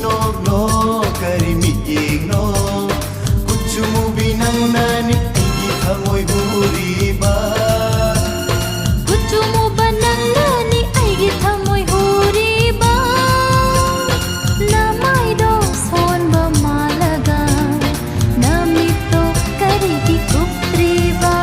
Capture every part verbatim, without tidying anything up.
ꯅꯣꯛꯅꯣ ꯀꯔꯤ ꯃꯤꯠꯌꯦꯡꯅꯣ? ꯀꯨꯆꯨ ꯃꯨꯕꯤ ꯅꯪꯅꯅꯤ ꯑꯩꯒꯤ ꯊꯃꯣꯏ ꯍꯨꯔꯤꯕ꯫ ꯀꯨꯆꯨ ꯃꯨꯕ ꯅꯪꯅꯅꯤ ꯑꯩꯒꯤ ꯊꯃꯣꯏ ꯍꯨꯔꯤꯕ꯫ ꯅꯃꯥꯏꯗꯣ ꯁꯣꯟꯕ ꯃꯥꯜꯂꯒ ꯅꯃꯤꯠꯇꯣ ꯀꯔꯤꯒꯤ ꯀꯨꯞꯇ꯭ꯔꯤꯕ?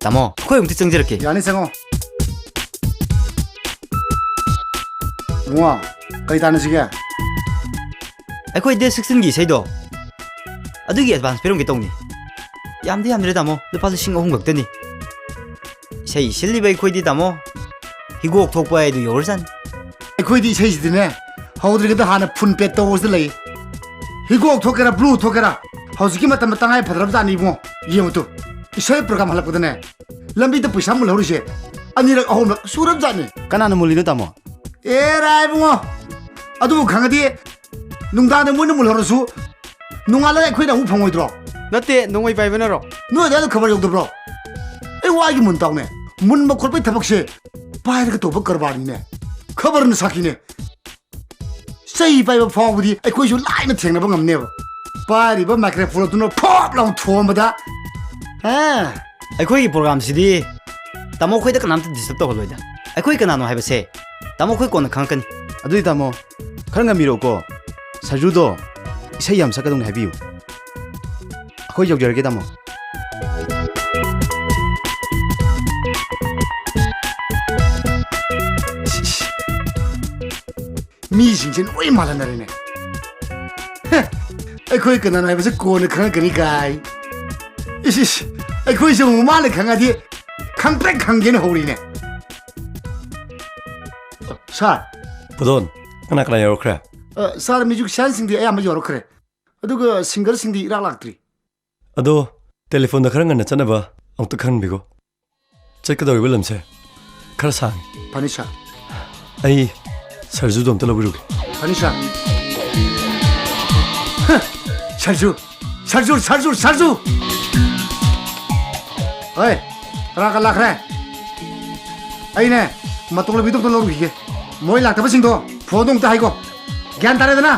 ꯇꯥꯃꯣ, ꯑꯩꯈꯣꯏ ꯑꯃꯨꯛꯇ ꯆꯪꯖꯔꯛꯀꯦ꯫ ꯌꯥꯅꯤ, ꯆꯪꯉꯣ꯫ ꯏꯕꯨꯡꯉꯣ, ꯀꯔꯤ ꯇꯥꯟꯅꯁꯤꯒꯦ? ꯑꯩꯈꯣꯏ ꯗꯦꯠ ꯁꯤꯛꯁꯇꯤꯟꯒꯤ ꯏꯁꯩꯗꯣ, ꯑꯗꯨꯒꯤ ꯑꯦꯗꯚꯥꯟꯁ ꯄꯤꯔꯝꯒꯦ ꯇꯧꯅꯤ꯫ ꯌꯥꯝꯗꯤ ꯌꯥꯝꯗ꯭ꯔꯦ ꯇꯥꯃꯣ, ꯂꯨꯄꯥ ꯂꯤꯁꯤꯡ ꯑꯍꯨꯝ ꯈꯛꯇꯅꯤ꯫ ꯏꯁꯩ ꯁꯤꯜꯂꯤꯕ ꯑꯩꯈꯣꯏꯗꯤ ꯇꯥꯃꯣ, ꯍꯤꯒꯣꯛ ꯊꯣꯛꯄ ꯍꯥꯏꯗꯨ ꯌꯧꯔꯖꯥꯠꯅꯤ꯫ ꯑꯩꯈꯣꯏꯗꯤ ꯏꯁꯩꯁꯤꯗꯤꯅꯦ, ꯍꯧꯗ꯭ꯔꯤꯉꯩꯗ ꯍꯥꯟꯅ ꯐꯨꯜ ꯄꯦꯠ ꯇꯧꯕꯁꯤꯗ ꯂꯩ꯫ ꯍꯤꯒꯣꯛ ꯊꯣꯛꯀꯦꯔꯥ, ꯕ꯭ꯂꯨ ꯊꯣꯛꯀꯦꯔꯥ, ꯍꯧꯖꯤꯛꯀꯤ ꯃꯇꯝꯗ ꯇꯉꯥꯏ ꯐꯗ꯭ꯔꯕ ꯖꯥꯠꯅꯤ ꯏꯕꯨꯡꯉꯣ꯫ ꯌꯦꯡꯉꯨ ꯇꯨ, ꯏꯁꯩ ꯄ꯭ꯔꯣꯒ꯭ꯔꯥꯝ ꯍꯜꯂꯛꯄꯗꯅꯦ, ꯂꯝꯕꯤꯗ ꯄꯩꯁꯥ ꯃꯨꯜꯍꯧꯔꯤꯁꯦ ꯑꯅꯤꯔꯛ ꯑꯍꯨꯝꯂꯛ ꯁꯨꯔꯕ ꯖꯥꯠꯅꯤ꯫ ꯀꯅꯥꯅ ꯃꯨꯜꯂꯤꯅꯣ ꯇꯥꯃꯣ? ꯑꯦꯔꯥ ꯏꯕꯨꯡꯉꯣ, ꯑꯗꯨꯕꯨ ꯈꯪꯉꯗꯤ ꯅꯨꯡꯗꯥꯡꯗ ꯃꯣꯏꯅ ꯃꯨꯜꯍꯧꯔꯁꯨ ꯅꯣꯡꯉꯥꯜꯂꯒ ꯑꯩꯈꯣꯏꯅ ꯑꯃꯨꯛ ꯐꯪꯉꯣꯏꯗ꯭ꯔꯣ? ꯅꯠꯇꯦ, ꯅꯣꯡꯃꯩ ꯄꯥꯏꯕꯅꯔꯣ? ꯅꯣꯏ ꯑꯗꯨꯋꯥꯏꯗ ꯈꯕꯔ ꯌꯧꯗꯕ꯭ꯔꯣ? ꯑꯩ ꯋꯥꯒꯤ ꯃꯨꯟ ꯇꯥꯎꯅꯦ꯫ ꯃꯨꯟꯕ ꯈꯣꯠꯄꯒꯤ ꯊꯕꯛꯁꯦ ꯄꯥꯏꯔꯒ ꯇꯧꯕ ꯀꯔꯕꯥꯔꯅꯤꯅꯦ꯫ ꯈꯕꯔꯅ ꯁꯥꯈꯤꯅꯦ꯫ ꯆꯩ ꯄꯥꯏꯕ ꯐꯥꯎꯕꯗꯤ ꯑꯩꯈꯣꯏꯁꯨ ꯂꯥꯏꯅ ꯊꯦꯡꯅꯕ ꯉꯝꯅꯦꯕ꯫ ꯄꯥꯏꯔꯤꯕ ꯃꯥꯏꯀ꯭ꯔꯣꯐꯣꯟ ꯑꯗꯨꯅ ꯐꯣꯞ ꯂꯥꯎꯅ ꯊꯣꯝꯕꯗ, ꯑꯦ꯫ ꯑꯩꯈꯣꯏꯒꯤ ꯄ꯭ꯔꯣꯒ꯭ꯔꯥꯝꯁꯤꯗꯤ ꯇꯥꯃꯣ ꯑꯩꯈꯣꯏꯗ ꯀꯅꯥꯝꯇ ꯗꯤꯁꯇꯔꯕ ꯇꯧꯍꯜꯂꯣꯏꯗ꯫ ꯑꯩꯈꯣꯏ ꯀꯅꯥꯅꯣ ꯍꯥꯏꯕꯁꯦ ꯇꯥꯃꯣ ꯑꯩꯈꯣꯏ ꯀꯣꯟꯅ ꯈꯪꯉꯛꯀꯅꯤ꯫ ꯑꯗꯨꯗꯤ ꯇꯥꯃꯣ, ꯈꯔ ꯉꯝꯕꯤꯔꯣꯀꯣ꯫ ꯁꯔꯖꯨꯗꯣ ꯏꯁꯩ ꯌꯥꯝ ꯁꯛꯀꯗꯧꯅꯤ ꯍꯥꯏꯕꯤꯌꯨ꯫ ꯑꯩꯈꯣꯏ ꯌꯧꯖꯔꯒꯦ ꯇꯥꯃꯣ꯫ ꯃꯤꯁꯤꯡꯁꯦ ꯂꯣꯏ ꯃꯥꯜꯍꯟꯅꯔꯦꯅꯦ꯫ ꯑꯩꯈꯣꯏ ꯀꯅꯥꯅꯣ ꯍꯥꯏꯕꯁꯦ ꯀꯣꯟꯅ ꯈꯪꯉꯛꯀꯅꯤ ꯀꯥꯏ꯫ ꯏꯁ, ꯏꯁ, ꯑꯩꯈꯣꯏꯁꯦ ꯑꯃꯨꯛ ꯃꯥꯅ ꯈꯪꯉꯗꯤ ꯈꯪꯄ꯭ꯔꯦꯛ ꯈꯪꯒꯦꯅ ꯍꯧꯔꯤꯅꯦ꯫ ꯁꯥꯔ꯫ ꯄꯨꯗꯣꯟ, ꯀꯅꯥ ꯀꯅꯥ ꯌꯧꯔꯛꯈ꯭ꯔꯦ? ꯑ, ꯁꯥꯔ, ꯃ꯭ꯌꯨꯖꯤꯛꯁꯤꯌꯥꯟꯁꯤꯡꯗꯤ ꯑꯌꯥꯝꯕ ꯌꯧꯔꯛꯈ꯭ꯔꯦ, ꯑꯗꯨꯒ ꯁꯤꯡꯒꯔꯁꯤꯡꯗꯤ ꯏꯔꯥꯛ ꯂꯥꯛꯇ꯭ꯔꯤ꯫ ꯑꯗꯣ ꯇꯦꯂꯤꯐꯣꯟꯗ ꯈꯔ ꯉꯟꯅ ꯆꯠꯅꯕ ꯑꯃꯨꯛꯇ ꯈꯟꯕꯤꯈꯣ꯫ ꯆꯠꯀꯗꯧꯔꯤꯕ ꯂꯝꯁꯦ ꯈꯔ ꯁꯥꯡꯉꯤ꯫ ꯐꯅꯤ, ꯁꯥꯔ꯫ ꯑꯩ ꯁꯔꯖꯨꯗꯣ ꯑꯝꯇ ꯂꯧꯕꯤꯔꯨꯒꯦ꯫ ꯐꯅꯤ, ꯁꯥꯔ꯫ ꯍ! ꯁꯔꯖꯨ! ꯁꯔꯖꯨ! ꯁꯔꯖꯨ! ꯁꯔꯖꯨ! ꯍꯣꯏ, ꯀꯅꯥ ꯀꯅꯥ ꯂꯥꯛꯈ꯭ꯔꯦ? ꯑꯩꯅꯦ, ꯃꯇꯣꯟ ꯂꯝꯕꯤꯗꯣ ꯑꯝꯇ ꯂꯧꯔꯨꯈꯤꯒꯦ꯫ ꯃꯣꯏ ꯂꯥꯛꯇꯕꯁꯤꯡꯗꯣ ꯐꯣꯟꯗꯣ ꯑꯝꯇ ꯍꯥꯏꯒꯣ꯫ ꯒ꯭ꯌꯥꯟ ꯇꯥꯔꯦꯗꯅ?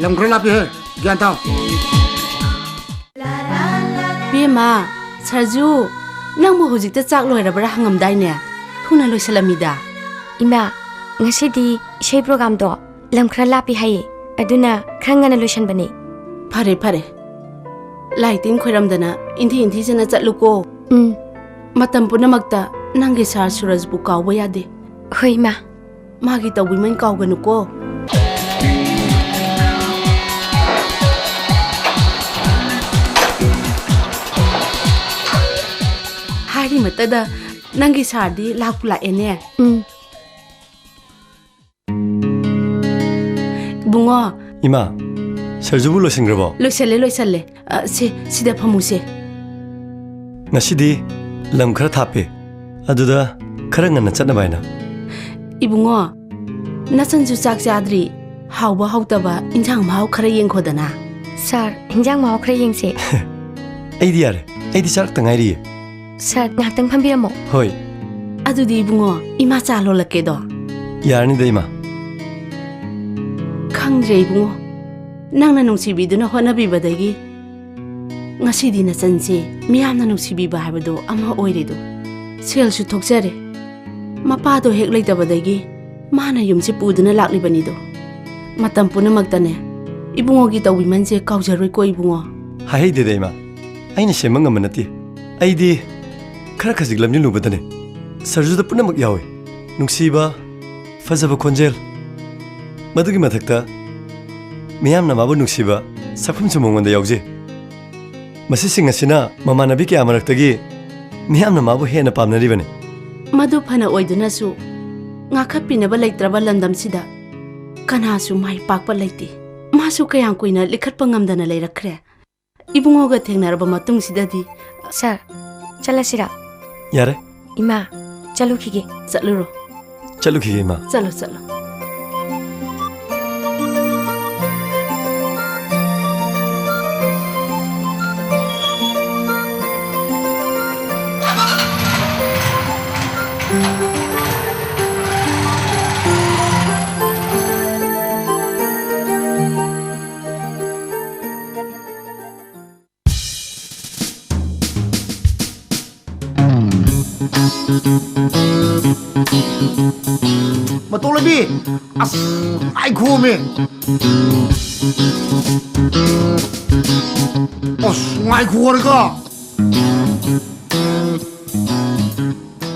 ꯂꯝ ꯈꯔ ꯂꯥꯞꯄꯤ ꯍꯦ, ꯒ꯭ꯌꯥꯟ ꯇꯥꯎ꯫ ꯕꯦꯝꯃ, ꯁꯔꯖꯨ, ꯅꯪꯕꯨ ꯍꯧꯖꯤꯛꯇ ꯆꯥꯛ ꯂꯣꯏꯔꯕ꯭ꯔꯥ ꯍꯪꯉꯝꯗꯥꯏꯅꯦ? ꯊꯨꯅ ꯂꯣꯏꯁꯤꯜꯂꯝꯃꯤꯗ꯫ ꯏꯃꯥ, ꯉꯁꯤꯗꯤ ꯏꯁꯩ ꯄ꯭ꯔꯣꯒꯥꯝꯗꯣ ꯂꯝ ꯈꯔ ꯂꯥꯞꯄꯤ ꯍꯥꯏꯌꯦ, ꯑꯗꯨꯅ ꯈꯔ ꯉꯟꯅ ꯂꯣꯏꯁꯤꯟꯕꯅꯦ꯫ ꯐꯔꯦ, ꯐꯔꯦ꯫ ꯂꯥꯏ ꯇꯤꯟ ꯈꯣꯏꯔꯝꯗꯅ ꯏꯟꯊꯤ ꯏꯟꯊꯤꯖꯅ ꯆꯠꯂꯨꯀꯣ꯫ ꯎꯝ꯫ ꯃꯇꯝ ꯄꯨꯝꯅꯃꯛꯇ ꯅꯪꯒꯤ ꯁꯥꯔ ꯁꯨꯔꯖꯕꯨ ꯀꯥꯎꯕ ꯌꯥꯗꯦ꯫ ꯍꯣꯏ, ꯏꯃꯥ꯫ ꯃꯥꯒꯤ ꯇꯧꯕꯤꯃꯜ ꯀꯥꯎꯒꯅꯨꯀꯣ꯫ ꯍꯥꯏꯔꯤꯃꯇꯗ ꯅꯪꯒꯤ ꯁꯥꯔꯗꯤ ꯂꯥꯛꯄꯨ ꯂꯥꯛꯑꯦꯅꯦ꯫ ꯎꯝ꯫ ꯏꯕꯨꯡꯉꯣ꯫ ꯏꯃꯥ, ꯁꯔꯖꯨꯕꯨ ꯂꯣꯏꯁꯤꯟꯈ꯭ꯔꯕꯣ? ꯂꯣꯏꯁꯜꯂꯦ, ꯂꯣꯏꯁꯜꯂꯦ꯫ ꯑ, ꯁꯦ, ꯁꯤꯗ ꯐꯝꯃꯨꯁꯦ꯫ ꯉꯁꯤꯗꯤ ꯂꯝ ꯈꯔ ꯊꯥꯞꯄꯦ, ꯑꯗꯨꯗ ꯈꯔ ꯉꯟꯅ ꯆꯠꯅꯕ ꯍꯥꯏꯅ꯫ ꯏꯕꯨꯡꯉꯣ, ꯅꯆꯟꯁꯨ ꯆꯥꯛ ꯆꯥꯗ꯭ꯔꯤ꯫ ꯍꯥꯎꯕ ꯍꯥꯎꯇꯕ ꯏꯟꯖꯥꯡ ꯃꯍꯥꯎ ꯈꯔ ꯌꯦꯡꯈꯣꯗꯅ꯫ ꯁꯥꯔ, ꯏꯟꯖꯥꯡ ꯃꯍꯥꯎ ꯈꯔ ꯌꯦꯡꯁꯦ꯫ ꯑꯩꯗꯤ ꯌꯥꯔꯦ, ꯑꯩꯗꯤ ꯆꯥꯔꯛꯇ ꯉꯥꯏꯔꯤꯌꯦ꯫ ꯁꯥꯔ, ꯉꯥꯏꯍꯥꯛꯇꯪ ꯐꯝꯕꯤꯔꯝꯃꯣ꯫ ꯍꯣꯏ꯫ ꯑꯗꯨꯗꯤ ꯏꯕꯨꯡꯉꯣ, ꯏꯃꯥ ꯆꯥ ꯂꯣꯜꯂꯛꯀꯦꯗꯣ꯫ ꯌꯥꯔꯅꯤꯗ, ꯏꯃꯥ꯫ ꯈꯪꯗ꯭ꯔꯦ ꯏꯕꯨꯡꯉꯣ, ꯅꯪꯅ ꯅꯨꯡꯁꯤꯕꯤꯗꯨꯅ ꯍꯣꯠꯅꯕꯤꯕꯗꯒꯤ ꯉꯁꯤꯗꯤ ꯅꯆꯟꯁꯦ ꯃꯤꯌꯥꯝꯅ ꯅꯨꯡꯁꯤꯕꯤꯕ ꯍꯥꯏꯕꯗꯣ ꯑꯃ ꯑꯣꯏꯔꯦꯗꯣ꯫ ꯁꯦꯜꯁꯨ ꯊꯣꯛꯆꯔꯦ꯫ ꯃꯄꯥꯗꯣ ꯍꯦꯛ ꯂꯩꯇꯕꯗꯒꯤ ꯃꯥꯅ ꯌꯨꯝꯁꯦ ꯄꯨꯗꯨꯅ ꯂꯥꯛꯂꯤꯕꯅꯤꯗꯣ꯫ ꯃꯇꯝ ꯄꯨꯝꯅꯃꯛꯇꯅꯦ ꯏꯕꯨꯡꯉꯣꯒꯤ ꯇꯧꯕꯤꯃꯜꯁꯦ ꯀꯥꯎꯖꯔꯣꯏꯀꯣ ꯏꯕꯨꯡꯉꯣ꯫ ꯍꯥꯏꯍꯩꯗꯦꯗ, ꯏꯃꯥ꯫ ꯑꯩꯅ ꯁꯦꯝꯕ ꯉꯝꯕ ꯅꯠꯇꯦ꯫ ꯑꯩꯗꯤ ꯈꯔ ꯈꯖꯤꯛ ꯂꯝꯖꯤꯜꯂꯨꯕꯗꯅꯦ ꯁꯔꯖꯨꯗ ꯄꯨꯝꯅꯃꯛ ꯌꯥꯎꯏ꯫ ꯅꯨꯡꯁꯤꯕ, ꯐꯖꯕ ꯈꯣꯟꯖꯦꯜ, ꯃꯗꯨꯒꯤ ꯃꯊꯛꯇ ꯃꯤꯌꯥꯝꯅ ꯃꯥꯕꯨ ꯅꯨꯡꯁꯤꯕ ꯁꯛꯐꯝꯁꯨ ꯃꯉꯣꯟꯗ ꯌꯥꯎꯖꯩ꯫ ꯃꯁꯤꯁꯤꯡ ꯑꯁꯤꯅ ꯃꯃꯥꯟꯅꯕꯤ ꯀꯌꯥ ꯃꯔꯛꯇꯒꯤ ꯃꯤꯌꯥꯝꯅ ꯃꯥꯕꯨ ꯍꯦꯟꯅ ꯄꯥꯝꯅꯔꯤꯕꯅꯤ꯫ ꯃꯗꯨ ꯐꯅ ꯑꯣꯏꯗꯨꯅꯁꯨ, ꯉꯥꯛꯈꯠꯄꯤꯅꯕ ꯂꯩꯇ꯭ꯔꯕ ꯂꯝꯗꯝꯁꯤꯗ ꯀꯅꯥꯁꯨ ꯃꯥꯏ ꯄꯥꯛꯄ ꯂꯩꯇꯦ꯫ ꯃꯥꯁꯨ ꯀꯌꯥꯝ ꯀꯨꯏꯅ ꯂꯤꯈꯠꯄ ꯉꯝꯗꯅ ꯂꯩꯔꯛꯈ꯭ꯔꯦ꯫ ꯏꯕꯨꯡꯉꯣꯒ ꯊꯦꯡꯅꯔꯕ ꯃꯇꯨꯡꯁꯤꯗꯗꯤ꯫ ꯁꯥꯔ, ꯆꯠꯂꯁꯤꯔꯥ? ꯌꯥꯔꯦ꯫ ꯏꯃꯥ, ꯆꯠꯂꯨꯈꯤꯒꯦ꯫ ꯆꯠꯂꯨꯔꯣ꯫ ꯆꯠꯂꯨꯈꯤꯒꯦ, ꯏꯃꯥ꯫ ꯆꯠꯂꯣ, ꯆꯠꯂꯣ꯫ ꯃꯇꯣꯝꯂꯩꯕꯤ! ꯑꯁ, ꯉꯥꯏꯈꯣꯃꯤ! ꯑꯁ, ꯉꯥꯏꯈꯣ ꯍꯥꯏꯔꯒ!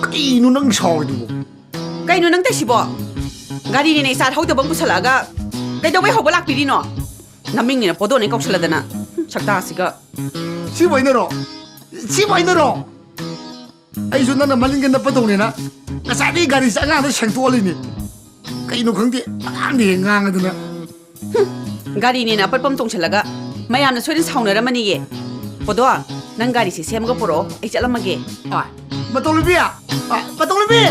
ꯀꯩꯅꯣ ꯅꯪ ꯁꯥꯎꯔꯤꯗꯨꯕꯣ? ꯀꯩꯅꯣ ꯅꯪ ꯇꯧꯏꯁꯤꯕꯣ? ꯒꯥꯔꯤꯅꯦꯅ ꯏꯁꯇꯥꯔꯠ ꯍꯧꯗꯕ ꯑꯃ ꯄꯨꯁꯜꯂꯛꯑꯒ ꯀꯩꯗꯧꯕꯩ ꯍꯧꯕ ꯂꯥꯛꯄꯤꯔꯤꯅꯣ? ꯅꯃꯤꯡꯅꯦꯅ ꯄꯣꯗꯣꯅꯦ ꯀꯧꯁꯜꯂꯗꯅ꯫ ꯍꯨꯝ, ꯁꯛꯇꯥꯁꯤꯒ꯫ ꯁꯤꯕꯨ ꯑꯩꯅꯔꯣ? ꯁꯤꯕꯨ ꯑꯩꯅꯔꯣ? ꯑꯩꯁꯨ ꯅꯪꯅ ꯃꯅꯤꯡꯗ ꯅꯞꯄ ꯇꯧꯅꯦꯅ ꯉꯁꯥꯏꯗꯒꯤ ꯒꯥꯔꯤꯁꯦ ꯑꯉꯥꯡꯗ ꯁꯦꯡꯇꯣꯛꯍꯜꯂꯤꯅꯤ꯫ ꯀꯩꯅꯣ ꯈꯪꯗꯦ, ꯑꯉꯥꯡꯗ ꯍꯦꯛ ꯉꯥꯡꯉꯗꯅ꯫ ꯍꯨꯝ, ꯒꯥꯔꯤꯅꯦꯅ ꯑꯄꯠꯄ ꯑꯃ ꯇꯣꯡꯁꯤꯜꯂꯒ ꯃꯌꯥꯝꯅ ꯁꯣꯏꯗꯅ ꯁꯥꯎꯅꯔꯝꯃꯅꯤꯌꯦ꯫ ꯄꯣꯗꯣ, ꯅꯪ ꯒꯥꯔꯤꯁꯦ ꯁꯦꯝꯃꯒ ꯄꯨꯔꯛꯑꯣ, ꯑꯩ ꯆꯠꯂꯝꯃꯒꯦ꯫ ꯑ, ꯃꯇꯧꯂꯩꯕꯤ! ꯑ, ꯃꯇꯧꯂꯩꯕꯤ!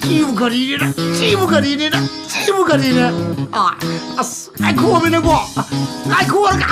ꯁꯤꯕꯨ ꯒꯥꯔꯤꯅꯦꯅ, ꯁꯤꯕꯨ ꯒꯥꯔꯤꯅꯦꯅ, ꯁꯤꯕꯨ ꯒꯥꯔꯤꯅꯦ꯫ ꯑ, ꯑꯁ, ꯉꯥꯏꯈꯣꯃꯤ ꯅꯪꯕꯣ! ꯉꯥꯏꯈꯣ ꯍꯥꯏꯔꯒ!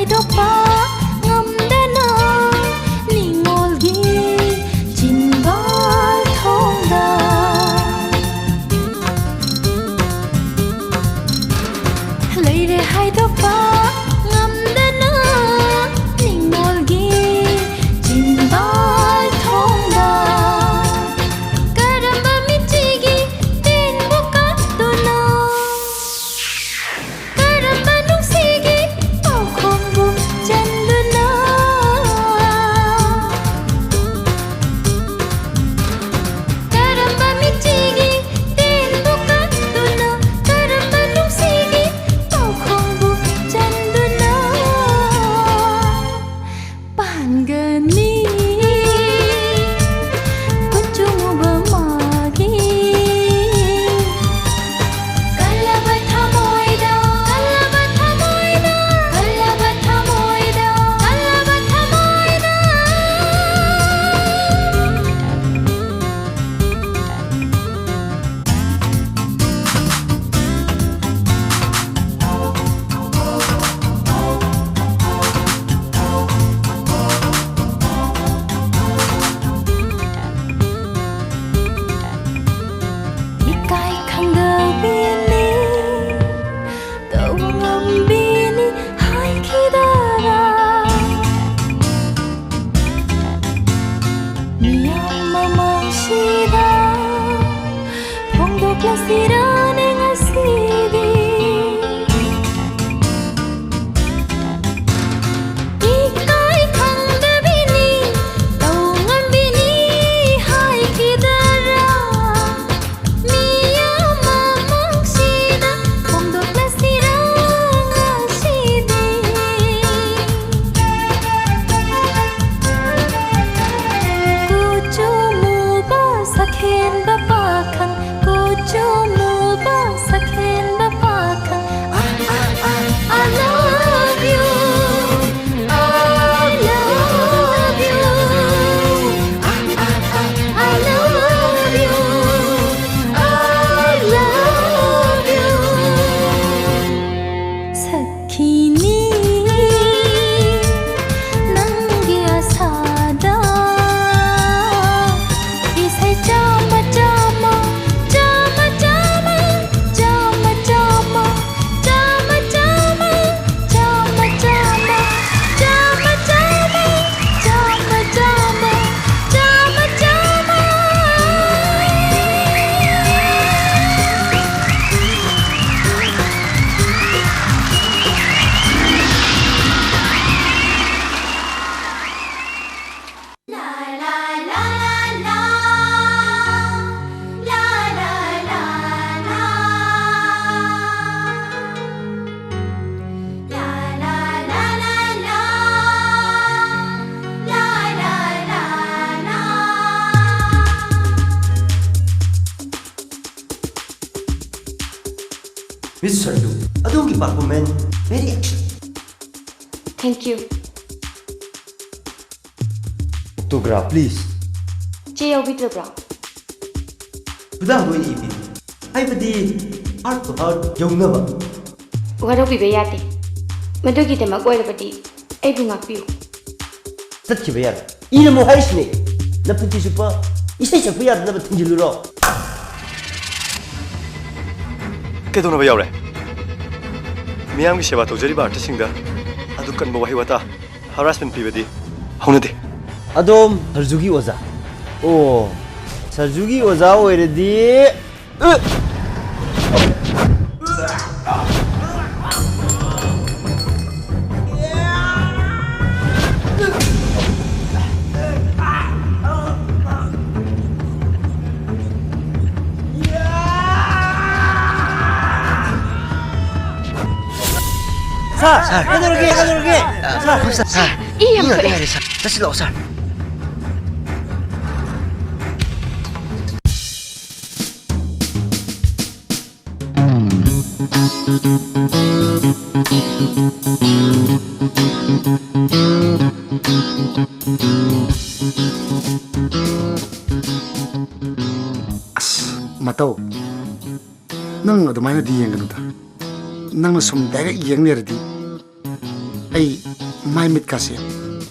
ꯍꯥꯏꯗꯣꯛꯄ ꯉꯝꯗꯅ ꯅꯤꯡꯉꯣꯜꯒꯤ ꯆꯤꯟꯕꯥꯜ ꯊꯣꯡꯗ ꯂꯩꯔꯦ ꯍꯥꯏꯗꯣꯛꯄ ꯉꯝꯗꯅ ꯅꯤꯡꯉꯣꯜꯒꯤ ꯆꯤꯟꯕꯥꯜ ꯊꯣꯡꯗ ꯀꯔꯝꯕ ꯃꯤꯆꯤꯒꯤ ꯇꯦꯟꯕꯨ ꯀꯥꯛꯇꯨꯅ ꯀꯔꯝꯕ ꯅꯨꯡꯁꯤꯒꯤ ꯄꯥꯎꯈꯣꯡꯕꯨ ꯆꯟꯗꯨꯅ ꯀꯔꯝꯕ ꯃꯤꯆꯤꯒꯤ ꯇꯦꯟꯕꯨ ꯀꯥꯛꯇꯨꯅ ꯀꯔꯝꯕ ꯅꯨꯡꯁꯤꯒꯤ ꯄꯥꯎꯈꯣꯡꯕꯨ ꯆꯟ Miss Sardu, ꯑꯗꯣꯝꯒꯤ performance very excellent. Thank you. Autograph, please. ꯆꯦ ꯌꯥꯎꯕꯤꯗ꯭ꯔꯕ꯭ꯔꯣ? ꯈꯨꯗꯥꯡꯗ ꯑꯣꯏꯅ ꯏꯕꯤꯌꯨ꯫ ꯍꯥꯏꯕꯗꯤ heart to heart ꯌꯧꯅꯕ꯫ ꯋꯥꯔꯧꯕꯤꯕ ꯌꯥꯗꯦ꯫ ꯃꯗꯨꯒꯤꯗꯃꯛ ꯑꯣꯏꯔꯕꯗꯤ ꯑꯩꯕꯨ ꯉꯥꯛꯄꯤꯌꯨ꯫ ꯆꯠꯈꯤꯕ ꯌꯥꯔꯣꯏ꯫ ꯏꯔꯝꯃꯣ ꯍꯥꯏꯔꯤꯁꯤꯅꯦ꯫ ꯅꯄꯨꯟꯁꯤ ꯆꯨꯞꯄ ꯏꯁꯩ ꯁꯛꯄ ꯌꯥꯗꯅꯕ ꯊꯤꯡꯖꯤꯜꯂꯨꯔꯣ? ꯀꯩꯗꯧꯅꯕ ꯌꯥꯎꯔꯦ? ꯃꯤꯌꯥꯝꯒꯤ ꯁꯦꯕꯥ ꯇꯧꯖꯔꯤꯕ artistꯁꯤꯡꯗ ꯑꯗꯨꯛ ꯀꯟꯕ ꯋꯥꯍꯩ ꯋꯥꯇꯥ, harassment ꯄꯤꯕꯗꯤ ꯍꯧꯅꯗꯦ꯫ ꯑꯗꯣꯝ ꯁꯔꯖꯨꯒꯤ ꯑꯣꯖꯥ? ꯑꯣ, ꯁꯔꯖꯨꯒꯤ ꯑꯣꯖꯥ ꯑꯣꯏꯔꯗꯤ, ꯑ! ꯁꯥꯔ, ꯁꯥꯔ, ꯀꯩꯗꯧꯔꯒꯦ? ꯀꯩꯗꯧꯔꯒꯦ? ꯁꯥꯔ, ꯁꯥꯔ, ꯁꯥꯔ, ꯏ ꯌꯥꯝ ꯏ ꯉꯥꯛꯇ ꯊꯣꯛꯑꯦ꯫ ꯉꯥꯏꯔꯦ, ꯁꯥꯔ꯫ ꯆꯠꯁꯤꯜꯂꯛꯑꯣ, ꯁꯥꯔ꯫ ꯑꯁ, ꯃꯇꯧ꯫ ꯅꯪ ꯑꯗꯨꯃꯥꯏꯅꯗꯤ ꯌꯦꯡꯒꯅꯨꯗ꯫ ꯅꯪꯅ ꯁꯨꯝ direct ꯌꯦꯡ ꯂꯩꯔꯗꯤ ꯑꯩ ꯃꯥꯏ ꯃꯤꯠꯀꯥꯁꯦ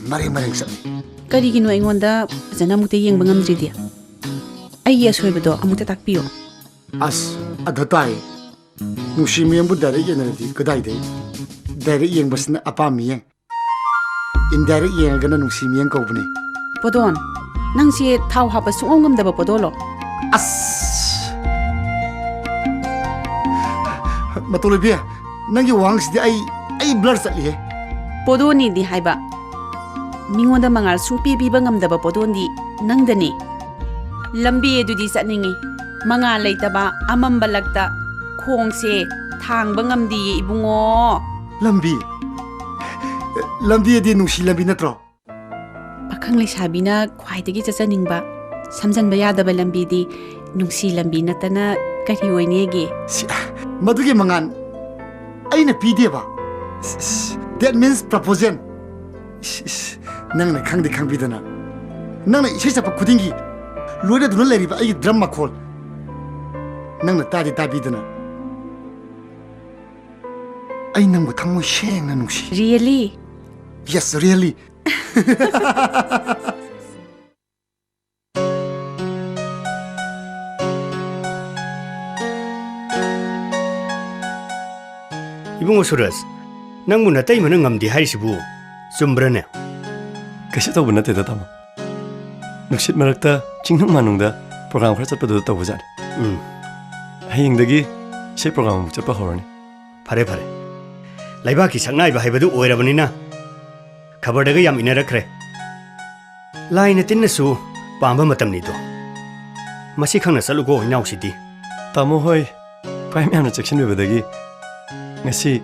ꯃꯔꯦꯡ ꯃꯔꯦꯡ ꯆꯠꯂꯤ꯫ ꯀꯔꯤꯒꯤꯅꯣ ꯑꯩꯉꯣꯟꯗ ꯐꯖꯅ ꯑꯃꯨꯛꯇ ꯌꯦꯡꯕ ꯉꯝꯗ꯭ꯔꯤꯗꯤ? ꯑꯩꯒꯤ ꯑꯁꯣꯏꯕꯗꯣ ꯑꯃꯨꯛꯇ ꯇꯥꯛꯄꯤꯌꯨ꯫ ꯑꯁ, ꯑꯗ ꯇꯥꯏ꯫ ꯅꯨꯡꯁꯤ ꯃꯌꯦꯡꯕꯨ direct ꯌꯦꯡꯅꯔꯗꯤ ꯀꯗꯥꯏꯗꯩ? Direct ꯌꯦꯡꯕꯁꯤꯅ ꯑꯄꯥꯝ ꯃꯤꯌꯦꯡ꯫ Indirect ꯌꯦꯡꯉꯒꯅ ꯅꯨꯡꯁꯤ ꯃꯤꯌꯦꯡ ꯀꯧꯕꯅꯦ꯫ ꯄꯣꯗꯣꯟ, ꯅꯪꯁꯦ ꯊꯥꯎ ꯍꯥꯞꯄ ꯁꯨꯡꯉꯝ ꯉꯝꯗꯕ ꯄꯣꯗꯣꯜꯂꯣ? ꯑꯁ! ꯃꯇꯣꯂꯣꯏꯕꯤ, ꯅꯪꯒꯤ ꯋꯥꯍꯪꯁꯤꯗꯤ ꯑꯩ, ꯑꯩ blur ꯆꯠꯂꯤꯍꯦ꯫ ꯄꯣꯗꯣꯟꯅꯤꯗꯤ ꯍꯥꯏꯕ꯫ ꯃꯤꯉꯣꯟꯗ ꯃꯉꯥꯜ ꯁꯨꯡꯄꯤ ꯄꯤꯕ ꯉꯝꯗꯕ ꯄꯣꯗꯣꯟꯗꯤ ꯅꯪꯗꯅꯤ꯫ ꯂꯝꯕꯤ ꯑꯗꯨꯗꯤ ꯆꯠꯅꯤꯡꯉꯤ꯫ ꯃꯉꯥꯜ ꯂꯩꯇꯕ ꯑꯃꯝꯕ ꯂꯛꯇ ꯈꯣꯡꯁꯦ ꯊꯥꯡꯕ ꯉꯝꯗꯤꯌꯦ ꯏꯕꯨꯡꯉꯣ꯫ ꯂꯝꯕꯤ? ꯂꯝꯕꯤ ꯑꯗꯤ ꯅꯨꯡꯁꯤ ꯂꯝꯕꯤ ꯅꯠꯇ꯭ꯔꯣ? ꯄꯥꯈꯪ ꯂꯩꯁꯥꯕꯤꯅ ꯈ꯭ꯋꯥꯏꯗꯒꯤ ꯆꯠꯆꯅꯤꯡꯕ, ꯁꯝꯖꯟꯕ ꯌꯥꯗꯕ ꯂꯝꯕꯤꯗꯤ ꯅꯨꯡꯁꯤ ꯂꯝꯕꯤ ꯅꯠꯇꯅ ꯀꯔꯤ ꯑꯣꯏꯅꯦꯒꯦ? ꯁꯤ, ꯃꯗꯨꯒꯤ ꯃꯉꯥꯜ ꯑꯩꯅ ꯄꯤꯗꯦꯕ꯫ That means proposal. ꯏꯁ, ꯏꯁ, ꯅꯪꯅ ꯈꯪꯗꯤ ꯈꯪꯕꯤꯗꯅ, ꯅꯪꯅ ꯏꯁꯩ ꯁꯛꯄ ꯈꯨꯗꯤꯡꯒꯤ ꯂꯣꯏꯅꯗꯨꯅ ꯂꯩꯔꯤꯕ ꯑꯩꯒꯤ drum ꯃꯈꯣꯜ ꯅꯪꯅ ꯇꯥꯗꯤ ꯇꯥꯕꯤꯗꯅ, ꯑꯩ ꯅꯪꯕꯨ ꯊꯃꯣꯏ ꯁꯦꯡꯅ ꯅꯨꯡꯁꯤ꯫ Really? Yes, really. ꯏꯕꯨꯡꯉꯣ ꯁꯨꯔꯖ, ꯅꯪꯕꯨ ꯅꯇꯩꯃꯅ ꯉꯝꯗꯦ ꯍꯥꯏꯔꯤꯁꯤꯕꯨ ꯆꯨꯝꯕ꯭ꯔꯅꯦ? ꯀꯩꯁꯨ ꯇꯧꯕ ꯅꯠꯇꯦꯗ, ꯇꯥꯃꯣ꯫ ꯅꯨꯡꯁꯤꯠ ꯃꯔꯛꯇ ꯆꯤꯡꯅꯨꯡ ꯃꯥꯅꯨꯡꯗ program ꯈꯔ ꯆꯠꯄꯗꯨꯗ ꯇꯧꯕꯖꯥꯠꯅꯤ꯫ ꯎꯝ꯫ ꯍꯌꯦꯡꯗꯒꯤ ꯏꯁꯩ program ꯑꯃꯨꯛ ꯆꯠꯄ ꯍꯧꯔꯅꯤ꯫ ꯐꯔꯦ, ꯐꯔꯦ꯫ ꯂꯩꯕꯥꯛꯀꯤ ꯁꯛꯅꯥꯏꯕ ꯍꯥꯏꯕꯗꯨ ꯑꯣꯏꯔꯕꯅꯤꯅ, ꯈꯕꯔꯗꯒ ꯌꯥꯝ ꯏꯟꯅꯔꯛꯈ꯭ꯔꯦ꯫ ꯂꯥꯏꯅ ꯇꯤꯟꯅꯁꯨ ꯄꯥꯝꯕ ꯃꯇꯝꯅꯤꯗꯣ꯫ ꯃꯁꯤ ꯈꯪꯅ ꯆꯠꯂꯨꯀꯣ, ꯏꯅꯥꯎꯁꯤꯗꯤ꯫ ꯇꯥꯃꯣ ꯍꯣꯏ ꯈ꯭ꯋꯥꯏ ꯃꯌꯥꯝꯅ ꯆꯦꯛꯁꯤꯟꯕꯤꯕꯗꯒꯤ ꯉꯁꯤ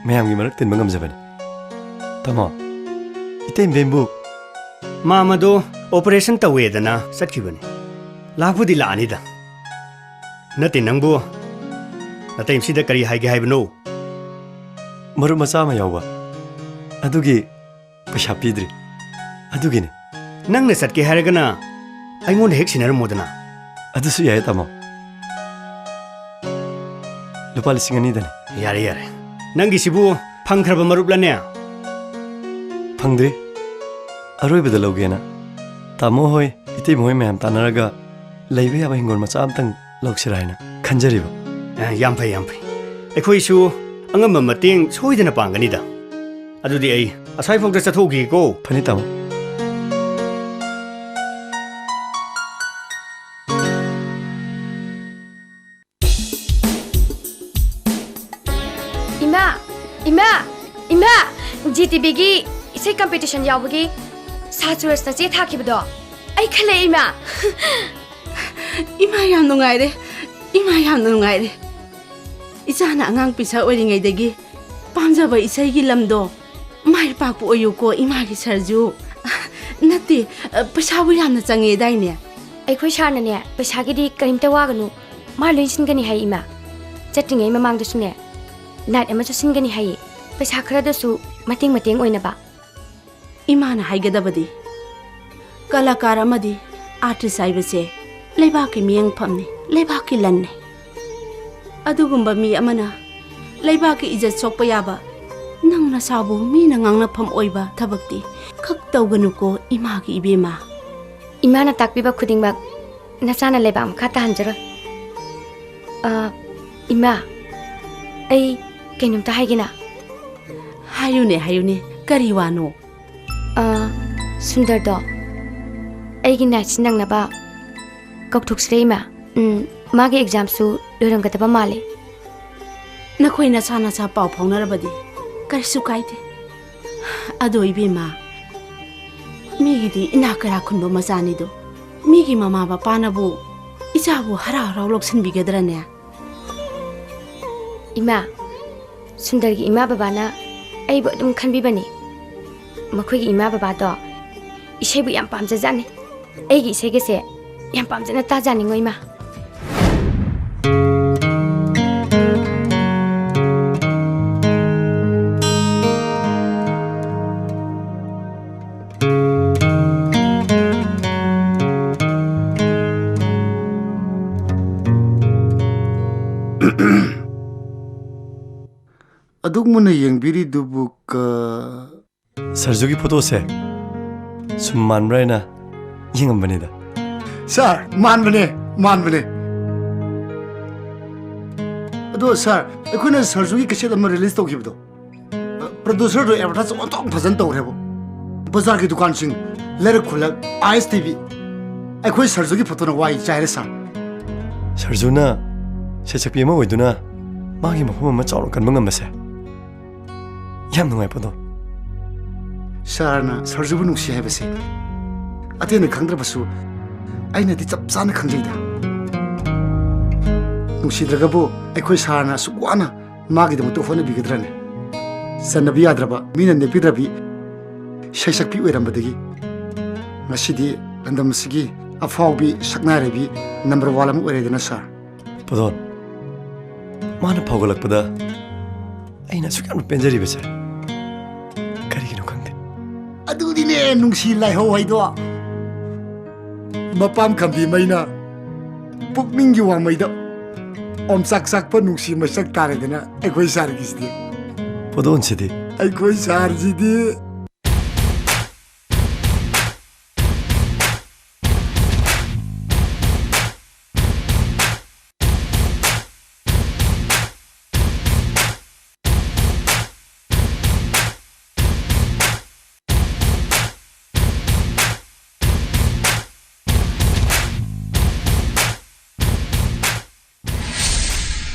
ꯃꯌꯥꯝꯒꯤ ꯃꯔꯛ ꯇꯤꯟꯕ ꯉꯝꯖꯕꯅꯤ꯫ ꯇꯥꯃꯣ, ꯏꯇꯩꯃꯕꯦꯝꯕꯨ? ꯃꯥ ꯃꯗꯣ operation ꯇꯧꯋꯦꯗꯅ ꯆꯠꯈꯤꯕꯅꯤ꯫ ꯂꯥꯛꯄꯨꯗꯤ ꯂꯥꯛꯑꯅꯤꯗ꯫ ꯅꯠꯇꯦ, ꯅꯪꯕꯨ ꯅꯇꯩꯃꯁꯤꯗ ꯀꯔꯤ ꯍꯥꯏꯒꯦ ꯍꯥꯏꯕꯅꯣ? ꯃꯔꯨꯞ ꯃꯆꯥ ꯑꯃ ꯌꯥꯎꯕ, ꯑꯗꯨꯒꯤ ꯄꯩꯁꯥ ꯄꯤꯗ꯭ꯔꯤ꯫ ꯑꯗꯨꯒꯤꯅꯤ꯫ ꯅꯪꯅ ꯆꯠꯀꯦ ꯍꯥꯏꯔꯒꯅ ꯑꯩꯉꯣꯟꯗ ꯍꯦꯛ ꯁꯤꯟꯅꯔꯝꯃꯣꯗꯅ꯫ ꯑꯗꯨꯁꯨ ꯌꯥꯏ, ꯇꯥꯃꯣ꯫ ꯂꯨꯄꯥ ꯂꯤꯁꯤꯡ ꯑꯅꯤꯗꯅꯤ꯫ ꯌꯥꯔꯦ, ꯌꯥꯔꯦ꯫ ꯅꯪꯒꯤꯁꯤꯕꯨ ꯐꯪꯈ꯭ꯔꯕ ꯃꯔꯨꯞꯂꯅꯦ? ꯐꯪꯗ꯭ꯔꯤ꯫ ꯑꯔꯣꯏꯕꯗ ꯂꯧꯒꯦꯅ ꯇꯥꯃꯣ ꯍꯣꯏ, ꯏꯇꯩꯃ ꯍꯣꯏ ꯃꯌꯥꯝ ꯇꯥꯟꯅꯔꯒ ꯂꯩꯕ ꯌꯥꯕ ꯍꯤꯡꯒꯣꯜ ꯃꯆꯥ ꯑꯝꯇꯪ ꯂꯧꯁꯤꯔꯥ ꯍꯥꯏꯅ ꯈꯟꯖꯔꯤꯕ꯫ ꯑ, ꯌꯥꯝ ꯐꯩ, ꯌꯥꯝ ꯐꯩ꯫ ꯑꯩꯈꯣꯏꯁꯨ ꯑꯉꯝꯕ ꯃꯇꯦꯡ ꯁꯣꯏꯗꯅ ꯄꯥꯡꯒꯅꯤꯗ꯫ ꯑꯗꯨꯗꯤ ꯑꯩ ꯑꯁ꯭ꯋꯥꯏꯐꯥꯎꯗ ꯆꯠꯊꯣꯛꯎꯈꯤꯒꯦꯀꯣ꯫ ꯐꯅꯤ, ꯇꯥꯃꯣ꯫ ꯏꯃꯥ! ꯏꯃꯥ! ꯏꯃꯥ! ꯖꯤ ꯇꯤ ꯚꯤꯒꯤ ꯏꯁꯩ competition ꯌꯥꯎꯕꯒꯤ ꯁꯥ ꯁꯨꯔꯖꯅ ꯆꯦ ꯊꯥꯈꯤꯕꯗꯣ ꯑꯩ ꯈꯜꯂꯦ, ꯏꯃꯥ! ꯏꯃꯥ, ꯌꯥꯝ ꯅꯨꯡꯉꯥꯏꯔꯦ꯫ ꯏꯃꯥ, ꯌꯥꯝꯅ ꯅꯨꯡꯉꯥꯏꯔꯦ꯫ ꯏꯆꯥꯅ ꯑꯉꯥꯡ ꯄꯤꯁꯛ ꯑꯣꯏꯔꯤꯉꯩꯗꯒꯤ ꯄꯥꯝꯖꯕ ꯏꯁꯩꯒꯤ ꯂꯝꯗꯣ ꯃꯥꯏ ꯄꯥꯛꯄ ꯑꯣꯏꯌꯨꯀꯣ, ꯏꯃꯥꯒꯤ ꯁꯔꯖꯨ꯫ ꯅꯠꯇꯦ, ꯄꯩꯁꯥꯕꯨ ꯌꯥꯝꯅ ꯆꯪꯉꯦꯗꯥꯏꯅꯦ? ꯑꯩꯈꯣꯏ ꯁꯥꯔꯅꯅꯦ, ꯄꯩꯁꯥꯒꯤꯗꯤ ꯀꯔꯤꯝꯇ ꯋꯥꯒꯅꯨ, ꯃꯥ ꯂꯣꯏ ꯁꯤꯟꯒꯅꯤ ꯍꯥꯏ, ꯏꯃꯥ꯫ ꯆꯠꯇ꯭ꯔꯤꯉꯩ ꯃꯃꯥꯡꯗꯁꯨꯅꯦ, ꯅꯥꯏꯠ ꯑꯃꯁꯨ ꯁꯤꯟꯒꯅꯤ ꯍꯥꯏꯌꯦ꯫ ꯄꯩꯁꯥ ꯈꯔꯗꯁꯨ ꯃꯇꯦꯡ ꯃꯇꯦꯡ ꯑꯣꯏꯅꯕ꯫ ꯏꯃꯥꯅ ꯍꯥꯏꯒꯗꯕꯗꯤ, ꯀꯂꯥꯀꯥꯔ ꯑꯃꯗꯤ ꯑꯥꯔꯇꯤꯁ ꯍꯥꯏꯕꯁꯦ ꯂꯩꯕꯥꯛꯀꯤ ꯃꯤꯠꯌꯦꯡꯐꯝꯅꯤ, ꯂꯩꯕꯥꯛꯀꯤ ꯂꯟꯅꯤ꯫ ꯑꯗꯨꯒꯨꯝꯕ ꯃꯤ ꯑꯃꯅ ꯂꯩꯕꯥꯛꯀꯤ ꯏꯖꯠ ꯁꯣꯛꯄ ꯌꯥꯕ, ꯅꯪ ꯅꯁꯥꯕꯨ ꯃꯤꯅ ꯉꯥꯡꯅꯐꯝ ꯑꯣꯏꯕ ꯊꯕꯛꯇꯤ ꯈꯛ ꯇꯧꯒꯅꯨꯀꯣ, ꯏꯃꯥꯒꯤ ꯏꯕꯦꯝꯃ꯫ ꯏꯃꯥꯅ ꯇꯥꯛꯄꯤꯕ ꯈꯨꯗꯤꯡꯃꯛ ꯅꯆꯥꯅ ꯂꯩꯕꯥꯛ ꯃꯈꯥ ꯇꯥꯍꯟꯖꯔꯣꯏ꯫ ꯑ, ꯏꯃꯥ, ꯑꯩ ꯀꯩꯅꯣꯝꯇ ꯍꯥꯏꯒꯦꯅ꯫ ꯍꯥꯏꯌꯨꯅꯦ, ꯍꯥꯏꯌꯨꯅꯦ, ꯀꯔꯤ ꯋꯥꯅꯣ? ꯑ, ꯁꯨꯟꯗꯔꯗꯣ ꯑꯩꯒꯤ ꯅꯥꯏꯠꯁꯤ ꯅꯪꯅꯕ ꯀꯧꯊꯣꯛꯁꯤꯔꯦ, ꯏꯃꯥ꯫ ꯎꯝ, ꯃꯥꯒꯤ ꯑꯦꯛꯖꯥꯝꯁꯨ ꯂꯣꯏꯔꯝꯒꯗꯕ ꯃꯥꯜꯂꯦ꯫ ꯅꯈꯣꯏ ꯅꯁꯥ ꯅꯁꯥ ꯄꯥꯎ ꯐꯥꯎꯅꯔꯕꯗꯤ ꯀꯔꯤꯁꯨ ꯀꯥꯏꯗꯦ꯫ ꯑꯗꯣ ꯏꯕꯦꯝꯃ, ꯃꯤꯒꯤꯗꯤ ꯏꯅꯥꯛ ꯀꯩꯔꯥꯛ ꯈꯨꯟꯕ ꯃꯆꯥꯅꯤꯗꯣ, ꯃꯤꯒꯤ ꯃꯃꯥ ꯃꯄꯥꯅꯕꯨ ꯏꯆꯥꯕꯨ ꯍꯔꯥꯎ ꯍꯔꯥꯎ ꯂꯧꯁꯤꯟꯕꯤꯒꯗ꯭ꯔꯅꯦ? ꯏꯃꯥ, ꯁꯨꯟꯗꯔꯒꯤ ꯏꯃꯥ ꯕꯕꯥꯅ ꯑꯩꯕꯨ ꯑꯗꯨꯝ ꯈꯟꯕꯤꯕꯅꯤ꯫ ꯃꯈꯣꯏꯒꯤ ꯏꯃꯥ ꯕꯕꯥꯗꯣ ꯏꯁꯩꯕꯨ ꯌꯥꯝ ꯄꯥꯝꯖꯖꯥꯠꯅꯤ꯫ ꯑꯩꯒꯤ ꯏꯁꯩꯒꯁꯦ ꯌꯥꯝ ꯄꯥꯝꯖꯅ ꯇꯥꯖꯥꯅꯤꯡꯉꯣ, ꯏꯃꯥ꯫ ꯑꯗꯨꯛ ꯃꯨꯟꯅ ꯌꯦꯡꯕꯤꯔꯤꯗꯨꯕꯨ ꯀ- ꯁꯔꯖꯨꯒꯤ ꯐꯣꯇꯣꯁꯦ ꯁꯨꯝ ꯃꯥꯟꯕ꯭ꯔꯥ ꯍꯥꯏꯅ ꯌꯦꯡꯉꯝꯕꯅꯤꯗ꯫ ꯁꯥꯔ, ꯃꯥꯟꯕꯅꯦ, ꯃꯥꯟꯕꯅꯦ꯫ ꯑꯗꯣ ꯁꯥꯔ, ꯑꯩꯈꯣꯏꯅ ꯁꯔꯖꯨꯒꯤ ꯀꯦꯁꯦꯠ ꯑꯃ ꯔꯤꯂꯤꯖ ꯇꯧꯈꯤꯕꯗꯣ, ꯄ꯭ꯔꯗ꯭ꯌꯨꯁꯔꯗꯣ ꯑꯦꯗꯚꯔꯇꯥꯏꯖ ꯑꯣꯟꯊꯣꯛ ꯐꯖꯅ ꯇꯧꯈ꯭ꯔꯦꯕꯣ꯫ ꯕꯖꯥꯔꯒꯤ ꯗꯨꯀꯥꯟꯁꯤꯡ, ꯂꯩꯔꯛ ꯈꯨꯜꯂꯛ, ꯑꯥꯏ ꯑꯦꯁ ꯇꯤ ꯚꯤ, ꯑꯩꯈꯣꯏ ꯁꯔꯖꯨꯒꯤ ꯐꯣꯇꯣꯅ ꯋꯥꯏ ꯆꯥꯏꯔꯦ ꯁꯥꯔ꯫ ꯁꯔꯖꯨꯅ ꯁꯩꯁꯛꯄꯤ ꯑꯃ ꯑꯣꯏꯗꯨꯅ ꯃꯥꯒꯤ ꯃꯐꯝ ꯑꯃ ꯆꯥꯎꯅ ꯀꯟꯕ ꯉꯝꯕꯁꯦ ꯌꯥꯝ ꯅꯨꯡꯉꯥꯏ, ꯄꯗꯣ꯫ ꯁꯥꯔꯅ ꯁꯔꯖꯨꯕꯨ ꯅꯨꯡꯁꯤ ꯍꯥꯏꯕꯁꯦ ꯑꯇꯩꯅ ꯈꯪꯗ꯭ꯔꯕꯁꯨ ꯑꯩꯅꯗꯤ ꯆꯞ ꯆꯥꯅ ꯈꯪꯖꯩꯗ꯫ ꯅꯨꯡꯁꯤꯗ꯭ꯔꯒꯕꯨ ꯑꯩꯈꯣꯏ ꯁꯥꯔꯅ ꯑꯁꯨꯛ ꯋꯥꯅ ꯃꯥꯒꯤꯗꯃꯛꯇ ꯍꯣꯠꯅꯕꯤꯒꯗ꯭ꯔꯅꯦ? ꯆꯟꯅꯕ ꯌꯥꯗ꯭ꯔꯕ, ꯃꯤꯅ ꯅꯦꯛꯄꯤꯗ꯭ꯔꯕꯤ ꯁꯩꯁꯛꯄꯤ ꯑꯣꯏꯔꯝꯕꯗꯒꯤ ꯉꯁꯤꯗꯤ ꯂꯝꯗꯝ ꯑꯁꯤꯒꯤ ꯑꯐꯥꯎꯕꯤ ꯁꯛꯅꯥꯏꯔꯕꯤ ꯅꯝꯕꯔ ꯋꯥꯟ ꯑꯃ ꯑꯣꯏꯔꯦꯗꯅ, ꯁꯥꯔ꯫ ꯄꯗꯣꯟ, ꯃꯥꯅ ꯐꯥꯎꯒꯠꯂꯛꯄꯗ ꯑꯩꯅ ꯑꯁꯨꯛ ꯌꯥꯝꯅ ꯄꯦꯟꯖꯔꯤꯕꯁꯦ ꯀꯔꯤꯒꯤꯅꯣ ꯈꯪꯗꯦ꯫ ꯑꯗꯨꯗꯤꯅꯦ ꯅꯨꯡꯁꯤ ꯂꯥꯏꯍꯧ ꯍꯥꯏꯗꯣ꯫ ꯃꯄꯥꯝ ꯈꯝꯕꯤ ꯃꯩꯅ ꯄꯨꯛꯅꯤꯡꯒꯤ ꯋꯥꯡꯃꯩꯗ ꯑꯣꯝꯆꯥꯛ ꯆꯥꯛꯄ ꯅꯨꯡꯁꯤ ꯃꯩꯁꯛ ꯇꯥꯔꯦꯗꯅ ꯑꯩꯈꯣꯏ ꯁꯥꯔꯒꯤꯁꯤꯗꯤ꯫ ꯄꯣꯗꯣꯟꯁꯤꯗꯤ꯫ ꯑꯩꯈꯣꯏ ꯁꯥꯔꯁꯤꯗꯤ꯫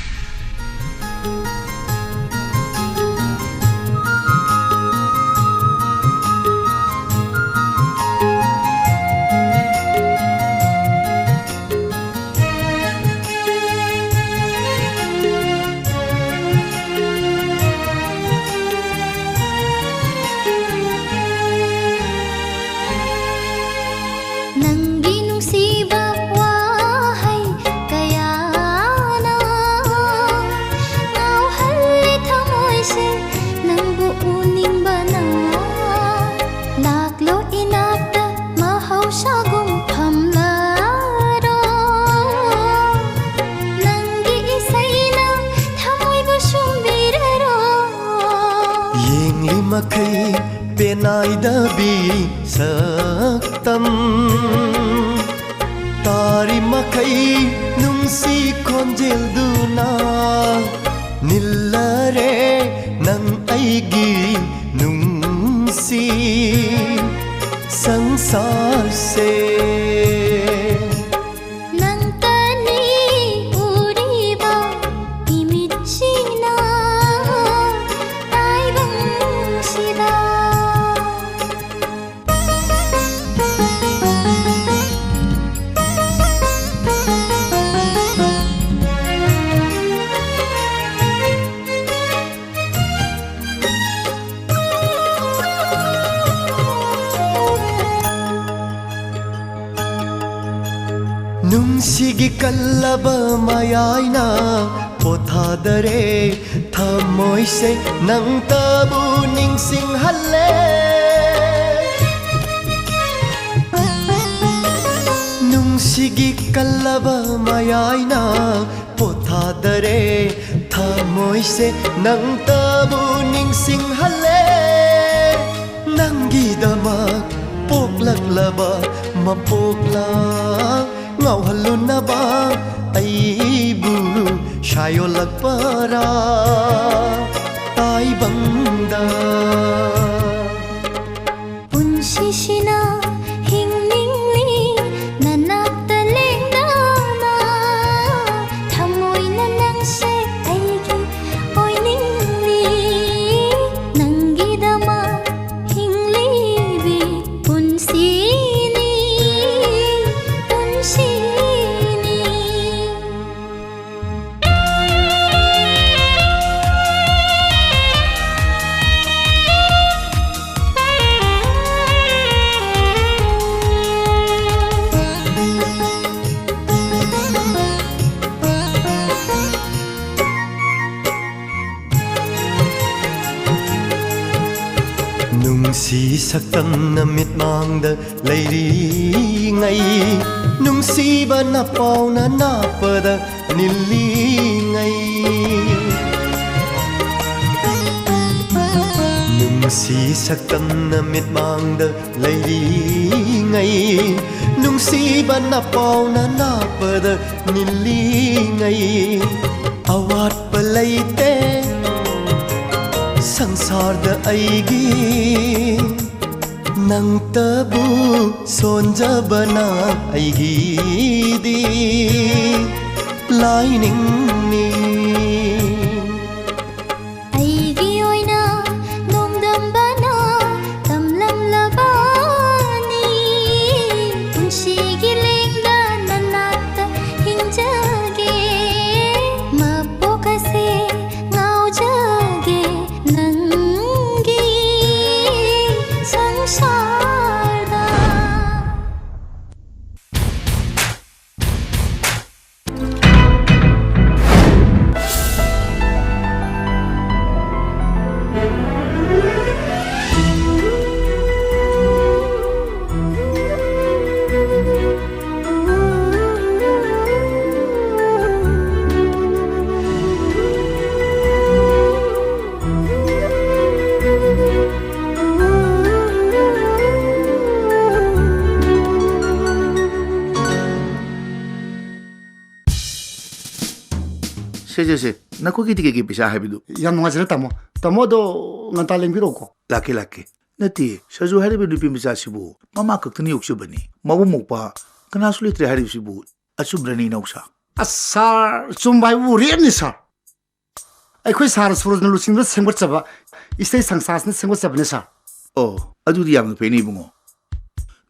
ꯅꯪꯒꯤ ꯅꯨꯡꯁꯤꯕ ꯋꯥꯍꯩ ꯀꯌꯥꯅ ꯉꯥꯎꯍꯜꯂꯤ ꯊꯃꯣꯏꯁꯦ ꯅꯪꯕꯨ ꯎꯅꯤꯡꯕꯅ꯫ ꯂꯥꯛꯂꯣ ꯏꯅꯥꯛꯇ ꯃꯍꯧꯁꯥꯒꯨꯝ ꯐꯝꯂꯔꯣ꯫ ꯅꯪꯒꯤ ꯏꯁꯩꯅ ꯊꯃꯣꯏꯕꯨ ꯁꯨꯝꯕꯤꯔꯔꯣ꯫ ꯌꯦꯡꯂꯤ ꯃꯈꯩ ꯄꯦꯅꯥꯏꯗꯕꯤ ꯁꯛꯇꯝ ꯇꯥꯔꯤ ꯃꯈꯩ ꯅꯨꯡꯁꯤ ꯈꯣꯟꯖꯦꯜꯗꯨꯅ ꯅꯤꯜꯂꯔꯦ ꯅꯪ ꯑꯩꯒꯤ ꯅꯨꯡꯁꯤ ꯁꯪꯁꯥꯔꯁꯦ꯫ ꯅꯪꯇꯅꯤ ꯎꯔꯤꯕ ꯏꯃꯤꯠꯁꯤꯅ ꯇꯥꯏꯕꯪꯁꯤꯗ꯫ ꯅꯨꯡꯁꯤꯒꯤ ꯀꯜꯂꯕ ꯃꯌꯥꯏꯅ ꯄꯣꯊꯥꯗꯔꯦ ꯊꯃꯣꯏꯁꯦ ꯅꯪꯇꯕꯨ ꯅꯤꯡꯁꯤꯡꯍꯜꯂꯦ꯫ ꯅꯨꯡꯁꯤꯒꯤ ꯀꯜꯂꯕ ꯃꯌꯥꯏꯅ ꯄꯣꯊꯥꯗꯔꯦ ꯊꯃꯣꯏꯁꯦ ꯅꯪꯇꯕꯨ ꯅꯤꯡꯁꯤꯡꯍꯜꯂꯦ꯫ ꯅꯪꯒꯤꯗꯃꯛ ꯄꯣꯛꯂꯛꯂꯕ ꯃꯄꯣꯛꯂꯥ ꯉꯥꯎꯍꯜꯂꯨꯅꯕ ꯑꯩꯕꯨ ꯁꯥꯌꯣꯜꯂꯛꯄꯔꯥ ꯇꯥꯏꯕꯪꯗ꯫ ꯄꯨꯟꯁꯤꯁꯤꯅ ꯍꯤꯡꯅꯤꯡꯂꯤ ꯅꯅꯥꯛꯇ ꯂꯦꯡꯗꯅ, ꯊꯃꯣꯏꯅ ꯅꯪꯁꯦ ꯑꯩꯒꯤ ꯑꯣꯏꯅꯤꯡꯂꯤ꯫ ꯅꯪꯒꯤꯗꯃꯛ ꯍꯤꯡꯂꯤꯕꯤ ꯄꯨꯟꯁꯤꯅꯤ, ꯄꯨꯟꯁꯤꯅꯤ꯫ ꯅꯨꯡꯁꯤ ꯁꯛꯇꯝꯅ ꯃꯤꯠꯃꯥꯡꯗ ꯂꯩꯔꯤꯉꯩ, ꯅꯨꯡꯁꯤꯕ ꯅꯄꯥꯎꯅ ꯅꯥꯞꯄꯗ ꯅꯤꯜꯂꯤꯉꯩ, ꯅꯨꯡꯁꯤ ꯁꯛꯇꯝꯅ ꯃꯤꯠꯃꯥꯡꯗ ꯂꯩꯔꯤꯉꯩ, ꯅꯨꯡꯁꯤꯕ ꯅꯄꯥꯎꯅ ꯅꯥꯞꯄꯗ ꯅꯤꯜꯂꯤꯉꯩ, ꯑꯋꯥꯠꯄ ꯂꯩꯇꯦ ꯁꯪꯁꯥꯔꯗ ꯑꯩꯒꯤ꯫ ꯅꯪꯇꯕꯨ ꯁꯣꯟꯖꯕꯅ ꯑꯩꯒꯤꯗꯤ ꯂꯥꯏꯅꯤꯡꯅꯤ꯫ ꯑꯩꯒꯤ ꯑꯣꯏꯅ ꯅꯣꯡꯗꯝꯕꯅ ꯇꯝꯂꯝꯂꯕꯅꯤ꯫ ꯄꯨꯟꯁꯤꯒꯤ ꯂꯦꯡꯗ ꯅꯅꯥꯛꯇ ꯍꯤꯡꯖꯒꯦ꯫ ꯃꯄꯣꯛ ꯑꯁꯦ ꯉꯥꯎꯖꯒꯦ ꯅꯪꯒꯤ ꯁꯪꯁꯥꯔꯗ꯫ ꯁꯦ, ꯁꯦ, ꯅꯈꯣꯏꯒꯤ ꯇꯤꯀꯦꯠꯀꯤ ꯄꯩꯁꯥ ꯍꯥꯏꯕꯗꯨ꯫ ꯌꯥꯝ ꯅꯨꯡꯉꯥꯏꯖꯔꯦ, ꯇꯥꯃꯣ꯫ ꯇꯥꯃꯣ, ꯑꯗꯣ ꯉꯟꯇꯥ ꯂꯦꯡꯕꯤꯔꯛꯎꯀꯣ꯫ ꯂꯥꯛꯀꯦ, ꯂꯥꯛꯀꯦ꯫ ꯅꯠꯇꯦ, ꯁꯔꯖꯨ ꯍꯥꯏꯔꯤꯕ ꯅꯨꯄꯤ ꯃꯆꯥꯁꯤꯕꯨ ꯃꯃꯥ ꯈꯛꯇꯅ ꯌꯣꯛꯆꯕꯅꯤ꯫ ꯃꯕꯨꯡ ꯃꯧꯄ꯭ꯋꯥ ꯀꯅꯥꯁꯨ ꯂꯩꯇ꯭ꯔꯦ ꯍꯥꯏꯔꯤꯕꯁꯤꯕꯨ ꯑꯆꯨꯝꯕ꯭ꯔꯅꯦ, ꯏꯅꯥꯎꯁꯥ? ꯑꯁ, ꯁꯥꯔ, ꯆꯨꯝꯕ ꯍꯥꯏꯕꯕꯨ ꯔꯦꯞꯅꯤ, ꯁꯥꯔ꯫ ꯑꯩꯈꯣꯏ ꯁꯥꯔ ꯁꯨꯔꯖꯅ ꯂꯨꯆꯤꯡꯗꯨꯅ ꯁꯦꯝꯒꯠꯆꯕ ꯏꯁꯩ ꯁꯪꯁꯊꯥꯁꯤꯅ ꯁꯦꯝꯒꯠꯆꯕꯅꯦ, ꯁꯥꯔ꯫ ꯑꯣ, ꯑꯗꯨꯗꯤ ꯌꯥꯝꯅ ꯐꯩꯅꯦ, ꯏꯕꯨꯡꯉꯣ꯫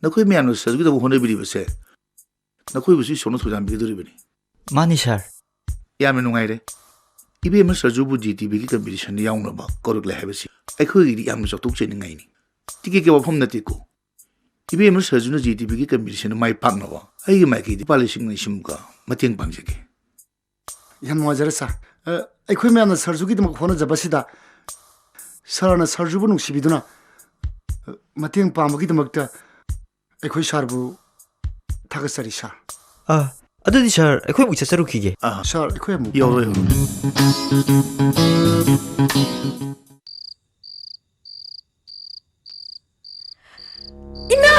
ꯅꯈꯣꯏ ꯃꯌꯥꯝꯅ ꯁꯔꯖꯨꯒꯤꯗꯃꯛ ꯍꯣꯠꯅꯕꯤꯔꯤꯕꯁꯦ ꯅꯈꯣꯏꯕꯨꯁꯨ ꯏꯁꯣꯔꯅ ꯊꯧꯖꯥꯟ ꯄꯤꯒꯗꯧꯔꯤꯕꯅꯤ꯫ ꯃꯥꯅꯤ, ꯁꯥꯔ꯫ ꯌꯥꯝꯅ ꯅꯨꯡꯉꯥꯏꯔꯦ꯫ ꯏꯕꯦꯝꯃ ꯁꯔꯖꯨꯕꯨ ꯖꯤ ꯇꯤ ꯚꯤꯒꯤ ꯀꯝꯄꯤꯇꯤꯁꯟꯗ ꯌꯥꯎꯅꯕ ꯀꯧꯔꯛꯂꯦ ꯍꯥꯏꯕꯁꯤ ꯑꯩꯈꯣꯏꯒꯤꯗꯤ ꯌꯥꯝꯅ ꯆꯥꯎꯊꯣꯛꯆꯅꯤꯡꯉꯥꯏꯅꯤ꯫ ꯇꯤꯀꯦꯠꯀꯤ ꯋꯥꯐꯝ ꯅꯠꯇꯦꯀꯣ꯫ ꯏꯕꯦꯝꯃ ꯁꯔꯖꯨꯅ ꯖꯤ ꯇꯤ ꯚꯤꯒꯤ ꯀꯝꯄꯤꯇꯤꯁꯟꯗ ꯃꯥꯏ ꯄꯥꯛꯅꯕ ꯑꯩꯒꯤ ꯃꯥꯏꯀꯩꯗꯒꯤ ꯂꯨꯄꯥ ꯂꯤꯁꯤꯡ ꯑꯅꯤ ꯁꯤꯃꯨꯛꯀ ꯃꯇꯦꯡ ꯄꯥꯡꯖꯒꯦ꯫ ꯌꯥꯝ ꯅꯨꯡꯉꯥꯏꯖꯔꯦ, ꯁꯥꯔ꯫ ꯑ, ꯑꯩꯈꯣꯏ ꯃꯌꯥꯝꯅ ꯁꯔꯖꯨꯒꯤꯗꯃꯛ ꯍꯣꯠꯅꯖꯕꯁꯤꯗ ꯁꯥꯔꯅ ꯁꯔꯖꯨꯕꯨ ꯅꯨꯡꯁꯤꯕꯤꯗꯨꯅ, ꯑ, ꯃꯇꯦꯡ ꯄꯥꯡꯕꯒꯤꯗꯃꯛꯇ ꯑꯩꯈꯣꯏ ꯁꯥꯔꯕꯨ ꯊꯥꯒꯠꯆꯔꯤ, ꯁꯥꯔ꯫ ꯑꯥ, ꯑꯗꯨꯗꯤ ꯁꯥꯔ, ꯑꯩꯈꯣꯏ ꯑꯃꯨꯛ ꯆꯠꯆꯔꯨꯈꯤꯒꯦ꯫ ꯑꯥ, ꯁꯥꯔ, ꯑꯩꯈꯣꯏ ꯑꯃꯨꯛ ꯌꯧꯔꯣ, ꯌꯧꯔꯣ꯫ ꯏꯃꯥ!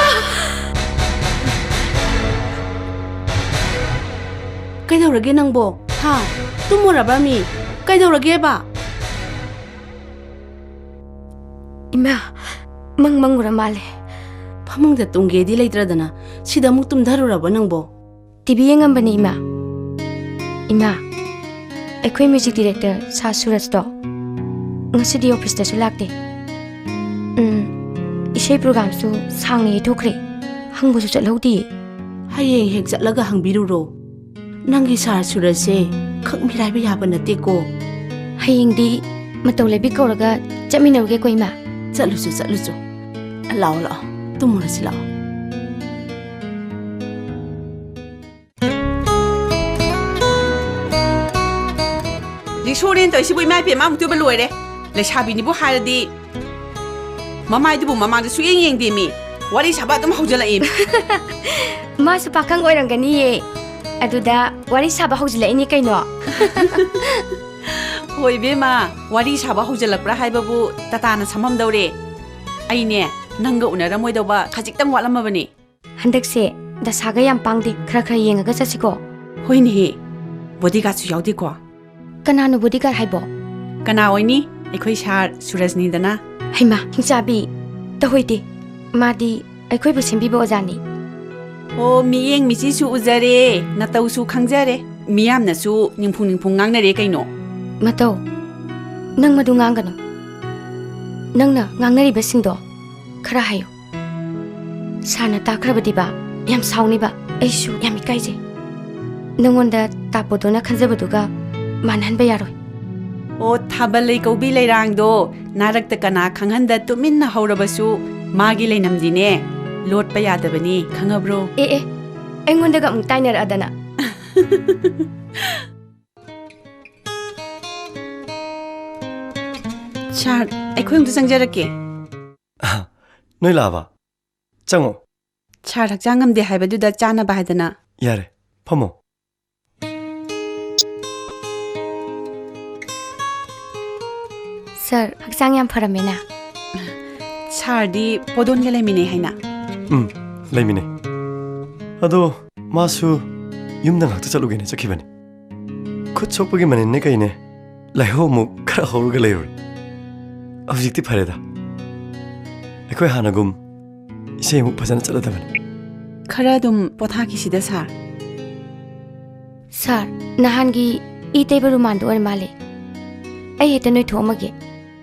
ꯀꯩꯗꯧꯔꯒꯦ ꯅꯪꯕꯣ? ꯍꯥ? ꯇꯨꯝꯃꯨꯔꯕ꯭ꯔꯥ ꯃꯤ? ꯀꯩꯗꯧꯔꯒꯦꯕ? ꯏꯃꯥ, ꯃꯪ ꯃꯪꯉꯨꯔ ꯃꯥꯜꯂꯦ꯫ ꯐꯃꯨꯡꯗ ꯇꯨꯝꯒꯦꯗꯤ ꯂꯩꯇ꯭ꯔꯗꯅ ꯁꯤꯗ ꯑꯃꯨꯛ ꯇꯨꯝꯊꯔꯨꯔꯕ ꯅꯪꯕꯣ? ꯇꯤ ꯚꯤ ꯌꯦꯡꯉꯝꯕꯅꯤ, ꯏꯃꯥ꯫ ꯏꯃꯥ, ꯑꯩꯈꯣꯏ ꯃ꯭ꯌꯨꯖꯤꯛ ꯗꯤꯔꯦꯛꯇꯔ ꯁꯥꯔ ꯁꯨꯔꯖꯇꯣ ꯉꯁꯤꯗꯤ ꯑꯣꯐꯤꯁꯇꯁꯨ ꯂꯥꯛꯇꯦ꯫ ꯎꯝ, ꯏꯁꯩ ꯄ꯭ꯔꯣꯒ꯭ꯔꯥꯝꯁꯨ ꯁꯥꯡꯅ ꯌꯩꯊꯣꯛꯈ꯭ꯔꯦ, ꯍꯪꯕꯁꯨ ꯆꯠꯍꯧꯗꯦ꯫ ꯍꯌꯦꯡ ꯍꯦꯛ ꯆꯠꯂꯒ ꯍꯪꯕꯤꯔꯨꯔꯣ꯫ ꯅꯪꯒꯤ ꯁꯥꯔ ꯁꯨꯔꯖꯁꯦ ꯈꯛ ꯃꯤꯔꯥꯏꯕ ꯌꯥꯕ ꯅꯠꯇꯦꯀꯣ꯫ ꯍꯌꯦꯡꯗꯤ ꯃꯇꯧ ꯂꯩꯕꯤ ꯀꯧꯔꯒ ꯆꯠꯃꯤꯟꯅꯔꯨꯒꯦꯀꯣ, ꯏꯃꯥ꯫ ꯆꯠꯂꯨꯆꯣ, ꯆꯠꯂꯨꯆꯣ꯫ ꯂꯥꯛꯑꯣ, ꯂꯥꯛꯑꯣ, ꯇꯨꯝꯃꯨꯔꯁꯤ ꯂꯥꯛꯑꯣ꯫ ꯔꯤꯛꯁꯣꯅꯦꯅ ꯇꯧꯔꯤꯁꯤꯕꯨ, ꯏꯃꯥ ꯏꯄꯦꯝꯃ, ꯑꯃꯨꯛꯇꯣꯏꯕ ꯂꯣꯏꯔꯦ꯫ ꯂꯩꯁꯥꯕꯤꯅꯤꯕꯨ ꯍꯥꯏꯔꯗꯤ ꯃꯃꯥꯏꯗꯨꯕꯨ ꯃꯃꯥꯡꯗ ꯁꯨꯛꯌꯦꯡ ꯌꯦꯡꯗꯦ ꯃꯤ꯫ ꯋꯥꯔꯤ ꯁꯥꯕ ꯑꯗꯨꯝ ꯍꯧꯖꯤꯜꯂꯛꯏ꯫ ꯃꯥꯁꯨ ꯄꯥꯈꯪ ꯑꯣꯏꯔꯝꯒꯅꯤꯌꯦ꯫ ꯑꯗꯨꯗ ꯋꯥꯔꯤ ꯁꯥꯕ ꯍꯧꯖꯤꯜꯂꯛꯏꯅꯤ ꯀꯩꯅꯣ꯫ ꯍꯣꯏ ꯏꯕꯦꯝꯃ, ꯋꯥꯔꯤ ꯁꯥꯕ ꯍꯧꯖꯤꯜꯂꯛꯄ꯭ꯔꯥ ꯍꯥꯏꯕꯕꯨ ꯇꯇꯥꯅ ꯁꯝꯃꯝꯗꯧꯔꯦ꯫ ꯑꯩꯅꯦ, ꯅꯪꯒ ꯎꯅꯔꯝꯃꯣꯏꯗꯧꯕ ꯈꯖꯤꯛꯇꯪ ꯋꯥꯠꯂꯝꯃꯕꯅꯤ꯫ ꯍꯟꯗꯛꯁꯦ ꯗꯁꯥꯒ ꯌꯥꯝ ꯄꯥꯡꯗꯦ, ꯈꯔ ꯈꯔ ꯌꯦꯡꯉꯒ ꯆꯠꯁꯤꯀꯣ꯫ ꯍꯣꯏꯅꯦꯍꯦ, ꯕꯣꯗꯤꯒꯥꯔꯗꯁꯨ ꯌꯥꯎꯗꯦꯀꯣ꯫ ꯀꯅꯥꯅꯣ bodyguard ꯍꯥꯏꯕꯣ? ꯀꯅꯥ ꯑꯣꯏꯅꯤ? ꯑꯩꯈꯣꯏ ꯁꯥꯔ ꯁꯨꯔꯖꯅꯤꯗꯅ꯫ ꯍꯩꯃꯥ, ꯍꯤꯡꯆꯥꯕꯤ, ꯇꯧꯍꯣꯏꯗꯦ꯫ ꯃꯥꯗꯤ ꯑꯩꯈꯣꯏꯕꯨ ꯁꯦꯝꯕꯤꯕ ꯑꯣꯖꯥꯅꯤ꯫ ꯑꯣ, ꯃꯤꯠꯌꯦꯡ ꯃꯤꯆꯤꯁꯨ ꯎꯖꯔꯦ, ꯅꯇꯧꯁꯨ ꯈꯪꯖꯔꯦ꯫ ꯃꯤꯌꯥꯝꯅꯁꯨ ꯅꯤꯡꯐꯨꯡ ꯅꯤꯡꯐꯨꯡ ꯉꯥꯡꯅꯔꯦ ꯀꯩꯅꯣ꯫ ꯃꯇꯧ, ꯅꯪ ꯃꯗꯨ ꯉꯥꯡꯒꯅꯨ꯫ ꯅꯪꯅ ꯉꯥꯡꯅꯔꯤꯕꯁꯤꯡꯗꯣ ꯈꯔ ꯍꯥꯏꯌꯨ꯫ ꯁꯥꯔꯅ ꯇꯥꯈ꯭ꯔꯕꯗꯤꯕ ꯌꯥꯝ ꯁꯥꯎꯅꯤꯕ꯫ ꯑꯩꯁꯨ ꯌꯥꯝ ꯏꯀꯥꯏꯖꯩ꯫ ꯅꯉꯣꯟꯗ ꯇꯥꯛꯄꯗꯨꯅ ꯈꯟꯖꯕꯗꯨꯒ ꯃꯥꯟꯅꯍꯟꯕ ꯌꯥꯔꯣꯏ꯫ ꯑꯣ, ꯊꯥꯕꯜ ꯂꯩꯀꯧꯕꯤ ꯂꯩꯔꯥꯡꯗꯣ ꯅꯥꯔꯛꯇ ꯀꯅꯥ ꯈꯪꯍꯟꯗ ꯇꯨꯃꯤꯟꯅ ꯍꯧꯔꯕꯁꯨ ꯃꯥꯒꯤ ꯂꯩꯅꯝꯗꯤꯅꯦ ꯂꯣꯠꯄ ꯌꯥꯗꯕꯅꯤ, ꯈꯪꯉꯕ꯭ꯔꯣ? ꯑꯦ, ꯑꯦ, ꯑꯩꯉꯣꯟꯗꯒ ꯑꯃꯨꯛ ꯇꯥꯏꯅꯔꯛꯑꯗꯅ꯫ ꯁꯥꯔ, ꯑꯩꯈꯣꯏ ꯑꯃꯨꯛꯇ ꯆꯪꯖꯔꯛꯀꯦ꯫ ꯑꯍ, ꯅꯣꯏ ꯂꯥꯛꯑꯕ? ꯆꯪꯉꯣ꯫ ꯁꯥꯔ ꯍꯛꯆꯥꯡ ꯉꯝꯗꯦ ꯍꯥꯏꯕꯗꯨꯗ ꯆꯥꯅꯕ ꯍꯥꯏꯗꯅ꯫ ꯌꯥꯔꯦ, ꯐꯝꯃꯣ꯫ ꯁꯥꯔ, ꯍꯛꯆꯥꯡ ꯌꯥꯝ ꯐꯔꯝꯃꯦꯅ꯫ ꯁꯥꯔꯗꯤ ꯄꯣꯗꯣꯟꯒ ꯂꯩꯃꯤꯟꯅꯩ ꯍꯥꯏꯅ? ꯎꯝ, ꯂꯩꯃꯤꯟꯅꯩ꯫ ꯑꯗꯣ ꯃꯥꯁꯨ ꯌꯨꯝꯗ ꯉꯥꯛꯇ ꯆꯠꯂꯨꯒꯦꯅ ꯆꯠꯈꯤꯕꯅꯤ꯫ ꯈꯨꯠ ꯁꯣꯛꯄꯒꯤ ꯃꯅꯤꯟꯅꯦ ꯀꯩꯅꯦ, ꯂꯥꯏꯍꯧ ꯑꯃꯨꯛ ꯈꯔ ꯍꯧꯔꯒ ꯂꯩꯔꯨꯔꯦ꯫ ꯍꯧꯖꯤꯛꯇꯤ ꯐꯔꯦꯗ꯫ ꯑꯩꯈꯣꯏ ꯍꯥꯟꯅꯒꯨꯝ ꯏꯁꯩ ꯑꯃꯨꯛ ꯐꯖꯅ ꯆꯠꯂꯗꯕꯅꯤ꯫ ꯈꯔ ꯑꯗꯨꯝ ꯄꯣꯊꯥꯈꯤꯁꯤꯗ, ꯁꯥꯔ꯫ ꯁꯥꯔ, ꯅꯍꯥꯟꯒꯤ ꯏ ꯇꯩꯕ ꯔꯨꯃꯥꯟꯗꯣ ꯑꯣꯏꯔ ꯃꯥꯜꯂꯦ꯫ ꯑꯩ ꯍꯦꯛꯇ ꯅꯣꯏꯊꯣꯛꯑꯝꯃꯒꯦ꯫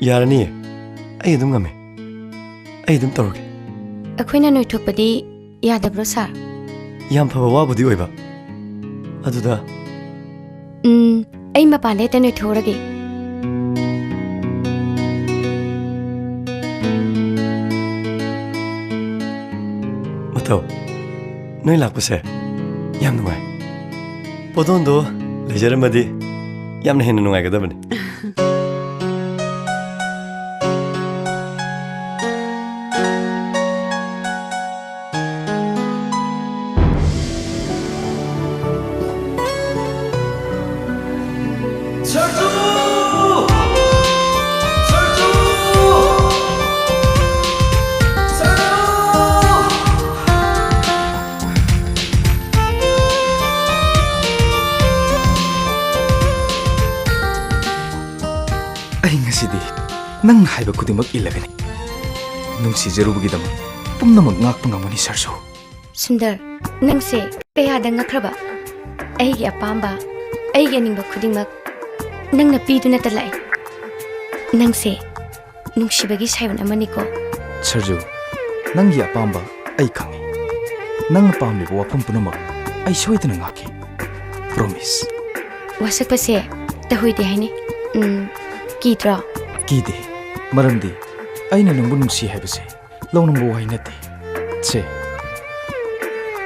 ꯌꯥꯔꯅꯤꯌꯦ, ꯑꯩ ꯑꯗꯨꯝ ꯉꯝꯃꯦ꯫ ꯑꯩ ꯑꯗꯨꯝ ꯇꯧꯔꯒꯦ꯫ ꯑꯩꯈꯣꯏꯅ ꯅꯣꯏꯊꯣꯛꯄꯗꯤ ꯌꯥꯗꯕ꯭ꯔꯣ, ꯁꯥꯔ? ꯌꯥꯝ ꯐꯕ ꯋꯥꯕꯨꯗꯤ ꯑꯣꯏꯕ꯫ ꯑꯗꯨꯗ ꯎꯝ, ꯑꯩ ꯃꯄꯥꯟꯗ ꯍꯦꯛꯇ ꯅꯣꯏꯊꯣꯛꯎꯔꯒꯦ꯫ ꯃꯇꯧ, ꯅꯣꯏ ꯂꯥꯛꯄꯁꯦ ꯌꯥꯝ ꯅꯨꯡꯉꯥꯏ꯫ ꯄꯣꯗꯣꯟꯗꯣ ꯂꯩꯖꯔꯝꯃꯗꯤ ꯌꯥꯝꯅ ꯍꯦꯟꯅ ꯅꯨꯡꯉꯥꯏꯒꯗꯕꯅꯤ꯫ ꯑꯩ ꯉꯁꯤꯗꯤ ꯅꯪꯅ ꯍꯥꯏꯕ ꯈꯨꯗꯤꯡꯃꯛ ꯏꯜꯂꯒꯅꯤ꯫ ꯅꯨꯡꯁꯤꯖꯔꯨꯕꯒꯤꯗꯃꯛ ꯄꯨꯝꯅꯃꯛ ꯉꯥꯛꯄ ꯉꯝꯒꯅꯤ, ꯁꯔꯖꯨ꯫ ꯁꯨꯟꯗꯔ, ꯅꯪꯁꯦ ꯀꯌꯥꯗ ꯉꯛꯈ꯭ꯔꯕ? ꯑꯩꯒꯤ ꯑꯄꯥꯝꯕ, ꯑꯩꯒꯤ ꯑꯅꯤꯡꯕ ꯈꯨꯗꯤꯡꯃꯛ ꯅꯪꯅ ꯄꯤꯗꯨꯅꯇ ꯂꯥꯛꯏ꯫ ꯅꯪꯁꯦ ꯅꯨꯡꯁꯤꯕꯒꯤ ꯁꯥꯌꯣꯟ ꯑꯃꯅꯤꯀꯣ꯫ ꯁꯔꯖꯨ, ꯅꯪꯒꯤ ꯑꯄꯥꯝꯕ ꯑꯩ ꯈꯪꯏ꯫ ꯅꯪꯅ ꯄꯥꯝꯂꯤꯕ ꯋꯥꯐꯝ ꯄꯨꯝꯅꯃꯛ ꯑꯩ ꯁꯣꯏꯗꯅ ꯉꯥꯛꯈꯤ꯫ Promise꯫ ꯋꯥꯁꯛꯄꯁꯦ ꯇꯧꯍꯩꯗꯦ ꯍꯥꯏꯅꯤ꯫ ꯎꯝ, ꯀꯤꯗ꯭ꯔꯣ? ꯀꯤꯗꯦ, ꯃꯔꯝꯗꯤ ꯑꯩꯅ ꯅꯪꯕꯨ ꯅꯨꯡꯁꯤ ꯍꯥꯏꯕꯁꯦ ꯂꯧꯅꯤꯡꯕ ꯋꯥꯍꯩ ꯅꯠꯇꯦ꯫ ꯁꯦ,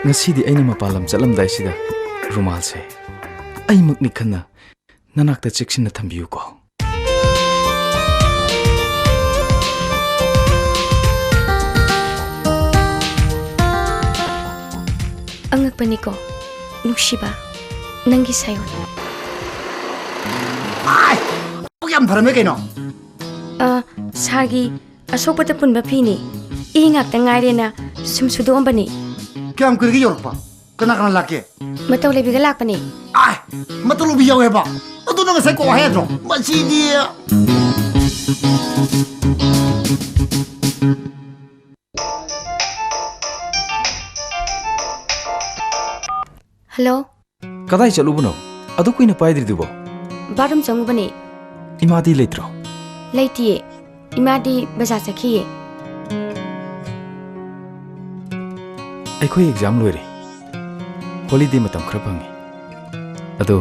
ꯉꯁꯤꯗꯤ ꯑꯩꯅ ꯃꯄꯥꯟ ꯂꯝ ꯆꯠꯂꯝꯗꯥꯏꯁꯤꯗ ꯔꯨꯃꯥꯜꯁꯦ ꯑꯩꯃꯛꯅꯤ ꯈꯟꯅ ꯅꯅꯥꯛꯇ ꯆꯦꯛꯁꯤꯟꯅ ꯊꯝꯕꯤꯌꯨꯀꯣ꯫ ꯑꯉꯛꯄꯅꯤꯀꯣ, ꯅꯨꯡꯁꯤꯕ, ꯅꯪꯒꯤ ꯁꯥꯌꯣꯟ꯫ ꯑꯥꯏ! ꯌꯥꯝ ꯐꯔꯝꯃꯦ ꯀꯩꯅꯣ꯫ ꯑ, ꯁꯥꯔꯒꯤ ꯑꯁꯣꯛꯄꯗ ꯄꯨꯟꯕ ꯐꯤꯅꯤ꯫ ꯏ ꯉꯥꯛꯇ ꯉꯥꯏꯔꯦꯅ ꯁꯨꯝ ꯁꯨꯗꯣꯛꯑꯝꯕꯅꯤ꯫ ꯀꯌꯥꯝ ꯀꯨꯏꯔꯒꯦ ꯌꯧꯔꯛꯄ? ꯀꯅꯥ ꯀꯅꯥ ꯂꯥꯛꯀꯦ? ꯃꯇꯧ ꯂꯩꯕꯤꯒ ꯂꯥꯛꯄꯅꯤ꯫ ꯑꯥꯏ! ꯃꯇꯧ ꯂꯩꯕꯤ ꯌꯥꯎꯋꯦꯕ? ꯑꯗꯨ ꯅꯪ ꯉꯁꯥꯏ ꯀꯣꯛ ꯍꯥꯏ ꯌꯥꯗ꯭ꯔꯣ? ꯃꯁꯤꯗꯤ꯫ ꯍꯜꯂꯣ꯫ ꯀꯗꯥꯏ ꯆꯠꯂꯨꯕꯅꯣ? ꯑꯗꯨ ꯀꯨꯏꯅ ꯄꯥꯏꯗ꯭ꯔꯤꯗꯨꯕꯣ? ꯕꯥꯠꯔꯨꯝ ꯆꯪꯉꯨꯕꯅꯦ꯫ ꯏꯃꯥꯗꯤ ꯂꯩꯇ꯭ꯔꯣ? ꯂꯩꯇꯤꯌꯦ꯫ ꯏꯃꯥꯗꯤ ꯕꯖꯥꯔ ꯆꯠꯈꯤꯌꯦ꯫ ꯑꯩꯈꯣꯏ ꯑꯦꯛꯖꯥꯝ ꯂꯣꯏꯔꯦ꯫ ꯍꯣꯂꯤꯗꯦ ꯃꯇꯝ ꯈꯔ ꯐꯪꯉꯦ꯫ ꯑꯗꯣ,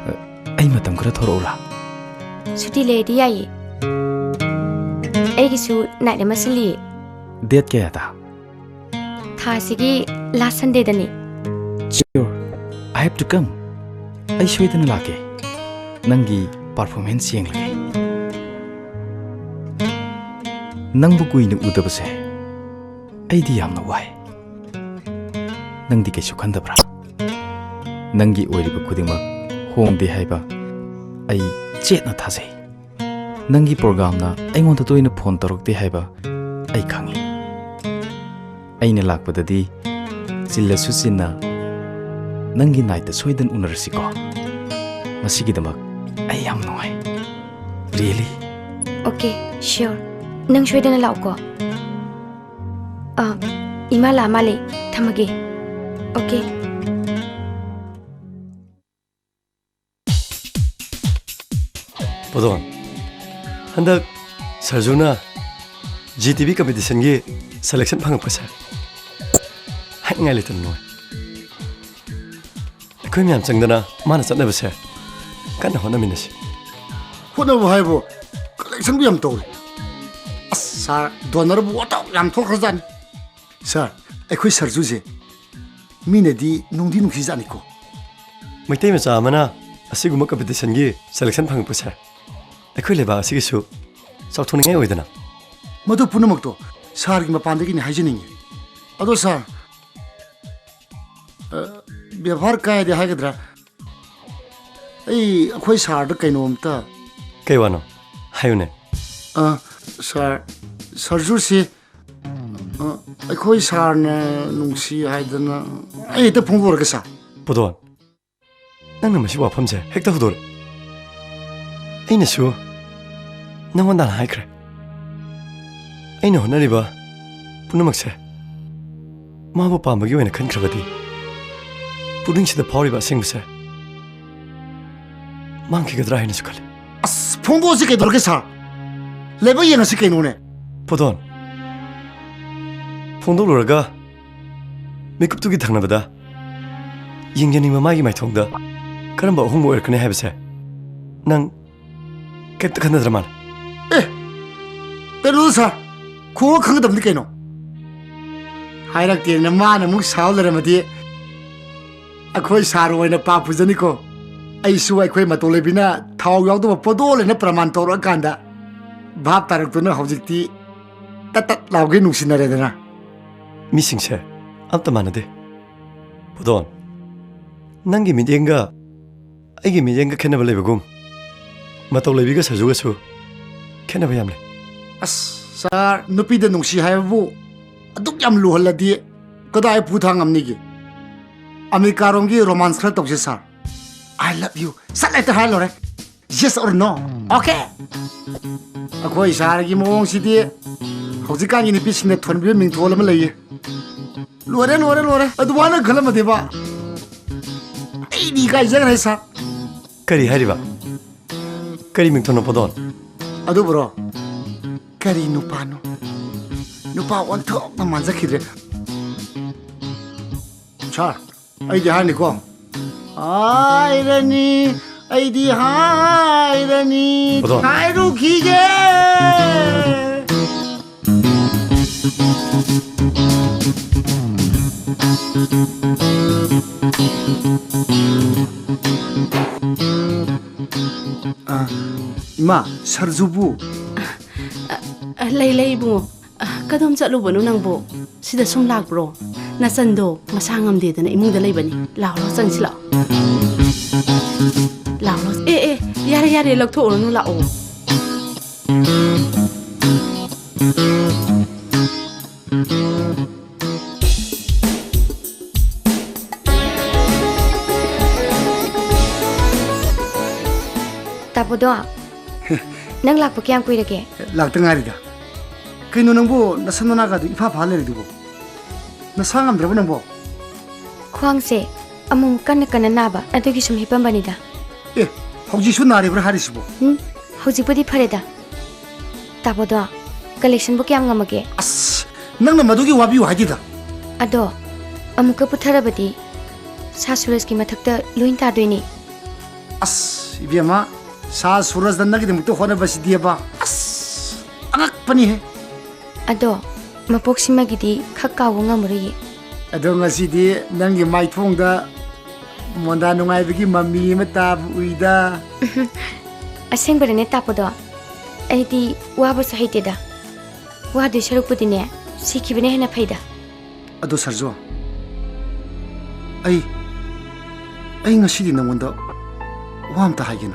ꯑ, ꯑꯩ ꯃꯇꯝ ꯈꯔ ꯊꯣꯔꯛꯎꯔꯥ? ꯁꯨꯇꯤ ꯂꯩꯔꯗꯤ ꯌꯥꯏꯌꯦ꯫ ꯑꯩꯒꯤꯁꯨ ꯅꯥꯏꯠ ꯑꯃ ꯁꯤꯜꯂꯤꯌꯦ꯫ ꯗꯦꯠ ꯀꯌꯥꯗ? ꯊꯥꯁꯤꯒꯤ ꯂꯥꯁ ꯁꯟꯗꯦꯗꯅꯤ꯫ Sure, I have to come. ꯑꯩ ꯁꯣꯏꯗꯅ ꯂꯥꯛꯀꯦ꯫ ꯅꯪꯒꯤ ꯄꯔꯐꯣꯔꯃꯦꯟꯁ ꯌꯦꯡꯂꯒꯦ꯫ ꯅꯪꯕꯨ ꯀꯨꯏꯅ ꯎꯗꯕꯁꯦ ꯑꯩꯗꯤ ꯌꯥꯝꯅ ꯋꯥꯏ꯫ ꯅꯪꯗꯤ ꯀꯩꯁꯨ ꯈꯟꯗꯕ꯭ꯔꯥ? ꯅꯪꯒꯤ ꯑꯣꯏꯔꯤꯕ ꯈꯨꯗꯤꯡꯃꯛ ꯍꯣꯡꯗꯦ ꯍꯥꯏꯕ ꯑꯩ ꯆꯦꯠꯅ ꯊꯥꯖꯩ꯫ ꯅꯪꯒꯤ ꯄ꯭ꯔꯣꯒ꯭ꯔꯥꯝꯅ ꯑꯩꯉꯣꯟꯗ ꯇꯣꯏꯅ ꯐꯣꯟ ꯇꯧꯔꯛꯇꯦ ꯍꯥꯏꯕ ꯑꯩ ꯈꯪꯏ꯫ ꯑꯩꯅ ꯂꯥꯛꯄꯗꯗꯤ ꯆꯤꯜꯂꯁꯨ ꯆꯤꯟꯅ ꯅꯪꯒꯤ ꯅꯥꯏꯠꯇ ꯁꯣꯏꯗꯅ ꯎꯅꯔꯁꯤꯀꯣ꯫ ꯃꯁꯤꯒꯤꯗꯃꯛ ꯑꯩ ꯌꯥꯝ ꯅꯨꯡꯉꯥꯏ꯫ Really? Okay, sure. ꯅꯪ ꯁꯣꯏꯗꯅ ꯂꯥꯛꯎꯀꯣ꯫ ꯑ, ꯏꯃꯥ ꯂꯥꯛꯑ ꯃꯥꯜꯂꯦ꯫ ꯊꯝꯃꯒꯦ꯫ Okay. ꯄꯣꯗꯣꯟ, ꯍꯟꯗꯛ ꯁꯔꯖꯨꯅ ꯖꯤ ꯇꯤ ꯚꯤ competitionꯒꯤ selection ꯐꯪꯉꯛꯄꯁꯦ ꯍꯥꯏꯅꯤꯡꯉꯥꯏ ꯂꯩꯇꯅ ꯅꯨꯡꯉꯥꯏ꯫ ꯑꯩꯈꯣꯏ ꯃꯌꯥꯝ ꯆꯪꯗꯅ ꯃꯥꯅ ꯆꯠꯅꯕꯁꯦ ꯀꯟꯅ ꯍꯣꯠꯅꯃꯤꯟꯅꯁꯤ꯫ ꯍꯣꯠꯅꯕ ꯍꯥꯏꯕꯨ collectionꯕꯨ ꯌꯥꯝ ꯇꯧꯔꯦ꯫ ꯑꯁ, sir, donorꯕꯨ ꯋꯥꯇꯥꯎ ꯌꯥꯝ ꯊꯣꯛꯈ꯭ꯔꯖꯥꯠꯅꯤ꯫ Sir, ꯑꯩꯈꯣꯏ ꯁꯔꯖꯨꯁꯦ ꯃꯤꯅꯗꯤ ꯅꯨꯡꯗꯤ ꯅꯨꯡꯁꯤꯖꯥꯠꯅꯤꯀꯣ꯫ ꯃꯩꯇꯩ ꯃꯆꯥ ꯑꯃꯅ ꯑꯁꯤꯒꯨꯝꯕ competitionꯒꯤ selection ꯐꯪꯉꯛꯄꯁꯦ ꯑꯩꯈꯣꯏ ꯂꯩꯕꯥꯛ ꯑꯁꯤꯒꯤꯁꯨ ꯆꯥꯎꯊꯣꯛꯅꯤꯡꯉꯥꯏ ꯑꯣꯏꯗꯅ꯫ ꯃꯗꯨ ꯄꯨꯝꯅꯃꯛꯇꯣ sirꯒꯤ ꯃꯄꯥꯟꯗꯒꯤꯅꯤ ꯍꯥꯏꯖꯅꯤꯡꯉꯤ꯫ ꯑꯗꯣ sir, ꯑ, ꯕꯦꯕꯥꯔ ꯀꯥꯏꯗꯦ ꯍꯥꯏꯒꯗ꯭ꯔꯥ? ꯑꯩ, ꯑꯩꯈꯣꯏ sirꯗ ꯀꯩꯅꯣꯝꯇ꯫ ꯀꯩ ꯋꯥꯅꯣ? ꯍꯥꯏꯌꯨꯅꯦ꯫ ꯑ, sir, ꯁꯔꯖꯨꯁꯤ, ꯑ, ꯑꯩꯈꯣꯏ sirꯅ ꯅꯨꯡꯁꯤ ꯍꯥꯏꯗꯅ꯫ ꯑꯩ ꯍꯦꯛꯇ ꯐꯣꯡꯗꯣꯛꯑꯒꯦ, sir꯫ ꯄꯨꯗꯣꯟ, ꯅꯪꯅ ꯃꯁꯤ ꯋꯥꯐꯝꯁꯦ ꯍꯦꯛꯇ ꯍꯧꯗꯣꯔꯛꯑꯦ꯫ ꯑꯩꯅꯁꯨ ꯅꯪꯉꯣꯟꯗ ꯍꯥꯟꯅ ꯍꯥꯏꯈ꯭ꯔꯦ꯫ ꯑꯩꯅ ꯍꯣꯠꯅꯔꯤꯕ ꯄꯨꯝꯅꯃꯛꯁꯦ ꯃꯥꯕꯨ ꯄꯥꯝꯕꯒꯤ ꯑꯣꯏꯅ ꯈꯟꯈ꯭ꯔꯕꯗꯤ, ꯄꯨꯛꯅꯤꯡꯁꯤꯗ ꯐꯥꯎꯔꯤꯕ ꯑꯁꯦꯡꯕꯁꯦ ꯃꯥꯡꯈꯤꯒꯗ꯭ꯔꯥ ꯍꯥꯏꯅꯁꯨ ꯈꯜꯂꯤ꯫ ꯑꯁ, ꯐꯣꯡꯗꯣꯛꯑꯁꯤ ꯀꯩꯗꯧꯔꯒꯦ, sir? ꯂꯥꯏꯕꯛ ꯌꯦꯡꯉꯁꯤ ꯀꯩꯅꯣꯅꯦ꯫ ꯄꯣꯗꯣꯟ, ꯐꯣꯡꯗꯣꯛꯂꯨꯔꯒ ꯃꯤꯀꯨꯞꯇꯨꯒꯤ ꯊꯪꯅꯕꯗ ꯌꯦꯡꯖꯅꯤꯡꯕ ꯃꯥꯒꯤ ꯃꯥꯏꯊꯣꯡꯗ ꯀꯔꯝꯕ ꯑꯍꯣꯡꯕ ꯑꯣꯏꯔꯛꯀꯅꯤ ꯍꯥꯏꯕꯁꯦ ꯅꯪ ꯀꯩꯝꯇ ꯈꯟꯅꯗ꯭ꯔ ꯃꯥꯜꯂꯦ꯫ ꯑꯦ, ꯀꯩꯅꯣ sir, ꯈꯣꯡꯉ ꯈꯪꯒꯗꯕꯅꯤ ꯀꯩꯅꯣ꯫ ꯍꯥꯏꯔꯛꯇꯦꯅ ꯃꯥꯅ ꯑꯃꯨꯛ ꯁꯥꯎ ꯂꯩꯔꯝꯃꯗꯤ ꯑꯩꯈꯣꯏ sir ꯑꯣꯏꯅ ꯄꯥꯞ ꯄꯨꯖꯅꯤꯀꯣ꯫ ꯑꯩꯁꯨ ꯑꯩꯈꯣꯏ ꯃꯇꯧ ꯂꯩꯕꯤꯅ ꯊꯥꯎ ꯌꯥꯎꯗꯕ ꯄꯣꯗꯣꯜ ꯍꯥꯏꯅ ꯄ꯭ꯔꯃꯥꯟ ꯇꯧꯔꯛꯑꯀꯥꯟꯗ ꯚꯥꯞ ꯇꯥꯔꯛꯇꯨꯅ ꯍꯧꯖꯤꯛꯇꯤ ꯇꯠ ꯇꯠ ꯂꯥꯎꯒꯩ ꯅꯨꯡꯁꯤꯅꯔꯦꯗꯅ꯫ ꯃꯤꯁꯤꯡꯁꯦ ꯑꯝꯇ ꯃꯥꯟꯅꯗꯦ꯫ ꯄꯨꯗꯣꯟ, ꯅꯪꯒꯤ ꯃꯤꯠꯌꯦꯡꯒ ꯑꯩꯒꯤ ꯃꯤꯠꯌꯦꯡꯒ ꯈꯦꯠꯅꯕ ꯂꯩꯕꯒꯨꯝ, ꯃꯇꯧ ꯂꯩꯕꯤꯒ ꯁꯔꯖꯨꯒꯁꯨ ꯈꯦꯠꯅꯕ ꯌꯥꯝ ꯂꯩ꯫ ꯑꯁ, sir, ꯅꯨꯄꯤꯗ ꯅꯨꯡꯁꯤ ꯍꯥꯏꯕꯕꯨ ꯑꯗꯨꯛ ꯌꯥꯝ ꯂꯨꯍꯜꯂꯗꯤ ꯀꯗꯥꯏ ꯄꯨ ꯊꯥꯡ ꯉꯝꯅꯤꯒꯦ? ꯑꯃꯦꯔꯤꯀꯥꯔꯣꯝꯒꯤ romance ꯈꯔ ꯇꯧꯁꯦ, sir꯫ "I love you" ꯁꯠ ꯍꯦꯛꯇ ꯍꯥꯏ ꯂꯣꯏꯔꯦ꯫ Yes or no? Okay. ꯑꯩꯈꯣꯏ ꯁꯥꯔꯒꯤ ꯃꯑꯣꯡꯁꯤꯗꯤ ꯍꯧꯖꯤꯛꯀꯥꯟꯒꯤ ꯅꯨꯄꯤꯁꯤꯡꯅ ꯊꯣꯟꯕꯤꯕ ꯃꯤꯡꯊꯣꯜ ꯑꯃ ꯂꯩꯌꯦ꯫ ꯂꯣꯏꯔꯦ, ꯂꯣꯏꯔꯦ, ꯂꯣꯏꯔꯦ꯫ ꯑꯗꯨꯃꯥꯏꯅ ꯈꯜꯂꯝꯃꯗꯤꯕ ꯑꯩꯗꯤ ꯏꯀꯥꯏꯖꯈ꯭ꯔꯦ, ꯁꯥꯔ꯫ ꯀꯔꯤ ꯍꯥꯏꯔꯤꯕ? ꯀꯔꯤ ꯃꯤꯡꯊꯣꯜꯅꯣ, ꯄꯣꯗꯣꯟ? ꯑꯗꯨꯕꯨꯔꯣ, ꯀꯔꯤ ꯅꯨꯄꯥꯅꯣ? ꯅꯨꯄꯥ ꯑꯣꯟꯊꯣꯛꯅ ꯃꯥꯟꯖꯈꯤꯗ꯭ꯔꯦ꯫ ꯁꯥꯔ, ꯑꯩꯗꯤ ꯍꯥꯏꯅꯤꯀꯣ꯫ ꯍꯥꯏꯔꯅꯤ, ꯑꯩꯗꯤ ꯍꯥꯏꯔꯅꯤ꯫ ꯄꯣꯗꯣꯟ꯫ ꯍꯥꯏꯔꯨꯈꯤꯒꯦ꯫ ꯑ, ꯏꯃꯥ, ꯁꯔꯖꯨꯕꯨ? ꯑ, ꯑ, ꯂꯩ, ꯂꯩ, ꯏꯕꯨꯡꯉꯣ꯫ ꯑ, ꯀꯗꯣꯝ ꯆꯠꯂꯨꯕꯅꯣ ꯅꯪꯕꯣ? ꯁꯤꯗ ꯁꯨꯝ ꯂꯥꯛꯄ꯭ꯔꯣ? ꯅꯆꯟꯗꯣ ꯃꯁꯥ ꯉꯝꯗꯦꯗꯅ ꯏꯃꯨꯡꯗ ꯂꯩꯕꯅꯤ꯫ ꯂꯥꯛꯑꯣ, ꯆꯪꯁꯤ ꯂꯥꯛꯑꯣ꯫ ꯂꯥꯛꯑꯣ꯫ ꯑꯦ, ꯑꯦ, ꯌꯥꯔꯦ, ꯌꯥꯔꯦ, ꯂꯧꯊꯣꯛꯎꯔꯅꯨ, ꯂꯥꯛꯑꯣ꯫ ꯇꯥꯄꯣꯗꯣ, ꯅꯪ ꯂꯥꯛꯄ ꯀꯌꯥꯝ ꯀꯨꯏꯔꯒꯦ? ꯂꯥꯛꯇ ꯉꯥꯏꯔꯤꯗ꯫ ꯀꯩꯅꯣ ꯅꯪꯕꯨ ꯅꯁꯝ ꯅꯅꯥꯒꯗꯨ ꯏꯐꯥ ꯐꯥ ꯂꯩꯔꯤꯗꯨꯕꯨ? ꯅꯁꯥ ꯉꯝꯗ꯭ꯔꯕ ꯅꯪꯕꯣ? ꯈ꯭ꯋꯥꯡꯁꯦ ꯑꯃꯨꯛ ꯀꯟꯅ ꯀꯟꯅ ꯅꯥꯕ, ꯑꯗꯨꯒꯤ ꯁꯨꯝ ꯍꯤꯞꯄꯝꯕꯅꯤꯗ꯫ ꯑꯦ, ꯍꯧꯖꯤꯛꯁꯨ ꯅꯥꯔꯤꯕ꯭ꯔꯥ ꯍꯥꯏꯔꯤꯁꯤꯕꯣ? ꯎꯝ, ꯍꯧꯖꯤꯛꯄꯨꯗꯤ ꯐꯔꯦꯗ꯫ ꯇꯥꯄꯣꯗꯣ, collectionꯕꯨ ꯀꯌꯥꯝ ꯉꯝꯃꯒꯦ? ꯑꯁ, ꯅꯪꯅ ꯃꯗꯨꯒꯤ ꯋꯥꯕꯤꯌꯨ ꯍꯥꯏꯗꯦꯗ꯫ ꯑꯗꯣ, ꯑꯃꯨꯛꯀ ꯄꯨꯊꯔꯕꯗꯤ ꯁꯥ ꯁꯨꯔꯖꯀꯤ ꯃꯊꯛꯇ ꯂꯣꯏ ꯇꯥꯗꯣꯏꯅꯤ꯫ ꯑꯁ, ꯏꯕꯦꯝꯃ, ꯁꯥ ꯁꯨꯔꯖꯅ ꯅꯪꯒꯤꯗꯃꯛꯇ ꯍꯣꯠꯅꯕꯁꯤꯗꯤꯕ, ꯑꯁ, ꯑꯉꯛꯄꯅꯤꯍꯦ꯫ ꯑꯗꯣ, ꯃꯄꯣꯛꯁꯤꯃꯒꯤꯗꯤ ꯈꯛ ꯀꯥꯎꯕ ꯉꯝꯃꯔꯣꯏꯌꯦ꯫ ꯑꯗꯣ ꯉꯁꯤꯗꯤ ꯅꯪꯒꯤ ꯃꯥꯏꯊꯣꯡꯗ ꯃꯣꯟꯗꯥ ꯅꯨꯡꯉꯥꯏꯕꯒꯤ ꯃꯃꯤ ꯑꯃ ꯇꯥꯕ ꯎꯏꯗ꯫ ꯑꯁꯦꯡꯕꯗꯅꯦ ꯇꯥꯄꯣꯗꯣ, ꯑꯩꯗꯤ ꯋꯥꯕꯁꯨ ꯍꯩꯇꯦꯗ꯫ ꯋꯥꯗꯣꯏ ꯁꯔꯨꯛꯄꯨꯗꯤꯅꯦ, ꯁꯤꯈꯤꯕꯅ ꯍꯦꯟꯅ ꯐꯩꯗ꯫ ꯑꯗꯣ ꯁꯔꯖꯨ, ꯑꯩ, ꯑꯩ ꯉꯁꯤꯗꯤ ꯅꯪꯉꯣꯟꯗ ꯋꯥ ꯑꯝꯇ ꯍꯥꯏꯒꯦꯅ꯫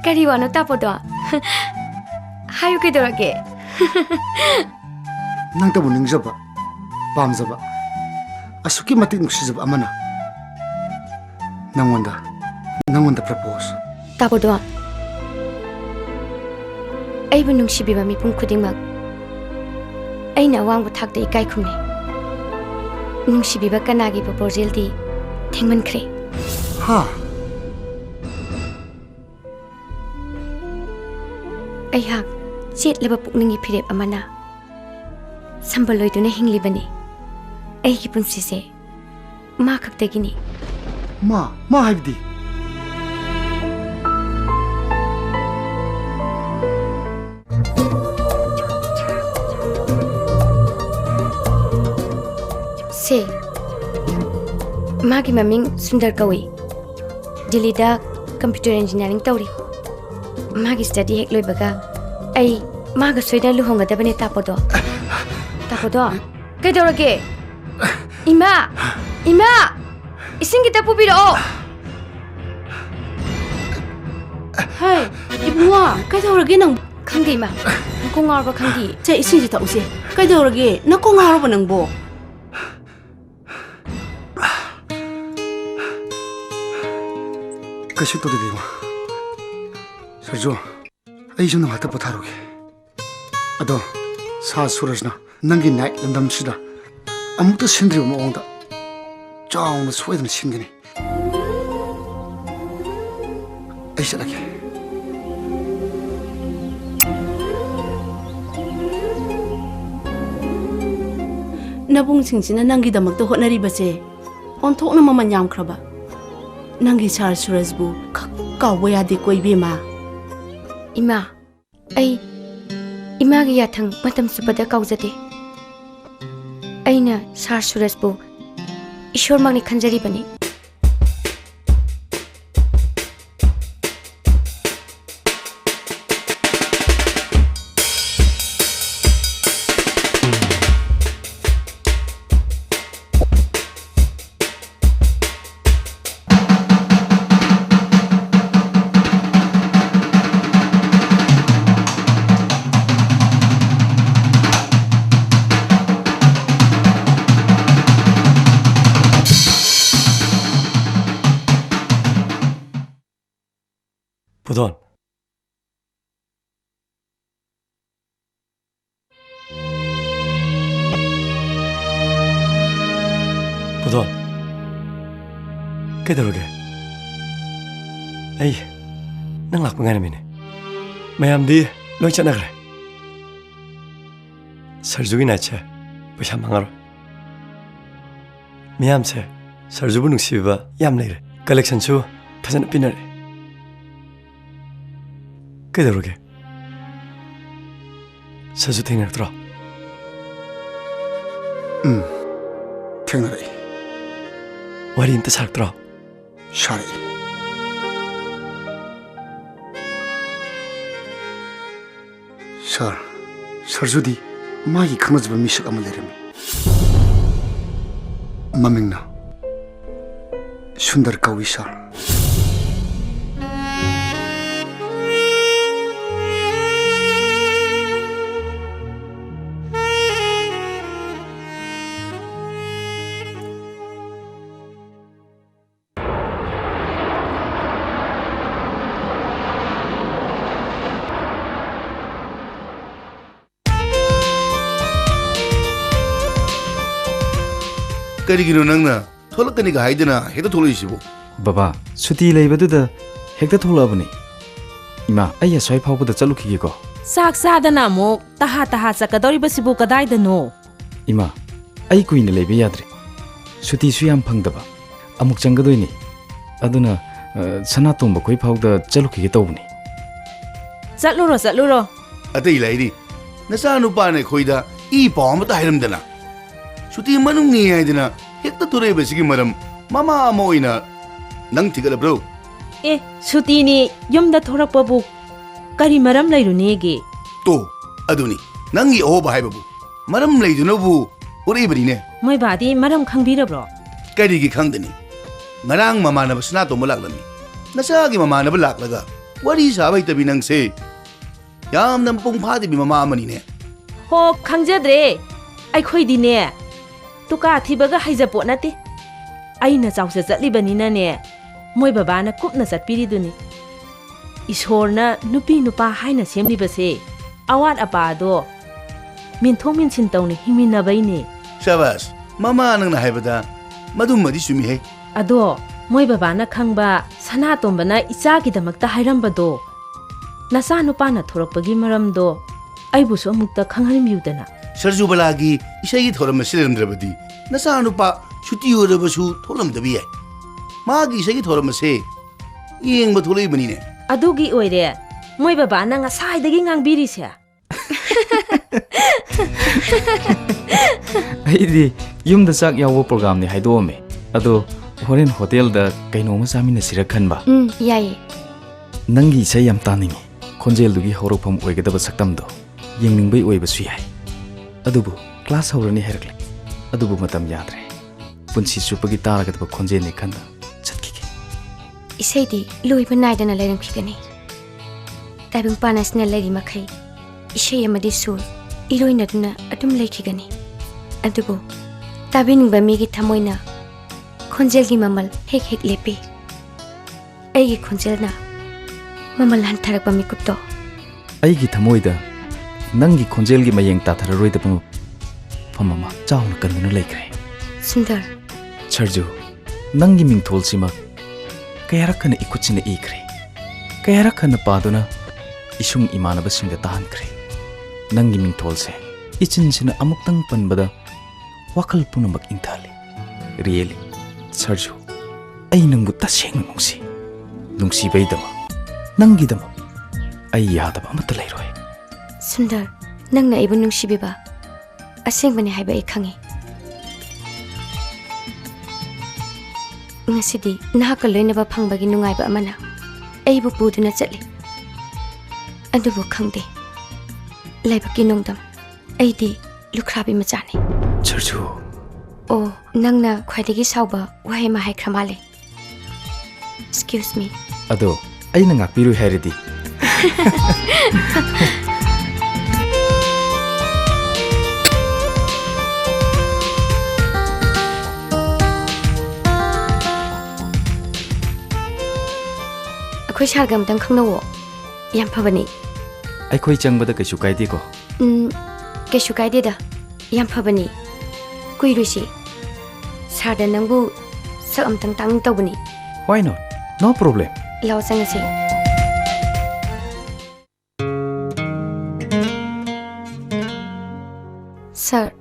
ꯀꯔꯤ ꯋꯥꯅꯣ ꯇꯥꯄꯣꯗꯣ? ꯍꯥꯏꯌꯨ ꯀꯩꯗꯧꯔꯒꯦ? ꯅꯪꯇꯕꯨ ꯅꯤꯡꯖꯕ, ꯄꯥꯝꯖꯕ, ꯑꯁꯨꯛꯀꯤ ꯃꯇꯤꯛ ꯅꯨꯡꯁꯤꯖꯕ ꯑꯃꯅ ꯅꯪꯉꯣꯟꯗ, ꯅꯪꯉꯣꯟꯗ propose꯫ ꯇꯥꯕꯗꯣ, ꯑꯩꯕꯨ ꯅꯨꯡꯁꯤꯕꯤꯕ ꯃꯤꯄꯨꯝ ꯈꯨꯗꯤꯡꯃꯛ ꯑꯩꯅ ꯑꯋꯥꯡꯕ ꯊꯥꯛꯇ ꯏꯀꯥꯏ ꯈꯨꯝꯅꯩ꯫ ꯅꯨꯡꯁꯤꯕꯤꯕ ꯀꯅꯥꯒꯤ proposalꯗꯤ ꯊꯦꯡꯃꯟꯈ꯭ꯔꯦ꯫ ꯍꯥ? ꯑꯩꯍꯥꯛ ꯆꯦꯠꯂꯕ ꯄꯨꯛꯅꯤꯡꯒꯤ ꯐꯤꯔꯦꯞ ꯑꯃꯅ ꯁꯝꯕꯜ ꯑꯣꯏꯗꯨꯅ ꯍꯤꯡꯂꯤꯕꯅꯤ꯫ ꯑꯩꯒꯤ ꯄꯨꯟꯁꯤꯁꯦ ꯃꯥ ꯈꯛꯇꯒꯤꯅꯤ꯫ ꯃꯥ? ꯃꯥ ꯍꯥꯏꯕꯗꯤ? ꯁꯦ, ꯃꯥꯒꯤ ꯃꯃꯤꯡ ꯁꯨꯟꯗꯔ ꯀꯧꯏ꯫ ꯗꯤꯜꯂꯤꯗ computer engineering ꯇꯧꯔꯤ꯫ ꯃꯥꯒꯤ study ꯍꯦꯛ ꯂꯣꯏꯕꯒ ꯑꯩ ꯃꯥꯒ ꯁꯣꯏꯗꯅ ꯂꯨꯍꯣꯡꯒꯗꯕꯅꯦ, ꯇꯥꯄꯣꯗꯣ꯫ ꯇꯥꯄꯣꯗꯣ, ꯀꯩꯗꯧꯔꯒꯦ? ꯏꯃꯥ! ꯏꯃꯥ! ꯏꯁꯤꯡ ꯈꯤꯇ ꯄꯨꯕꯤꯔꯛꯑꯣ꯫ ꯍꯩ, ꯏꯕꯨꯡꯉꯣ, ꯀꯩꯗꯧꯔꯒꯦ ꯅꯪ? ꯈꯪꯗꯦ, ꯏꯃꯥ꯫ ꯀꯣꯛ ꯉꯥꯎꯔꯕ ꯈꯪꯗꯦ꯫ ꯁꯦ, ꯏꯁꯤꯡꯁꯦ ꯊꯛꯎꯁꯦ꯫ ꯀꯩꯗꯧꯔꯒꯦ? ꯅꯪ ꯀꯣꯛ ꯉꯥꯎꯔꯕ ꯅꯪꯕꯣ? ꯀꯩꯁꯨ ꯇꯧꯗꯦ, ꯕꯦꯝꯃ꯫ ꯁꯔꯖꯨ, ꯑꯩꯁꯨ ꯉꯥꯏꯍꯥꯛꯇ ꯄꯣꯊꯥꯔꯨꯒꯦ꯫ ꯑꯗꯣ, ꯁꯥꯔ ꯁꯨꯔꯖꯅ ꯅꯪꯒꯤ night ꯂꯝꯗꯝꯁꯤꯗ ꯑꯃꯨꯛꯇ ꯁꯤꯟꯗ꯭ꯔꯤꯕ ꯃꯑꯣꯡꯗ ꯆꯥꯎꯅ ꯁꯣꯏꯗꯅ ꯁꯤꯟꯒꯅꯤ꯫ ꯑꯩ ꯆꯠꯂꯒꯦ꯫ ꯅꯕꯨꯡꯁꯤꯡꯁꯤꯅ ꯅꯪꯒꯤꯗꯃꯛꯇ ꯍꯣꯠꯅꯔꯤꯕꯁꯦ ꯑꯣꯟꯊꯣꯛꯅ ꯃꯃꯜ ꯌꯥꯝꯈ꯭ꯔꯕ꯫ ꯅꯪꯒꯤ ꯁꯥꯔ ꯁꯨꯔꯖꯕꯨ ꯈꯛ ꯀꯥꯎꯕ ꯌꯥꯗꯦꯀꯣ, ꯏꯕꯦꯝꯃ꯫ ꯏꯃꯥ, ꯑꯩ ꯏꯃꯥꯒꯤ ꯌꯥꯊꯪ ꯃꯇꯝ ꯆꯨꯞꯄꯗ ꯀꯥꯎꯖꯗꯦ꯫ ꯑꯩꯅ ꯁꯥꯔ ꯁꯨꯔꯖꯄꯨ ꯏꯁꯣꯔꯃꯛꯅꯤ ꯈꯟꯖꯔꯤꯕꯅꯤ꯫ ꯄꯨꯗꯣꯟ꯫ ꯄꯨꯗꯣꯟ꯫ ꯀꯩꯗꯧꯔꯒꯦ? ꯑꯩ ꯅꯪ ꯂꯥꯛꯄ ꯉꯥꯏꯔꯝꯃꯤꯅꯦ꯫ ꯃꯌꯥꯝꯗꯤ ꯂꯣꯏ ꯆꯠꯅꯈ꯭ꯔꯦ꯫ ꯁꯔꯖꯨꯒꯤ ꯅꯥꯏꯠꯁꯦ ꯄꯩꯁꯥ ꯃꯥꯡꯉꯔꯣꯏ꯫ ꯃꯤꯌꯥꯝꯁꯦ ꯁꯔꯖꯨꯕꯨ ꯅꯨꯡꯁꯤꯕꯤꯕ ꯌꯥꯝ ꯂꯩꯔꯦ꯫ ꯀꯂꯦꯛꯁꯟꯁꯨ ꯐꯖꯅ ꯄꯤꯅꯔꯦ꯫ ꯀꯩꯗꯧꯔꯒꯦ? ꯁꯔꯖꯨ ꯊꯦꯡꯅꯔꯛꯇ꯭ꯔꯣ? ꯎꯝ, ꯊꯦꯡꯅꯔꯛꯏ꯫ ꯋꯥꯔꯤ ꯑꯝꯇ ꯁꯥꯔꯛꯇ꯭ꯔꯣ? ꯁꯥꯔꯛꯏ꯫ ꯁꯥꯔ, ꯁꯔꯖꯨꯗꯤ ꯃꯥꯒꯤ ꯈꯪꯅꯖꯕ ꯃꯤꯁꯛ ꯑꯃ ꯂꯩꯔꯝꯃꯤ꯫ ꯃꯃꯤꯡꯅ ꯁꯨꯟꯗꯔ ꯀꯧꯏ, ꯁꯥꯔ꯫ ꯀꯔꯤꯒꯤꯅꯣ ꯅꯪꯅ ꯊꯣꯛꯂꯛꯀꯅꯤꯒ ꯍꯥꯏꯗꯅ ꯍꯦꯛꯇ ꯊꯣꯛꯂꯛꯏꯁꯤꯕꯨ? ꯕꯕꯥ, ꯁꯨꯇꯤ ꯂꯩꯕꯗꯨꯗ ꯍꯦꯛꯇ ꯊꯣꯛꯂꯛꯑꯕꯅꯤ꯫ ꯏꯃꯥ, ꯑꯩ ꯑꯁ꯭ꯋꯥꯏ ꯐꯥꯎꯕꯗ ꯆꯠꯂꯨꯈꯤꯒꯦꯀꯣ꯫ ꯆꯥꯛ ꯆꯥꯗꯅ ꯑꯃꯨꯛ ꯇꯍꯥ ꯇꯍꯥ ꯆꯠꯀꯗꯧꯔꯤꯕꯁꯤꯕꯨ ꯀꯗꯥꯏꯗꯅꯣ? ꯏꯃꯥ, ꯑꯩ ꯀꯨꯏꯅ ꯂꯩꯕ ꯌꯥꯗ꯭ꯔꯦ꯫ ꯁꯨꯇꯤꯁꯨ ꯌꯥꯝ ꯐꯪꯗꯕ꯫ ꯑꯃꯨꯛ ꯆꯪꯒꯗꯣꯏꯅꯤ꯫ ꯑꯗꯨꯅ, ꯑ, ꯁꯅꯥꯇꯣꯝꯕ ꯈꯣꯏ ꯐꯥꯎꯗ ꯆꯠꯂꯨꯈꯤꯒꯦ ꯇꯧꯕꯅꯤ꯫ ꯆꯠꯂꯨꯔꯣ, ꯆꯠꯂꯨꯔꯣ꯫ ꯑꯇꯩ ꯂꯥꯏꯔꯤ, ꯅꯆꯥꯅꯨꯄꯥꯅ ꯑꯩꯈꯣꯏꯗ ꯏ ꯄꯥꯎ ꯑꯃꯇ ꯍꯥꯏꯔꯝꯗꯅ꯫ ꯁꯨꯇꯤ ꯃꯅꯨꯡꯅꯤ ꯍꯥꯏꯗꯅ ꯍꯦꯛꯇ ꯊꯣꯔꯛꯏꯕꯁꯤꯒꯤ ꯃꯔꯝ ꯃꯃꯥ ꯑꯃ ꯑꯣꯏꯅ ꯅꯪ ꯊꯤꯒꯠꯂꯕ꯭ꯔꯣ? ꯑꯦ, ꯁꯨꯇꯤꯅꯤ, ꯌꯨꯝꯗ ꯊꯣꯔꯛꯄꯕꯨ ꯀꯔꯤ ꯃꯔꯝ ꯂꯩꯔꯨꯅꯦꯒꯦ? ꯇꯣ, ꯑꯗꯨꯅꯤ, ꯅꯪꯒꯤ ꯑꯍꯣꯕ ꯍꯥꯏꯕꯕꯨ ꯃꯔꯝ ꯂꯩꯗꯨꯅꯕꯨ ꯎꯔꯛꯏꯕꯅꯤꯅꯦ꯫ ꯃꯣꯏ ꯕꯥꯗꯤ ꯃꯔꯝ ꯈꯪꯕꯤꯔꯕ꯭ꯔꯣ? ꯀꯔꯤꯒꯤ ꯈꯪꯗꯅꯤ? ꯉꯔꯥꯡ ꯃꯃꯥꯟꯅꯕ ꯁꯅꯥꯇꯣꯝꯕ ꯂꯥꯛꯂꯝꯃꯤ꯫ ꯅꯆꯥꯒꯤ ꯃꯃꯥꯟꯅꯕ ꯂꯥꯛꯂꯒ ꯋꯥꯔꯤ ꯁꯥꯕ ꯍꯩꯇꯕꯤ ꯅꯪꯁꯦ꯫ ꯌꯥꯝꯅ ꯃꯄꯨꯡ ꯐꯥꯗꯕꯤ ꯃꯃꯥ ꯑꯃꯅꯤꯅꯦ꯫ ꯍꯣ, ꯈꯪꯖꯗ꯭ꯔꯦ꯫ ꯑꯩꯈꯣꯏꯗꯤꯅꯦ, ꯇꯨꯀꯥ ꯊꯤꯕꯒ ꯍꯩꯖꯄꯣꯠ ꯅꯠꯇꯦ꯫ ꯑꯩꯅ ꯆꯥꯎꯖ ꯆꯠꯂꯤꯕꯅꯤꯅꯅꯦ, ꯃꯣꯏ ꯕꯕꯥꯅ ꯀꯨꯞꯅ ꯆꯠꯄꯤꯔꯤꯗꯨꯅꯤ꯫ ꯏꯁꯣꯔꯅ ꯅꯨꯄꯤ ꯅꯨꯄꯥ ꯍꯥꯏꯅ ꯁꯦꯝꯂꯤꯕꯁꯦ ꯑꯋꯥꯠ ꯑꯄꯥꯗꯣ ꯃꯦꯟꯊꯣꯛ ꯃꯦꯟꯁꯤꯟ ꯇꯧꯅ ꯍꯤꯡꯃꯤꯟꯅꯕꯩꯅꯦ꯫ ꯁꯕꯥꯁ, ꯃꯃꯥ ꯅꯪꯅ ꯍꯥꯏꯕꯗ ꯃꯗꯨꯃꯗꯤ ꯆꯨꯝꯃꯤꯍꯦ꯫ ꯑꯗꯣ ꯃꯣꯏ ꯕꯕꯥꯅ ꯈꯪꯕ ꯁꯅꯥꯇꯣꯝꯕꯅ ꯏꯆꯥꯒꯤꯗꯃꯛꯇ ꯍꯥꯏꯔꯝꯕꯗꯣ, ꯅꯆꯥꯅꯨꯄꯥꯅ ꯊꯣꯔꯛꯄꯒꯤ ꯃꯔꯝꯗꯣ ꯑꯩꯕꯨꯁꯨ ꯑꯃꯨꯛꯇ ꯈꯪꯍꯟꯕꯤꯌꯨꯗꯅ꯫ ꯁꯔꯖꯨꯕꯂꯥꯒꯤ ꯏꯁꯩꯒꯤ ꯊꯧꯔꯝ ꯑꯁꯤ ꯂꯩꯔꯝꯗ꯭ꯔꯕꯗꯤ ꯅꯆꯥꯅꯨꯄꯥ ꯁꯨꯇꯤ ꯑꯣꯏꯔꯕꯁꯨ ꯊꯣꯛꯂꯝꯗꯕ ꯌꯥꯏ꯫ ꯃꯥꯒꯤ ꯏꯁꯩꯒꯤ ꯊꯧꯔꯝ ꯑꯁꯦ ꯌꯦꯡꯕ ꯊꯣꯛꯂꯛꯏꯕꯅꯤꯅꯦ꯫ ꯑꯗꯨꯒꯤ ꯑꯣꯏꯔꯦ ꯃꯣꯏ ꯕꯕꯥꯅ ꯉꯁꯥꯏꯗꯒꯤ ꯉꯥꯡꯕꯤꯔꯤꯁꯦ꯫ ꯑꯩꯗꯤ ꯌꯨꯝꯗ ꯆꯥꯛ ꯌꯥꯎꯕ ꯄ꯭ꯔꯣꯒ꯭ꯔꯥꯝꯅꯤ ꯍꯥꯏꯗꯣꯛꯑꯝꯃꯦ꯫ ꯑꯗꯣ ꯍꯣꯔꯦꯟ ꯍꯣꯇꯦꯜꯗ ꯀꯩꯅꯣꯝꯃ ꯆꯥꯃꯤꯟꯅꯁꯤꯔ ꯈꯟꯕ꯫ ꯎꯝ, ꯌꯥꯏꯌꯦ꯫ ꯅꯪꯒꯤ ꯏꯁꯩ ꯌꯥꯝ ꯇꯥꯅꯤꯡꯉꯤ꯫ ꯈꯣꯟꯖꯦꯜꯗꯨꯒꯤ ꯍꯧꯔꯛꯐꯝ ꯑꯣꯏꯒꯗꯕ ꯁꯛꯇꯝꯗꯣ ꯌꯦꯡꯅꯤꯡꯕꯩ ꯑꯣꯏꯕꯁꯨ ꯌꯥꯏ꯫ ꯑꯗꯨꯕꯨ ꯀ꯭ꯂꯥꯁ ꯍꯧꯔꯅꯤ ꯍꯥꯏꯔꯛꯂꯦ꯫ ꯑꯗꯨꯕꯨ ꯃꯇꯝ ꯌꯥꯗ꯭ꯔꯦ꯫ ꯄꯨꯟꯁꯤ ꯆꯨꯞꯄꯒꯤ ꯇꯥꯔꯒꯗꯕ ꯈꯣꯟꯖꯦꯜꯅꯤ ꯈꯟꯅ ꯆꯠꯈꯤꯒꯦ꯫ ꯏꯁꯩꯗꯤ ꯂꯣꯏꯕ ꯅꯥꯏꯗꯅ ꯂꯩꯔꯝꯈꯤꯒꯅꯤ꯫ ꯇꯥꯏꯕꯪꯄꯥꯟ ꯑꯁꯤꯅ ꯂꯩꯔꯤ ꯃꯈꯩ ꯏꯁꯩ ꯑꯃꯗꯤ ꯁꯨꯔ ꯏꯔꯣꯏꯅꯗꯨꯅ ꯑꯗꯨꯝ ꯂꯩꯈꯤꯒꯅꯤ꯫ ꯑꯗꯨꯕꯨ ꯇꯥꯕꯤꯅꯤꯡꯕ ꯃꯤꯒꯤ ꯊꯃꯣꯏꯅ ꯈꯣꯟꯖꯦꯜꯒꯤ ꯃꯃꯜ ꯍꯦꯛ ꯍꯦꯛ ꯂꯦꯞꯄꯤ꯫ ꯑꯩꯒꯤ ꯈꯣꯟꯖꯦꯜꯅ ꯃꯃꯜ ꯍꯟꯊꯔꯛꯄ ꯃꯤꯀꯨꯞꯇꯣ꯫ ꯑꯩꯒꯤ ꯊꯃꯣꯏꯗ ꯅꯪꯒꯤ ꯈꯣꯟꯖꯦꯜꯒꯤ ꯃꯌꯦꯡ ꯇꯥꯊꯔꯔꯣꯏꯗꯕ ꯃꯐꯝ ꯑꯃ ꯆꯥꯎꯅ ꯀꯟꯗꯨꯅ ꯂꯩꯈ꯭ꯔꯦ꯫ ꯁꯨꯟꯗꯔ꯫ ꯁꯔꯖꯨ, ꯅꯪꯒꯤ ꯃꯤꯡꯊꯣꯜꯁꯤꯃꯛ ꯀꯌꯥꯔꯛ ꯍꯟꯅ ꯏꯈꯨꯠꯁꯤꯅ ꯏꯈ꯭ꯔꯦ꯫ ꯀꯌꯥꯔꯛ ꯍꯟꯅ ꯄꯥꯗꯨꯅ ꯏꯁꯨꯡ ꯏꯃꯥꯟꯅꯕꯁꯤꯡꯗ ꯇꯥꯍꯟꯈ꯭ꯔꯦ꯫ ꯅꯪꯒꯤ ꯃꯤꯡꯊꯣꯜꯁꯦ ꯏꯆꯤꯟꯁꯤꯅ ꯑꯃꯨꯛꯇꯪ ꯄꯟꯕꯗ ꯋꯥꯈꯜ ꯄꯨꯝꯅꯃꯛ ꯏꯪꯊꯍꯜꯂꯤ꯫ Really, ꯁꯔꯖꯨ, ꯑꯩ ꯅꯪꯕꯨ ꯇꯁꯦꯡꯅ ꯅꯨꯡꯁꯤ꯫ ꯅꯨꯡꯁꯤꯕꯩꯗꯃꯛ, ꯅꯪꯒꯤꯗꯃꯛ ꯑꯩ ꯌꯥꯗꯕ ꯑꯃꯠꯇ ꯂꯩꯔꯣꯏ꯫ ꯁꯨꯟꯗꯔ, ꯅꯪꯅ ꯑꯩꯕꯨ ꯅꯨꯡꯁꯤꯕꯤꯕ ꯑꯁꯦꯡꯕꯅꯤ ꯍꯥꯏꯕ ꯑꯩ ꯈꯪꯉꯤ꯫ ꯉꯁꯤꯗꯤ ꯅꯍꯥꯛꯀ ꯂꯣꯏꯅꯕ ꯐꯪꯕꯒꯤ ꯅꯨꯡꯉꯥꯏꯕ ꯑꯃꯅ ꯑꯩꯕꯨ ꯄꯨꯗꯨꯅ ꯆꯠꯂꯤ꯫ ꯑꯗꯨꯕꯨ ꯈꯪꯗꯦ, ꯂꯥꯏꯕꯛꯀꯤ ꯅꯣꯡꯗꯝ, ꯑꯩꯗꯤ ꯂꯨꯈ꯭ꯔꯥꯕꯤ ꯃꯆꯥꯅꯤ꯫ ꯁꯔꯖꯨ꯫ ꯑꯣ, ꯅꯪꯅ ꯈ꯭ꯋꯥꯏꯗꯒꯤ ꯁꯥꯎꯕ ꯋꯥꯍꯩ ꯑꯃ ꯍꯥꯏꯈ꯭ꯔ ꯃꯥꯜꯂꯦ꯫ Excuse me꯫ ꯑꯗꯣ ꯑꯩꯅ ꯉꯥꯛꯄꯤꯔꯣꯏ ꯍꯥꯏꯔꯗꯤ? ꯑꯩꯈꯣꯏ ꯁꯥꯔꯒ ꯑꯝꯇꯪ ꯈꯪꯅꯧꯋꯣ꯫ ꯌꯥꯝ ꯐꯕꯅꯤ꯫ ꯑꯩꯈꯣꯏ ꯆꯪꯕꯗ ꯀꯩꯁꯨ ꯀꯥꯏꯗꯦꯀꯣ? ꯎꯝ, ꯀꯩꯁꯨ ꯀꯥꯏꯗꯦꯗ꯫ ꯌꯥꯝ ꯐꯕꯅꯤ꯫ ꯀꯨꯏꯔꯣꯏꯁꯤ꯫ ꯁꯥꯔꯗ ꯅꯪꯕꯨ ꯁꯛ ꯑꯝꯇꯪ ꯇꯥꯛꯅꯤꯡ ꯇꯧꯕꯅꯤ꯫ Why not? No problem. ꯂꯥꯛꯑꯣ, ꯆꯪꯉꯁꯤ꯫ ꯁꯥꯔ꯫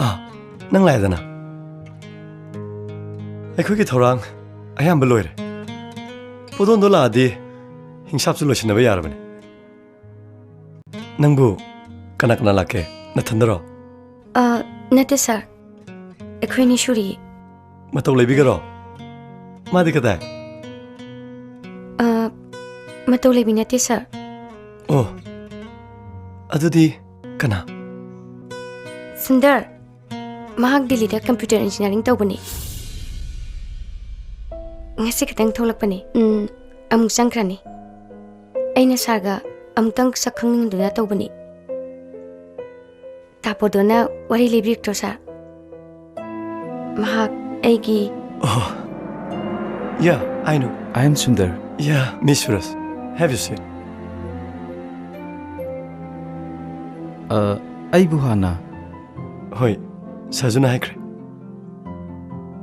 ꯑꯥ, ꯅꯪ ꯂꯥꯛꯑꯦꯗꯅ꯫ ꯑꯩꯈꯣꯏꯒꯤ ꯊꯧꯔꯥꯡ ꯑꯌꯥꯝꯕ ꯂꯣꯏꯔꯦ꯫ ꯄꯣꯗꯣꯟꯗꯣ ꯂꯥꯛꯑꯗꯤ ꯍꯤꯡꯁꯥꯞꯁꯨ ꯂꯣꯏꯁꯤꯟꯅꯕ ꯌꯥꯔꯕꯅꯤ꯫ ꯅꯪꯕꯨ ꯀꯅꯥ ꯀꯅꯥ ꯂꯥꯛꯀꯦ? ꯅꯊꯟꯗꯔꯣ? ꯑ, ꯅꯠꯇꯦ, ꯁꯥꯔ꯫ ꯑꯩꯈꯣꯏꯅꯤ ꯁꯨꯔꯤ꯫ ꯃꯇꯧ ꯂꯩꯕꯤꯒꯔꯣ? ꯃꯥꯗꯤ ꯀꯗꯥꯏ? ꯑ, ꯃꯇꯧ ꯂꯩꯕꯤ ꯅꯠꯇꯦ, ꯁꯥꯔ꯫ ꯑꯣ, ꯑꯗꯨꯗꯤ ꯀꯅꯥ? ꯁꯨꯟꯗꯔ꯫ ꯃꯍꯥꯛ ꯗꯤꯜꯂꯤꯗ computer engineering ꯇꯧꯕꯅꯤ꯫ ꯉꯁꯤ ꯈꯛꯇꯪ ꯊꯣꯛꯂꯛꯄꯅꯤ꯫ ꯎꯝ, ꯑꯃꯨꯛ ꯆꯪꯈ꯭ꯔꯅꯤ꯫ ꯑꯩꯅ ꯁꯥꯔꯒ ꯑꯃꯨꯛꯇꯪ ꯁꯛ ꯈꯪꯅꯤꯡꯗꯨꯅ ꯇꯧꯕꯅꯤ꯫ ꯇꯥꯄꯣꯗꯣꯅ ꯋꯥꯔꯤ ꯂꯤꯕꯤꯔꯛꯇ꯭ꯔꯣ, ꯁꯥꯔ? ꯃꯍꯥꯛ ꯑꯩꯒꯤ Oh, yeah, I know. I am Sundar. Yeah, Miss Suraj. Have you seen? ꯑ, ꯑꯩꯕꯨ ꯍꯥꯟꯅ ꯍꯣꯏ, ꯁꯔꯖꯨꯅ ꯍꯥꯏꯈ꯭ꯔꯦ꯫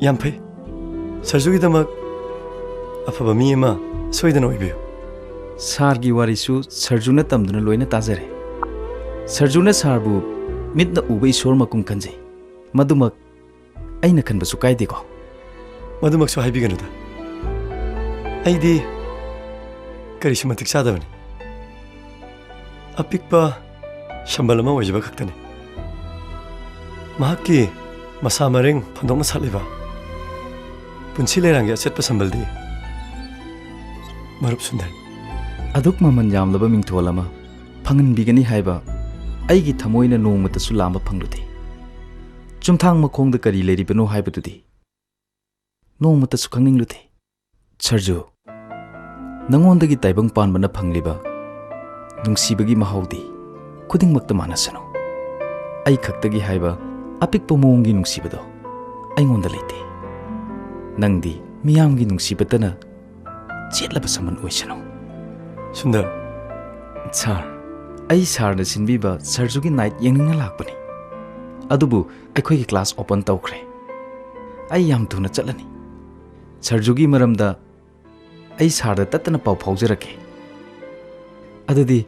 ꯌꯥꯝ ꯐꯩ꯫ ꯁꯔꯖꯨꯒꯤꯗꯃꯛ ꯑꯐꯕ ꯃꯤ ꯑꯃ ꯁꯣꯏꯗꯅ ꯑꯣꯏꯕꯤꯌꯨ꯫ ꯁꯥꯔꯒꯤ ꯋꯥꯔꯤꯁꯨ ꯁꯔꯖꯨꯅ ꯇꯝꯗꯨꯅ ꯂꯣꯏꯅ ꯇꯥꯖꯔꯦ꯫ ꯁꯔꯖꯨꯅ ꯁꯥꯔꯕꯨ ꯃꯤꯠꯅ ꯎꯕ ꯏꯁꯣꯔ ꯃꯀꯨꯝ ꯈꯟꯖꯩ꯫ ꯃꯗꯨꯃꯛ ꯑꯩꯅ ꯈꯟꯕꯁꯨ ꯀꯥꯏꯗꯦꯀꯣ? ꯃꯗꯨꯃꯛꯁꯨ ꯍꯥꯏꯕꯤꯒꯅꯨꯗ꯫ ꯑꯩꯗꯤ ꯀꯔꯤꯁꯨ ꯃꯇꯤꯛ ꯆꯥꯗꯕꯅꯤ꯫ ꯑꯄꯤꯛꯄ ꯁꯝꯕꯜ ꯑꯃ ꯑꯣꯏꯖꯕ ꯈꯛꯇꯅꯤ꯫ ꯃꯍꯥꯛꯀꯤ ꯃꯁꯥ ꯃꯔꯦꯡ ꯐꯟꯗꯣꯛꯅ ꯁꯥꯠꯂꯤꯕ ꯄꯨꯟꯁꯤ ꯂꯩꯔꯥꯡꯒꯤ ꯑꯆꯦꯠꯄ ꯁꯝꯕꯜꯗꯤ ꯃꯔꯨꯞ ꯁꯨꯟꯗꯔꯅꯤ꯫ ꯑꯗꯨꯛ ꯃꯃꯜ ꯌꯥꯝꯂꯕ ꯃꯤꯡꯊꯣꯜ ꯑꯃ ꯐꯪꯍꯟꯕꯤꯒꯅꯤ ꯍꯥꯏꯕ ꯑꯩꯒꯤ ꯊꯃꯣꯏꯅ ꯅꯣꯡꯃꯇꯁꯨ ꯂꯥꯝꯕ ꯐꯪꯂꯨꯗꯦ꯫ ꯆꯨꯝꯊꯥꯡ ꯃꯈꯣꯡꯗ ꯀꯔꯤ ꯂꯩꯔꯤꯕꯅꯣ ꯍꯥꯏꯕꯗꯨꯗꯤ ꯅꯣꯡꯃꯇꯁꯨ ꯈꯪꯅꯤꯡꯂꯨꯗꯦ꯫ ꯁꯔꯖꯨ, ꯅꯉꯣꯟꯗꯒꯤ ꯇꯥꯏꯕꯪ ꯄꯥꯟꯕꯅ ꯐꯪꯂꯤꯕ ꯅꯨꯡꯁꯤꯕꯒꯤ ꯃꯍꯥꯎꯗꯤ ꯈꯨꯗꯤꯡꯃꯛꯇ ꯃꯥꯟꯅꯁꯅꯨ꯫ ꯑꯩ ꯈꯛꯇꯒꯤ ꯍꯥꯏꯕ ꯑꯄꯤꯛꯄ ꯃꯑꯣꯡꯒꯤ ꯅꯨꯡꯁꯤꯕꯗꯣ ꯑꯩꯉꯣꯟꯗ ꯂꯩꯇꯦ꯫ ꯅꯪꯗꯤ ꯃꯤꯌꯥꯝꯒꯤ ꯅꯨꯡꯁꯤꯕꯇꯅ ꯆꯦꯠꯂꯕ ꯁꯃꯟ ꯑꯣꯏꯁꯅꯨ꯫ ꯁꯨꯟꯗꯔ꯫ ꯁꯥꯔ, ꯑꯩ ꯁꯥꯔꯅ ꯁꯤꯟꯕꯤꯕ ꯁꯔꯖꯨꯒꯤ ꯅꯥꯏꯠ ꯌꯦꯡꯅꯤꯡꯅ ꯂꯥꯛꯄꯅꯤ꯫ ꯑꯗꯨꯕꯨ ꯑꯩꯈꯣꯏꯒꯤ ꯀ꯭ꯂꯥꯁ ꯑꯣꯄꯟ ꯇꯧꯈ꯭ꯔꯦ꯫ ꯑꯩ ꯌꯥꯝ ꯊꯨꯅ ꯆꯠꯂꯅꯤ꯫ ꯁꯔꯖꯨꯒꯤ ꯃꯔꯝꯗ ꯑꯩ ꯁꯥꯔꯗ ꯇꯠꯇꯅ ꯄꯥꯎ ꯐꯥꯎꯖꯔꯛꯀꯦ꯫ ꯑꯗꯨꯗꯤ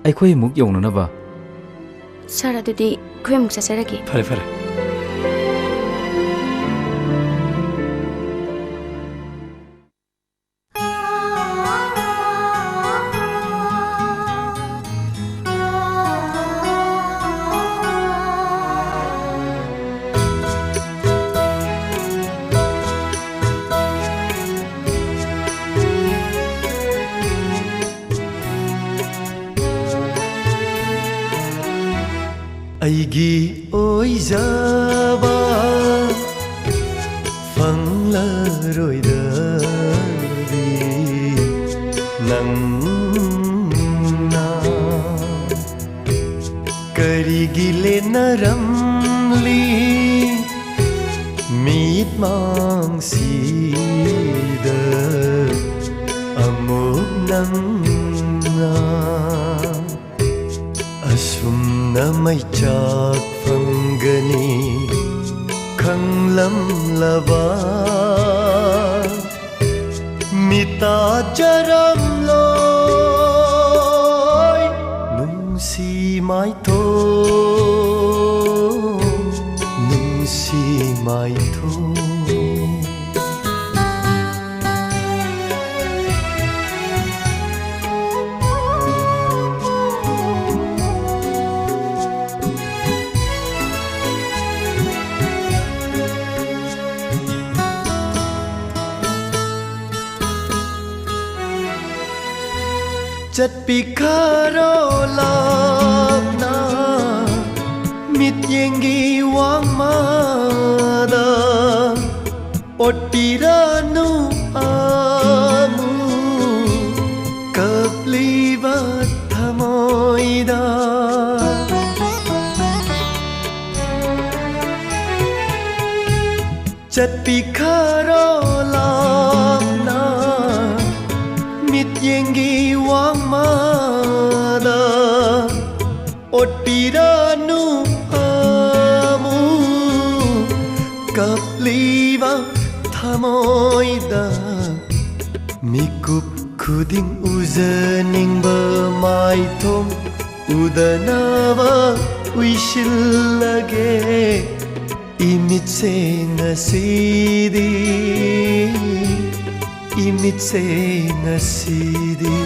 ꯑꯩꯈꯣꯏ ꯑꯃꯨꯛ ꯌꯧꯅꯅꯕ꯫ ꯁꯥꯔ, ꯑꯗꯨꯗꯤ ꯑꯩꯈꯣꯏ ꯑꯃꯨꯛ ꯆꯠꯆꯔꯒꯦ꯫ ꯐꯔꯦ, ꯐꯔꯦ꯫ ꯑꯩꯒꯤ ꯑꯣꯏꯖꯕ ꯐꯪꯂꯔꯣꯏꯗꯕꯤ ꯅꯪꯅ ꯀꯔꯤꯒꯤ ꯂꯦꯟꯅꯔꯝꯂꯤ ꯃꯤꯠꯃꯥꯡꯁꯤꯗ ꯑꯃꯨꯛ ꯅꯪꯅ ꯑꯁꯨꯝꯅ ꯃꯩꯆꯥꯛ ꯐꯪꯒꯅꯤ ꯈꯪꯂꯝꯂꯕ ꯃꯤꯇꯥꯖꯔꯝꯂꯣꯏ ꯅꯨꯡꯁꯤ ꯃꯥꯏꯊꯣꯡ, ꯅꯨꯡꯁꯤ ꯃꯥꯏꯊꯣꯡ꯫ ꯆꯠꯄꯤꯈꯔꯣ ꯂꯥꯞꯅ ꯃꯤꯠꯌꯦꯡꯒꯤ ꯋꯥꯡꯃꯗ꯫ ꯑꯣꯠꯄꯤꯔꯅꯨ ꯑꯃꯨꯛ ꯀꯞꯂꯤꯕ ꯊꯃꯣꯏꯗ꯫ ꯆꯠꯄꯤꯈꯔꯣ ꯂꯥꯞꯅ ꯃꯥꯗ ꯑꯣꯠꯄꯤꯔꯅꯨ ꯑꯃꯨꯛ ꯀꯞꯂꯤꯕ ꯊꯃꯣꯏꯗ꯫ ꯃꯤꯀꯨꯞ ꯈꯨꯗꯤꯡ ꯎꯖꯅꯤꯡꯕ ꯃꯥꯏꯊꯣꯡ ꯎꯗꯅꯕ ꯎꯏꯁꯤꯜꯂꯒꯦ ꯏꯃꯤꯠꯁꯦ ꯉꯁꯤꯗꯤ, ꯏꯃꯤꯠꯁꯦ ꯉꯁꯤꯗꯤ꯫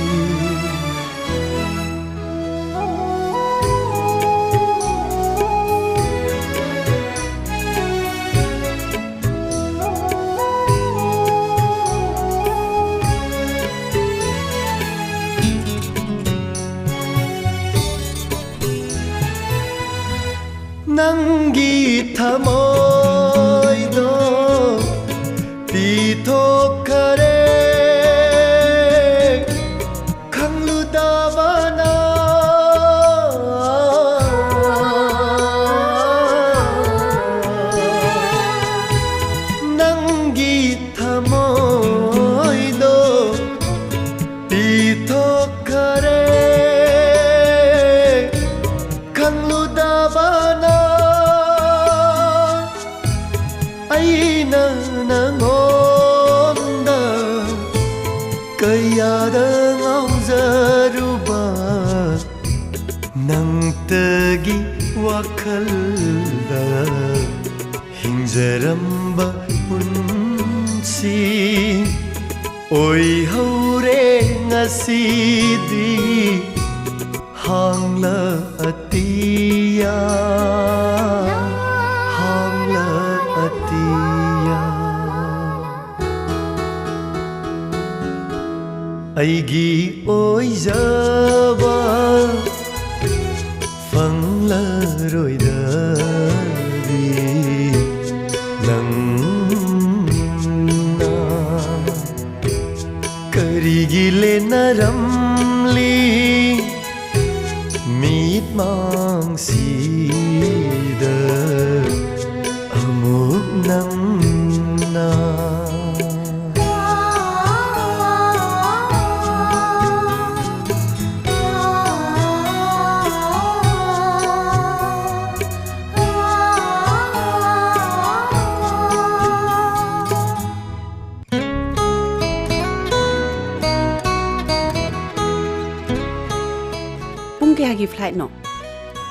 ꯅꯪꯒꯤ ꯊꯃꯣꯏꯗꯣ ꯄꯤꯊꯣꯛꯈꯔꯦ ꯈꯪꯂꯨꯗꯕꯅ꯫ ꯅꯪꯒꯤ ꯊꯃꯣꯏꯗꯣ ꯄꯤꯊꯣꯛꯈꯔꯦ ꯈꯪꯂꯨꯗꯕꯅ꯫ ꯑꯩꯅ ꯅꯉꯣꯟꯗ ꯀꯌꯥꯗ ꯉꯥꯎꯖꯔꯨꯕ, ꯅꯪꯇꯒꯤ ꯋꯥꯈꯜꯗ ꯍꯤꯡꯖꯔꯝꯕ ꯄꯨꯟꯁꯤ ꯑꯣꯏꯍꯧꯔꯦ ꯉꯁꯤꯗꯤ꯫ ꯍꯥꯡꯂ ꯑꯇꯤꯌꯥ, ꯍꯥꯡꯂ ꯑꯇꯤꯌꯥ꯫ ꯑꯩꯒꯤ ꯑꯣꯏꯖꯕ ꯐꯪꯂꯔꯣꯏꯗꯗꯤ ꯅꯪꯅ ꯀꯔꯤꯒꯤ ꯂꯦꯟꯅꯔꯝꯂꯤ ꯃꯤꯠꯃꯥꯡꯁꯤꯗ ꯑꯃꯨꯛ ꯅꯪꯅ? ꯀꯌꯥꯒꯤ flightꯅꯣ?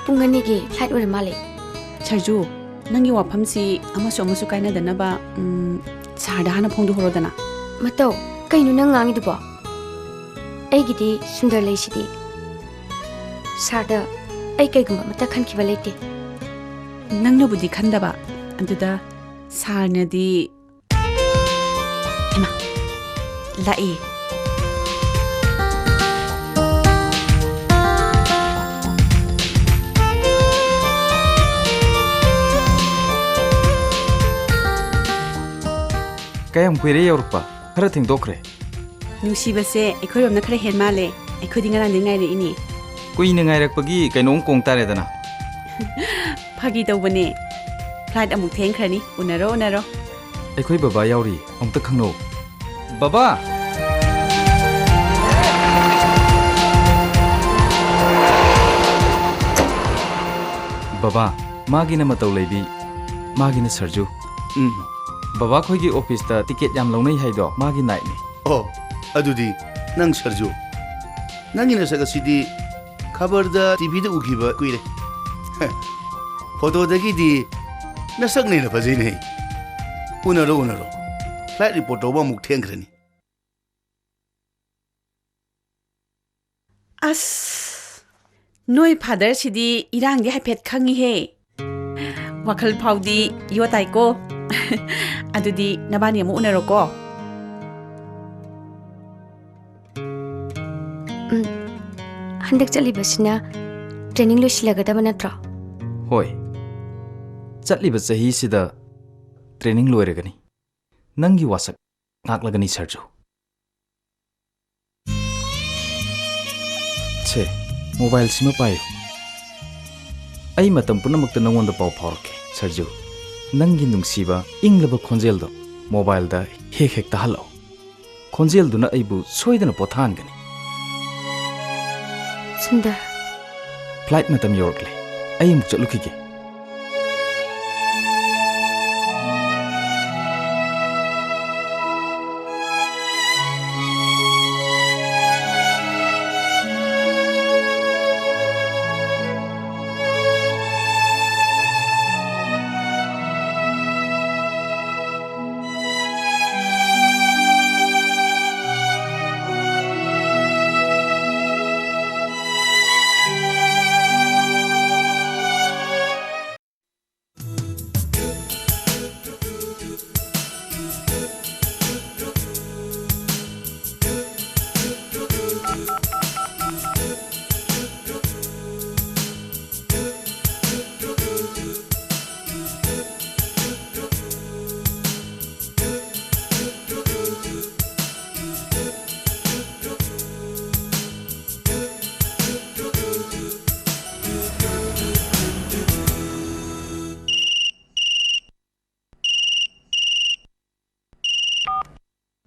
ꯄꯨꯡ ꯑꯅꯤꯒꯤ flight ꯑꯣꯏꯔ ꯃꯥꯜꯂꯦ꯫ ꯁꯔꯖꯨ, ꯅꯪꯒꯤ ꯋꯥꯐꯝꯁꯤ ꯑꯃꯁꯨ ꯑꯃꯁꯨ ꯀꯥꯏꯅꯗꯅꯕ, ꯎꯝ, ꯁꯥꯔꯗ ꯍꯥꯟꯅ ꯐꯣꯡꯗꯣꯛꯍꯧꯔꯣꯗꯅ꯫ ꯃꯇꯧ, ꯀꯩꯅꯣ ꯅꯪ ꯉꯥꯡꯉꯤꯗꯨꯕꯣ? ꯑꯩꯒꯤꯗꯤ ꯁꯨꯟꯗꯔ ꯂꯩꯁꯤꯗꯤ꯫ ꯁꯥꯔꯗ ꯑꯩ ꯀꯩꯒꯨꯝꯕ ꯑꯃꯠꯇ ꯈꯟꯈꯤꯕ ꯂꯩꯇꯦ꯫ ꯅꯪꯅꯕꯨꯗꯤ ꯈꯟꯗꯕ, ꯑꯗꯨꯗ ꯁꯥꯔꯅꯗꯤ ꯍꯩꯃꯥ, ꯂꯥꯛꯑꯦ꯫ ꯀꯌꯥꯝ ꯀꯨꯏꯔꯦ ꯌꯧꯔꯛꯄ? ꯈꯔ ꯊꯦꯡꯗꯣꯛꯈ꯭ꯔꯦ꯫ ꯅꯨꯡꯁꯤꯕꯁꯦ ꯑꯩꯈꯣꯏꯔꯣꯝꯅ ꯈꯔ ꯍꯦꯟ ꯃꯥꯜꯂꯦ꯫ ꯑꯩꯈꯣꯏꯗꯤ ꯉꯔꯥꯡꯗꯩ ꯉꯥꯏꯔꯛꯏꯅꯦ꯫ ꯀꯨꯏꯅ ꯉꯥꯏꯔꯛꯄꯒꯤ ꯀꯩꯅꯣꯝ ꯀꯣꯡ ꯇꯥꯔꯦꯗꯅ꯫ ꯐꯥꯒꯤ ꯇꯧꯕꯅꯦ꯫ Flight ꯑꯃꯨꯛ ꯊꯦꯡꯈ꯭ꯔꯅꯤ꯫ ꯎꯅꯔꯣ, ꯎꯅꯔꯣ꯫ ꯑꯩꯈꯣꯏ ꯕꯕꯥ ꯌꯥꯎꯔꯤ, ꯑꯃꯨꯛꯇ ꯈꯪꯅꯧ꯫ ꯕꯕꯥ! ꯕꯕꯥ, ꯃꯥꯒꯤꯅ ꯃꯇꯧ ꯂꯩꯕꯤ, ꯃꯥꯒꯤꯅ ꯁꯔꯖꯨ꯫ ꯎꯝ꯫ ꯕꯕꯥ ꯈꯣꯏꯒꯤ officeꯇ ticket ꯌꯥꯝ ꯂꯧꯅꯩ ꯍꯥꯏꯗꯣ ꯃꯥꯒꯤ nightꯅꯤ꯫ ꯑꯣ, ꯑꯗꯨꯗꯤ ꯅꯪ ꯁꯔꯖꯨ꯫ ꯅꯪꯒꯤ ꯅꯁꯛ ꯑꯁꯤꯗꯤ ꯈꯕꯔꯗ, TVꯗ ꯎꯈꯤꯕ ꯀꯨꯏꯔꯦ꯫ ꯐꯣꯇꯣꯗꯒꯤꯗꯤ ꯅꯁꯛꯅ ꯍꯦꯟꯅ ꯐꯖꯩꯅꯦ꯫ ꯎꯅꯔꯣ, ꯎꯅꯔꯣ꯫ Flight report ꯇꯧꯕ ꯑꯃꯨꯛ ꯊꯦꯡꯈ꯭ꯔꯅꯤ꯫ ꯑꯁ, ꯅꯣꯏ fatherꯁꯤꯗꯤ ꯏꯔꯥꯡꯗꯤ ꯍꯥꯏꯐꯦꯠ ꯈꯪꯉꯤꯍꯦ꯫ ꯋꯥꯈꯜ ꯐꯥꯎꯗꯤ ꯌꯣ ꯇꯥꯏꯀꯣ꯫ ꯑꯗꯨꯗꯤ ꯅꯕꯥꯅꯤ ꯑꯃꯨꯛ ꯎꯅꯔꯣꯀꯣ꯫ ꯎꯝ, ꯍꯟꯗꯛ ꯆꯠꯂꯤꯕꯁꯤꯅ training ꯂꯣꯏꯁꯤꯜꯂꯒꯗꯕ ꯅꯠꯇ꯭ꯔꯣ? ꯍꯣꯏ, ꯆꯠꯂꯤꯕ ꯆꯍꯤꯁꯤꯗ training ꯂꯣꯏꯔꯒꯅꯤ꯫ ꯅꯪꯒꯤ ꯋꯥꯁꯛ ꯉꯥꯛꯂꯒꯅꯤ, ꯁꯔꯖꯨ꯫ ꯁꯦ, mobileꯁꯤꯃ ꯄꯥꯏꯌꯨ꯫ ꯑꯩ ꯃꯇꯝ ꯄꯨꯝꯅꯃꯛꯇ ꯅꯉꯣꯟꯗ ꯄꯥꯎ ꯐꯥꯎꯔꯛꯀꯦ, ꯁꯔꯖꯨ꯫ ꯅꯪꯒꯤ ꯅꯨꯡꯁꯤꯕ, ꯏꯪꯂꯕ ꯈꯣꯟꯖꯦꯜꯗꯣ mobileꯗ ꯍꯦꯛ ꯍꯦꯛ ꯇꯥꯍꯜꯂꯛꯎ꯫ ꯈꯣꯟꯖꯦꯜꯗꯨꯅ ꯑꯩꯕꯨ ꯁꯣꯏꯗꯅ ꯄꯣꯊꯥꯍꯟꯒꯅꯤ꯫ ꯁꯨꯟꯗꯔ꯫ Flight ꯃꯇꯝ ꯌꯧꯔꯛꯂꯦ꯫ ꯑꯩ ꯑꯃꯨꯛ ꯆꯠꯂꯨꯈꯤꯒꯦ꯫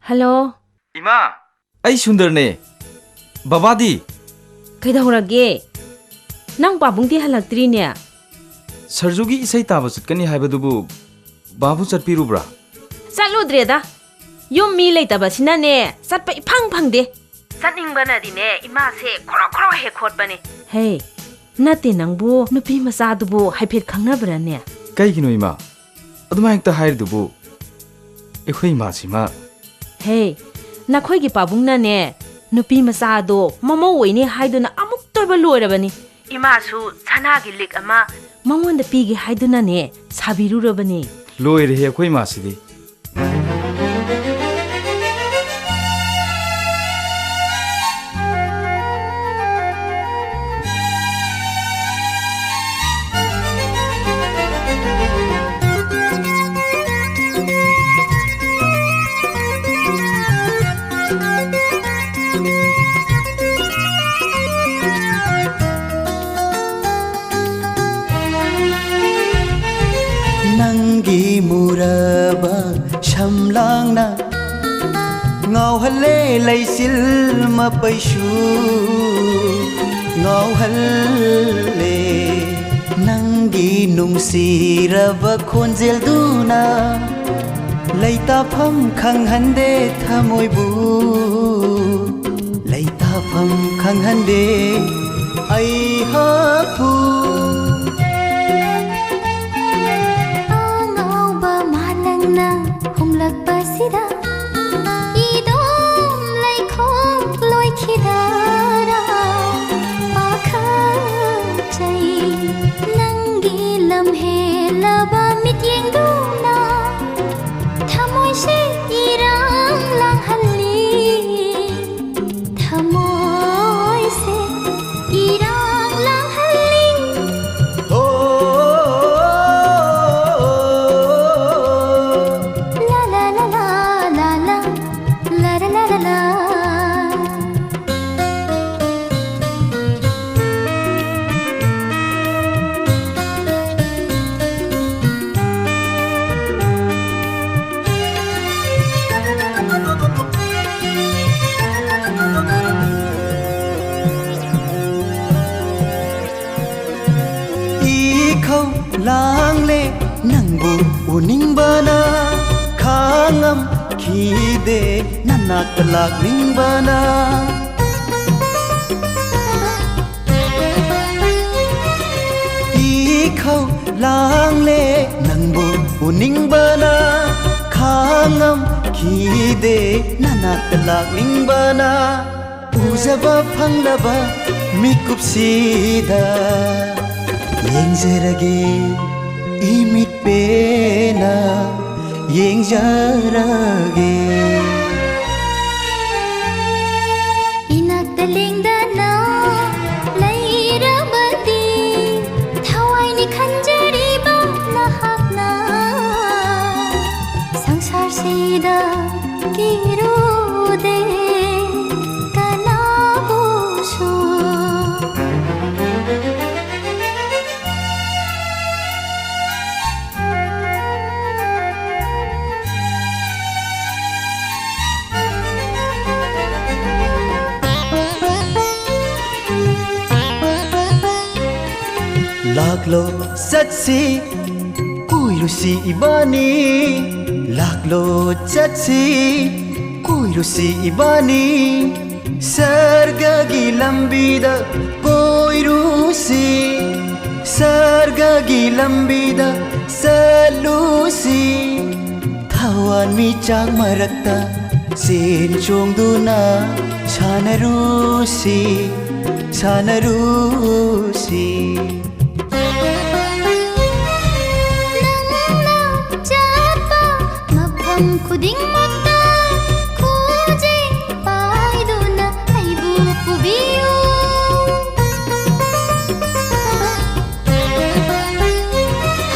ꯍꯜꯂꯣ꯫ ꯏꯃꯥ! ꯑꯩ ꯁꯨꯟꯗꯔꯅꯦ꯫ ꯕꯕꯥꯗꯤ? ꯀꯩꯗꯧꯔꯒꯦ? ꯅꯪ ꯄꯥꯕꯨꯡꯗꯤ ꯍꯜꯂꯛꯇ꯭ꯔꯤꯅꯦ? ꯁꯔꯖꯨꯒꯤ ꯏꯁꯩ ꯇꯥꯕ ꯆꯠꯀꯅꯤ ꯍꯥꯏꯕꯗꯨꯕꯨ ꯕꯥꯕꯨ ꯆꯠꯄꯤꯔꯨꯕ꯭ꯔꯥ? ꯆꯠꯂꯨꯗ꯭ꯔꯦꯗ꯫ ꯌꯨꯝ ꯃꯤ ꯂꯩꯇꯕꯁꯤꯅꯅꯦ, ꯆꯠꯄ ꯏꯐꯪ ꯐꯪꯗꯦ꯫ ꯆꯠꯅꯤꯡꯕꯅꯗꯤꯅꯦ, ꯏꯃꯥꯁꯦ ꯈꯣꯔꯣ ꯈꯣꯔꯣ ꯍꯦꯛ ꯈꯣꯠꯄꯅꯦ꯫ ꯍꯦ, ꯅꯠꯇꯦ ꯅꯪꯕꯨ, ꯅꯨꯄꯤ ꯃꯆꯥꯗꯨꯕꯨ ꯍꯥꯏꯐꯦꯠ ꯈꯪꯅꯕ꯭ꯔꯥꯅꯦ? ꯀꯩꯒꯤꯅꯣ ꯏꯃꯥ? ꯑꯗꯨꯃꯥꯏꯅ ꯍꯦꯛꯇ ꯍꯥꯏꯔꯤꯗꯨꯕꯨ? ꯑꯩꯈꯣꯏ ꯏꯃꯥꯁꯤꯃ꯫ ꯍꯦ, ꯅꯈꯣꯏꯒꯤ ꯄꯥꯕꯨꯡꯅꯅꯦ, ꯅꯨꯄꯤ ꯃꯆꯥꯗꯣ ꯃꯃꯧ ꯑꯣꯏꯅꯤ ꯍꯥꯏꯗꯨꯅ ꯑꯃꯨꯛꯇꯣꯏꯕ ꯂꯣꯏꯔꯕꯅꯤ꯫ ꯏꯃꯥꯁꯨ ꯁꯅꯥꯒꯤ ꯂꯤꯛ ꯑꯃ ꯃꯉꯣꯟꯗ ꯄꯤꯒꯦ ꯍꯥꯏꯗꯨꯅꯅꯦ, ꯁꯥꯕꯤꯔꯨꯔꯕꯅꯤ꯫ ꯂꯣꯏꯔꯦꯍꯦ ꯑꯩꯈꯣꯏ ꯏꯃꯥꯁꯤꯗꯤ꯫ ꯅꯪꯒꯤ ꯃꯨꯔꯕ ꯁꯝꯂꯥꯡꯅ ꯉꯥꯎꯍꯜꯂꯦ, ꯂꯩꯆꯤꯜ ꯃꯄꯩꯁꯨ ꯉꯥꯎꯍꯜꯂꯦ꯫ ꯅꯪꯒꯤ ꯅꯨꯡꯁꯤꯔꯕ ꯈꯣꯟꯖꯦꯜꯗꯨꯅ ꯂꯩꯇꯥꯐꯝ ꯈꯪꯍꯟꯗꯦ ꯊꯃꯣꯏꯕꯨ, ꯂꯩꯇꯥꯐꯝ ꯈꯪꯍꯟꯗꯦ ꯑꯩꯍꯥꯛꯄꯨ꯫ ꯑꯉꯥꯎꯕ ꯃꯥꯂꯪꯅ ꯍꯨꯝꯂꯛꯄꯁꯤꯗ ꯏꯗꯣꯝ ꯂꯩꯈꯣꯛ ꯂꯣꯏꯈꯤꯗꯔꯥ ꯄꯥꯈꯠꯆꯩ꯫ ꯅꯪꯒꯤ ꯂꯝꯍꯦꯜꯂꯕ ꯃꯤꯠꯌꯦꯡꯗꯨꯅ ꯊꯃꯣꯏꯁꯦ ꯏꯔꯥꯡ ꯂꯥꯡꯍꯜꯂꯤ꯫ ꯊꯃꯣꯏꯁꯦ ꯂꯥꯡꯂꯦ ꯅꯪꯕꯨ ꯎꯅꯤꯡꯕꯅ, ꯈꯥꯡꯉꯝꯈꯤꯗꯦ ꯅꯅꯥꯛꯇ ꯂꯥꯛꯅꯤꯡꯕꯅ꯫ ꯏꯈꯧ ꯂꯥꯡꯂꯦ ꯅꯪꯕꯨ ꯎꯅꯤꯡꯕꯅ, ꯈꯥꯡꯉꯝꯈꯤꯗꯦ ꯅꯅꯥꯛꯇ ꯂꯥꯛꯅꯤꯡꯕꯅ꯫ ꯎꯖꯕ ꯐꯪꯂꯕ ꯃꯤꯀꯨꯞꯁꯤꯗ ꯌꯦꯡꯖꯔꯒꯦ, ꯏꯃꯤꯠ ꯄꯦꯟꯅ ꯌꯦꯡꯖꯔꯒꯦ꯫ ꯏꯅꯥꯛꯇ ꯂꯦꯡꯗꯅ ꯂꯩꯔꯕꯗꯤ ꯊꯋꯥꯏꯅꯤ ꯈꯟꯖꯔꯤꯕ ꯅꯍꯥꯛꯅ꯫ ꯁꯪꯁꯥꯔꯁꯤꯗ ꯀꯤꯔꯨꯗꯦ ꯀꯅꯥꯕꯨꯁꯨ꯫ ꯂꯥꯛꯂꯣ ꯆꯠꯁꯤ ꯀꯣꯏꯔꯨꯁꯤ ꯏꯕꯥꯅꯤ, ꯂꯥꯛꯂꯣ ꯆꯠꯁꯤ ꯀꯣꯏꯔꯨꯁꯤ ꯏꯕꯥꯅꯤ꯫ ꯁꯔꯒꯒꯤ ꯂꯝꯕꯤꯗ ꯀꯣꯏꯔꯨꯁꯤ, ꯁꯔꯒꯒꯤ ꯂꯝꯕꯤꯗ ꯆꯠꯂꯨꯁꯤ꯫ ꯊꯋꯥꯟꯃꯤꯆꯥꯛ ꯃꯔꯛꯇ ꯆꯦꯟ ꯆꯣꯡꯗꯨꯅ ꯁꯥꯟꯅꯔꯨꯁꯤ, ꯁꯥꯟꯅꯔꯨꯁꯤ꯫ ꯅꯪꯅ ꯆꯠꯄ ꯃꯐꯝ ꯈꯨꯗꯤꯡꯃꯛꯇ ꯈꯨꯖꯤꯡ ꯄꯥꯏꯗꯨꯅ ꯑꯩꯕꯨ ꯄꯨꯕꯤꯌꯨ꯫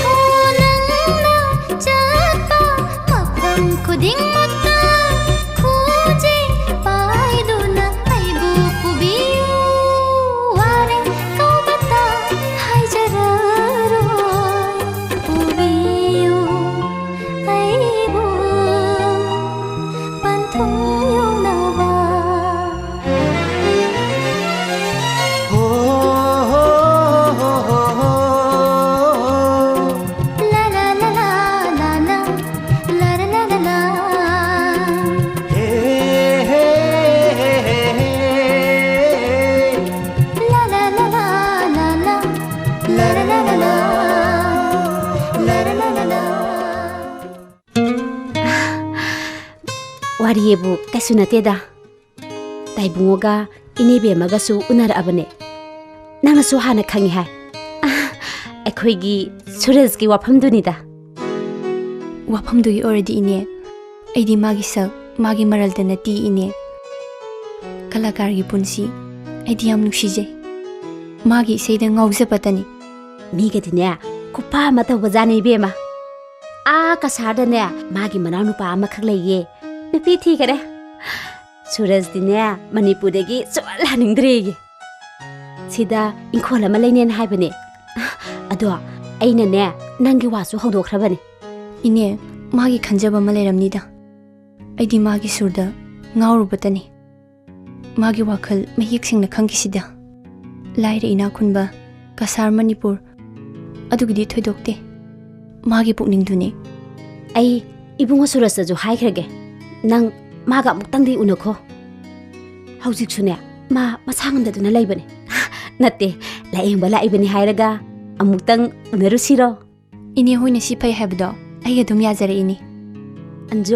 ꯍꯣ, ꯅꯪꯅ ꯆꯠꯄ ꯃꯐꯝ ꯈꯨꯗꯤꯡꯃꯛꯇ ꯈꯨꯖꯤꯡ ꯄꯥꯏꯗꯨꯅ ꯑꯩꯕꯨ ꯄꯨꯕꯤꯌꯨ꯫ ꯋꯥꯔꯦ ꯀꯧꯕꯇ ꯑꯩꯕꯨ ꯀꯩꯁꯨ ꯅꯠꯇꯦꯗ꯫ ꯇꯥꯏꯕꯨꯡꯉꯣꯒ ꯏꯅꯦ ꯕꯦꯝꯃꯒꯁꯨ ꯎꯅꯔꯛꯑꯕꯅꯦ꯫ ꯅꯪꯅꯁꯨ ꯍꯥꯟꯅ ꯈꯪꯉꯤ ꯍꯥꯏ꯫ ꯑꯥ, ꯑꯩꯈꯣꯏꯒꯤ ꯁꯨꯔꯖꯀꯤ ꯋꯥꯐꯝꯗꯨꯅꯤꯗ꯫ ꯋꯥꯐꯝꯗꯨꯒꯤ ꯑꯣꯏꯔꯗꯤ ꯏꯅꯦ, ꯑꯩꯗꯤ ꯃꯥꯒꯤ ꯁꯛ, ꯃꯥꯒꯤ ꯃꯔꯜꯗ ꯅꯠꯇꯦ ꯏꯅꯦ꯫ ꯀꯂꯥꯀꯥꯔꯒꯤ ꯄꯨꯟꯁꯤ ꯑꯩꯗꯤ ꯌꯥꯝ ꯅꯨꯡꯁꯤꯖꯩ꯫ ꯃꯥꯒꯤ ꯏꯁꯩꯗ ꯉꯥꯎꯖꯕꯇꯅꯤ꯫ ꯃꯤꯒꯗꯤꯅꯦ, ꯈꯨꯐꯥ ꯑꯃ ꯇꯧꯕꯖꯥꯠꯅꯤ ꯏꯕꯦꯝꯃ꯫ ꯑꯥ ꯀꯁꯥꯔꯗꯅꯦ, ꯃꯥꯒꯤ ꯃꯅꯥꯎꯅꯨꯄꯥ ꯑꯃꯈꯛ ꯂꯩꯌꯦ꯫ ꯅꯨꯄꯤ ꯊꯤꯈꯔꯦ꯫ ꯁꯨꯔꯖꯇꯤꯅꯦ, ꯃꯅꯤꯄꯨꯔꯗꯒꯤ ꯁꯨꯛꯍꯟ ꯍꯟꯅꯤꯡꯗ꯭ꯔꯦꯌꯦ꯫ ꯁꯤꯗ ꯏꯪꯈꯣꯜ ꯑꯃ ꯂꯩꯅꯦꯅ ꯍꯥꯏꯕꯅꯦ꯫ ꯑꯗꯣ ꯑꯩꯅꯅꯦ, ꯅꯪꯒꯤ ꯋꯥꯁꯨ ꯍꯧꯗꯣꯛꯈ꯭ꯔꯕꯅꯦ꯫ ꯏꯅꯦ, ꯃꯥꯒꯤ ꯈꯟꯖꯕ ꯑꯃ ꯂꯩꯔꯝꯅꯤꯗ꯫ ꯑꯩꯗꯤ ꯃꯥꯒꯤ ꯁꯨꯔꯗ ꯉꯥꯎꯔꯨꯕꯇꯅꯤ꯫ ꯃꯥꯒꯤ ꯋꯥꯈꯜ ꯃꯌꯦꯛ ꯁꯦꯡꯅ ꯈꯪꯈꯤꯁꯤꯗ꯫ ꯂꯥꯏꯔ ꯏꯅꯥꯛ ꯈꯨꯟꯕ, ꯀꯁꯥꯔ ꯃꯅꯤꯄꯨꯔ, ꯑꯗꯨꯒꯤꯗꯤ ꯊꯣꯏꯗꯣꯛꯇꯦ꯫ ꯃꯥꯒꯤ ꯄꯨꯛꯅꯤꯡꯗꯨꯅꯤ꯫ ꯑꯩ ꯏꯕꯨꯡꯉꯣ ꯁꯨꯔꯖꯇꯁꯨ ꯍꯥꯏꯈ꯭ꯔꯒꯦ꯫ ꯅꯪ ꯃꯥꯒ ꯑꯃꯨꯛꯇꯪꯗꯤ ꯎꯅꯈꯣ꯫ ꯍꯧꯖꯤꯛꯁꯨꯅꯦ, ꯃꯥ ꯃꯁꯥ ꯉꯝꯗꯗꯨꯅ ꯂꯩꯕꯅꯦ꯫ ꯅꯠꯇꯦ, ꯂꯥꯌꯦꯡꯕ ꯂꯥꯛꯏꯕꯅꯤ ꯍꯥꯏꯔꯒ ꯑꯃꯨꯛꯇꯪ ꯎꯅꯔꯨꯁꯤꯔꯣ? ꯏꯅꯦ ꯍꯣꯏꯅ ꯁꯤ ꯐꯩ ꯍꯥꯏꯕꯗꯣ ꯑꯩ ꯑꯗꯨꯝ ꯌꯥꯖꯔꯛꯏꯅꯤ꯫ ꯑꯟꯖꯨ,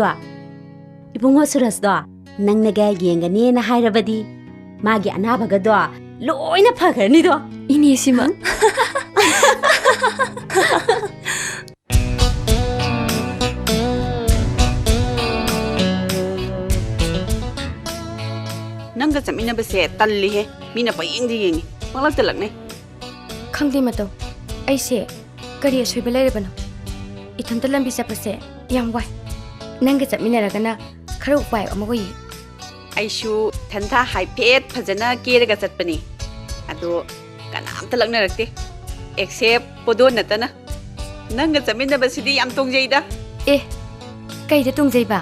ꯏꯕꯨꯡꯉꯣ ꯁꯨꯔꯖꯇꯣ ꯅꯪꯅꯒ ꯌꯦꯡꯒꯅꯦꯅ ꯍꯥꯏꯔꯕꯗꯤ ꯃꯥꯒꯤ ꯑꯅꯥꯕꯒꯗꯣ ꯂꯣꯏꯅ ꯐꯈ꯭ꯔꯅꯤꯗꯣ꯫ ꯏꯅꯦ ꯁꯤꯃ꯫ ꯅꯪꯒ ꯆꯠꯃꯤꯟꯅꯕꯁꯦ ꯇꯜꯂꯤꯍꯦ꯫ ꯃꯤꯅ ꯄꯪꯌꯦꯡꯗ ꯌꯦꯡꯉꯤ, ꯄꯪꯂꯛꯇ ꯂꯛꯅꯩ꯫ ꯈꯪꯗꯦ ꯃꯇꯧ, ꯑꯩꯁꯦ ꯀꯔꯤ ꯑꯁꯣꯏꯕ ꯂꯩꯔꯕꯅꯣ? ꯏꯊꯟꯇ ꯂꯝꯕꯤ ꯆꯠꯄꯁꯦ ꯌꯥꯝ ꯋꯥꯏ꯫ ꯅꯪꯒ ꯆꯠꯃꯤꯟꯅꯔꯒꯅ ꯈꯔ ꯎꯄꯥꯏ ꯑꯃ ꯑꯣꯏꯌꯦ꯫ ꯑꯩꯁꯨ ꯏꯊꯟꯇ ꯍꯥꯏꯐꯦꯠ ꯐꯖꯅ ꯀꯦꯔꯒ ꯆꯠꯄꯅꯤ, ꯑꯗꯣ ꯀꯅꯥꯝꯇ ꯂꯛꯅꯔꯛꯇꯦ, except ꯄꯣꯗꯣꯟ ꯅꯠꯇꯅ꯫ ꯅꯪꯒ ꯆꯠꯃꯤꯟꯅꯕꯁꯤꯗꯤ ꯌꯥꯝ ꯇꯣꯡꯖꯩꯗ꯫ ꯑꯦ, ꯀꯩꯗ ꯇꯣꯡꯖꯩꯕ?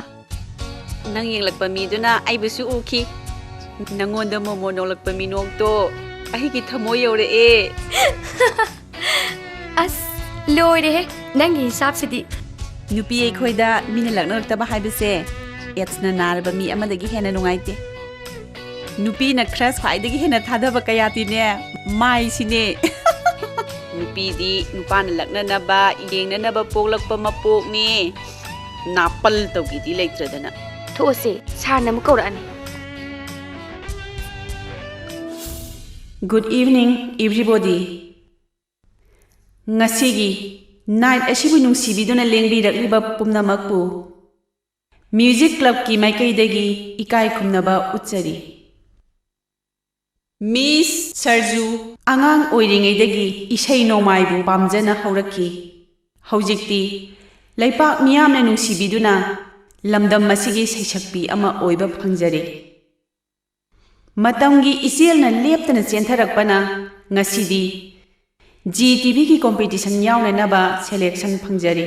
ꯅꯪ ꯌꯦꯡꯂꯛꯄ ꯃꯤꯗꯨꯅ ꯑꯩꯕꯨꯁꯨ ꯎꯈꯤ꯫ ꯅꯪꯉꯣꯟꯗ ꯃꯣꯃꯣ ꯅꯣꯛꯂꯛꯄ ꯃꯤꯅꯣꯛꯇꯣ ꯑꯩꯒꯤ ꯊꯃꯣꯏ ꯌꯧꯔꯛꯑꯦ꯫ ꯑꯁ, ꯂꯣꯏꯔꯦꯍꯦ, ꯅꯪꯒꯤ ꯍꯤꯁꯥꯞꯁꯤꯗꯤ꯫ ꯅꯨꯄꯤ ꯑꯩꯈꯣꯏꯗ ꯃꯤꯅ ꯂꯛꯅꯔꯛꯇꯕ ꯍꯥꯏꯕꯁꯦ ꯑꯦꯗꯁꯅ ꯅꯥꯔꯕ ꯃꯤ ꯑꯃꯗꯒꯤ ꯍꯦꯟꯅ ꯅꯨꯡꯉꯥꯏꯇꯦ꯫ ꯅꯨꯄꯤꯅ crush ꯈ꯭ꯋꯥꯏꯗꯒꯤ ꯍꯦꯟꯅ ꯊꯥꯗꯕ ꯀꯌꯥꯗꯤꯅꯦ, ꯃꯥꯏꯁꯤꯅꯦ꯫ ꯅꯨꯄꯤꯗꯤ ꯅꯨꯄꯥꯅ ꯂꯛꯅꯅꯕ, ꯌꯦꯡꯅꯅꯕ ꯄꯣꯛꯂꯛꯄ ꯃꯄꯣꯛꯅꯤ꯫ ꯅꯥꯄꯜ ꯇꯧꯒꯦꯗꯤ ꯂꯩꯇ꯭ꯔꯗꯅ꯫ ꯊꯣꯛꯑꯁꯦ, ꯁꯥꯔꯅ ꯑꯃꯨꯛ ꯀꯧꯔꯛꯑꯅꯤ꯫ Good evening, everybody. ꯉꯁꯤꯒꯤ night ꯑꯁꯤꯕꯨ ꯅꯨꯡꯁꯤꯕꯤꯗꯨꯅ ꯂꯦꯡꯕꯤꯔꯛꯂꯤꯕ ꯄꯨꯝꯅꯃꯛꯄꯨ Music Clubꯀꯤ ꯃꯥꯏꯀꯩꯗꯒꯤ ꯏꯀꯥꯏ ꯈꯨꯝꯅꯕ ꯎꯠꯆꯔꯤ꯫ Miss ꯁꯔꯖꯨ ꯑꯉꯥꯡ ꯑꯣꯏꯔꯤꯉꯩꯗꯒꯤ ꯏꯁꯩ ꯅꯣꯡꯃꯥꯏꯕꯨ ꯄꯥꯝꯖꯅ ꯍꯧꯔꯛꯈꯤ꯫ ꯍꯧꯖꯤꯛꯇꯤ ꯂꯩꯄꯥꯛ ꯃꯤꯌꯥꯝꯅ ꯅꯨꯡꯁꯤꯕꯤꯗꯨꯅ ꯂꯝꯗꯝ ꯑꯁꯤꯒꯤ ꯁꯩꯁꯛꯄꯤ ꯑꯃ ꯑꯣꯏꯕ ꯐꯪꯖꯔꯦ꯫ ꯃꯇꯝꯒꯤ ꯏꯆꯦꯜꯅ ꯂꯦꯞꯇꯅ ꯆꯦꯟꯊꯔꯛꯄꯅ ꯉꯁꯤꯗꯤ Zee TVꯒꯤ competition ꯌꯥꯎꯅꯅꯕ selection ꯐꯪꯖꯔꯤ꯫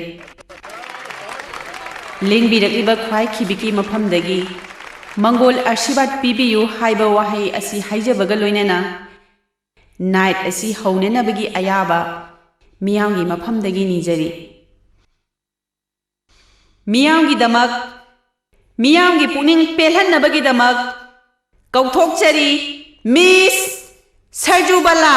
ꯂꯦꯡꯕꯤꯔꯛꯂꯤꯕ ꯈ꯭ꯋꯥꯏ ꯈꯤꯕꯤꯛꯀꯤ ꯃꯐꯝꯗꯒꯤ ꯃꯪꯒꯣꯜ ꯑꯥꯁꯤꯔꯕꯥꯗ ꯄꯤꯕꯤꯌꯨ ꯍꯥꯏꯕ ꯋꯥꯍꯩ ꯑꯁꯤ ꯍꯥꯏꯖꯕꯒ ꯂꯣꯏꯅꯅ night ꯑꯁꯤ ꯍꯧꯅꯅꯕꯒꯤ ꯑꯌꯥꯕ ꯃꯤꯌꯥꯝꯒꯤ ꯃꯐꯝꯗꯒꯤ ꯅꯤꯖꯔꯤ꯫ ꯃꯤꯌꯥꯝꯒꯤꯗꯃꯛ, ꯃꯤꯌꯥꯝꯒꯤ ꯄꯨꯛꯅꯤꯡ ꯄꯦꯜꯍꯟꯅꯕꯒꯤꯗꯃꯛ ꯀꯧꯊꯣꯛꯆꯔꯤ, Miss ꯁꯔꯖꯨꯕꯂꯥ꯫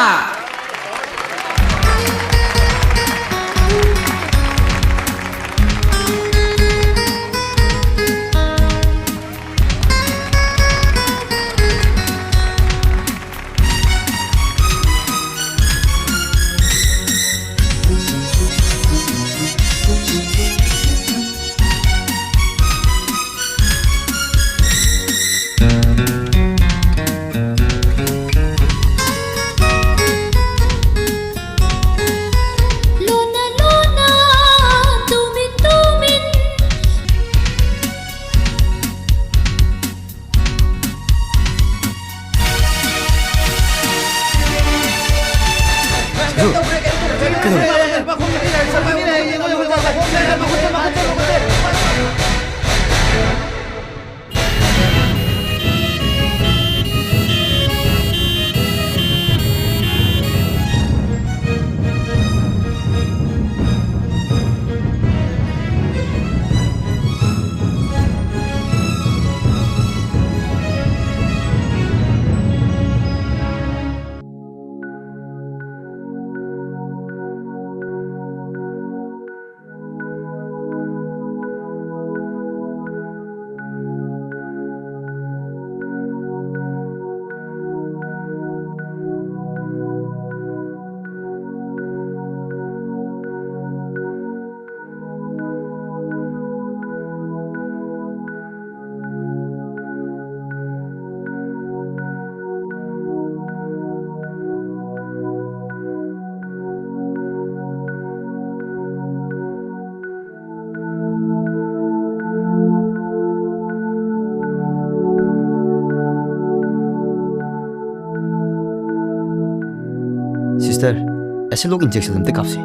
ꯗꯣꯛꯇꯔ, ꯑꯦꯁꯤꯂꯣꯛ ꯏꯟꯖꯦꯛꯁꯟ ꯑꯝꯇ ꯀꯥꯞꯁꯤ꯫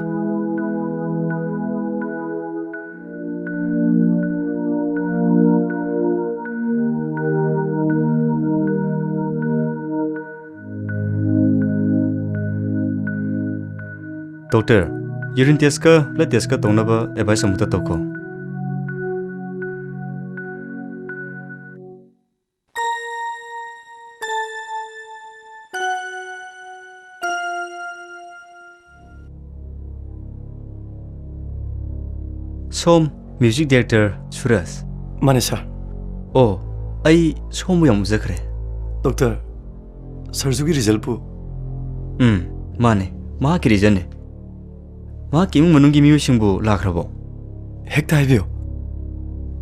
ꯗꯣꯛꯇꯔ, ꯌꯨꯔꯤꯟ ꯇꯦꯁꯀ ꯕ꯭ꯂꯗ ꯇꯦꯁꯀ ꯇꯧꯅꯕ ꯑꯦꯗꯚꯥꯏꯁ ꯑꯃꯨꯛꯇ ꯇꯧꯈꯣ꯫ ꯁꯣꯝ, ꯃ꯭ꯌꯨꯖꯤꯛ ꯗꯥꯏꯔꯦꯛꯇꯔ ꯁꯨꯔꯖ? ꯃꯥꯅꯦ, ꯁꯥꯔ꯫ ꯑꯣ, ꯑꯩ ꯁꯣꯝꯕꯨ ꯌꯥꯝ ꯎꯖꯈ꯭ꯔꯦ꯫ ꯗꯣꯛꯇꯔ, ꯁꯔꯖꯨꯒꯤ ꯔꯤꯖꯜꯄꯨ? ꯎꯝ, ꯃꯥꯅꯦ, ꯃꯍꯥꯛꯀꯤ ꯔꯤꯖꯜꯅꯦ꯫ ꯃꯍꯥꯛꯀꯤ ꯏꯃꯨꯡ ꯃꯅꯨꯡꯒꯤ ꯃꯤꯑꯣꯏꯁꯤꯡꯕꯨ ꯂꯥꯛꯈ꯭ꯔꯕꯣ? ꯍꯦꯛꯇ ꯍꯥꯏꯕꯤꯌꯨ꯫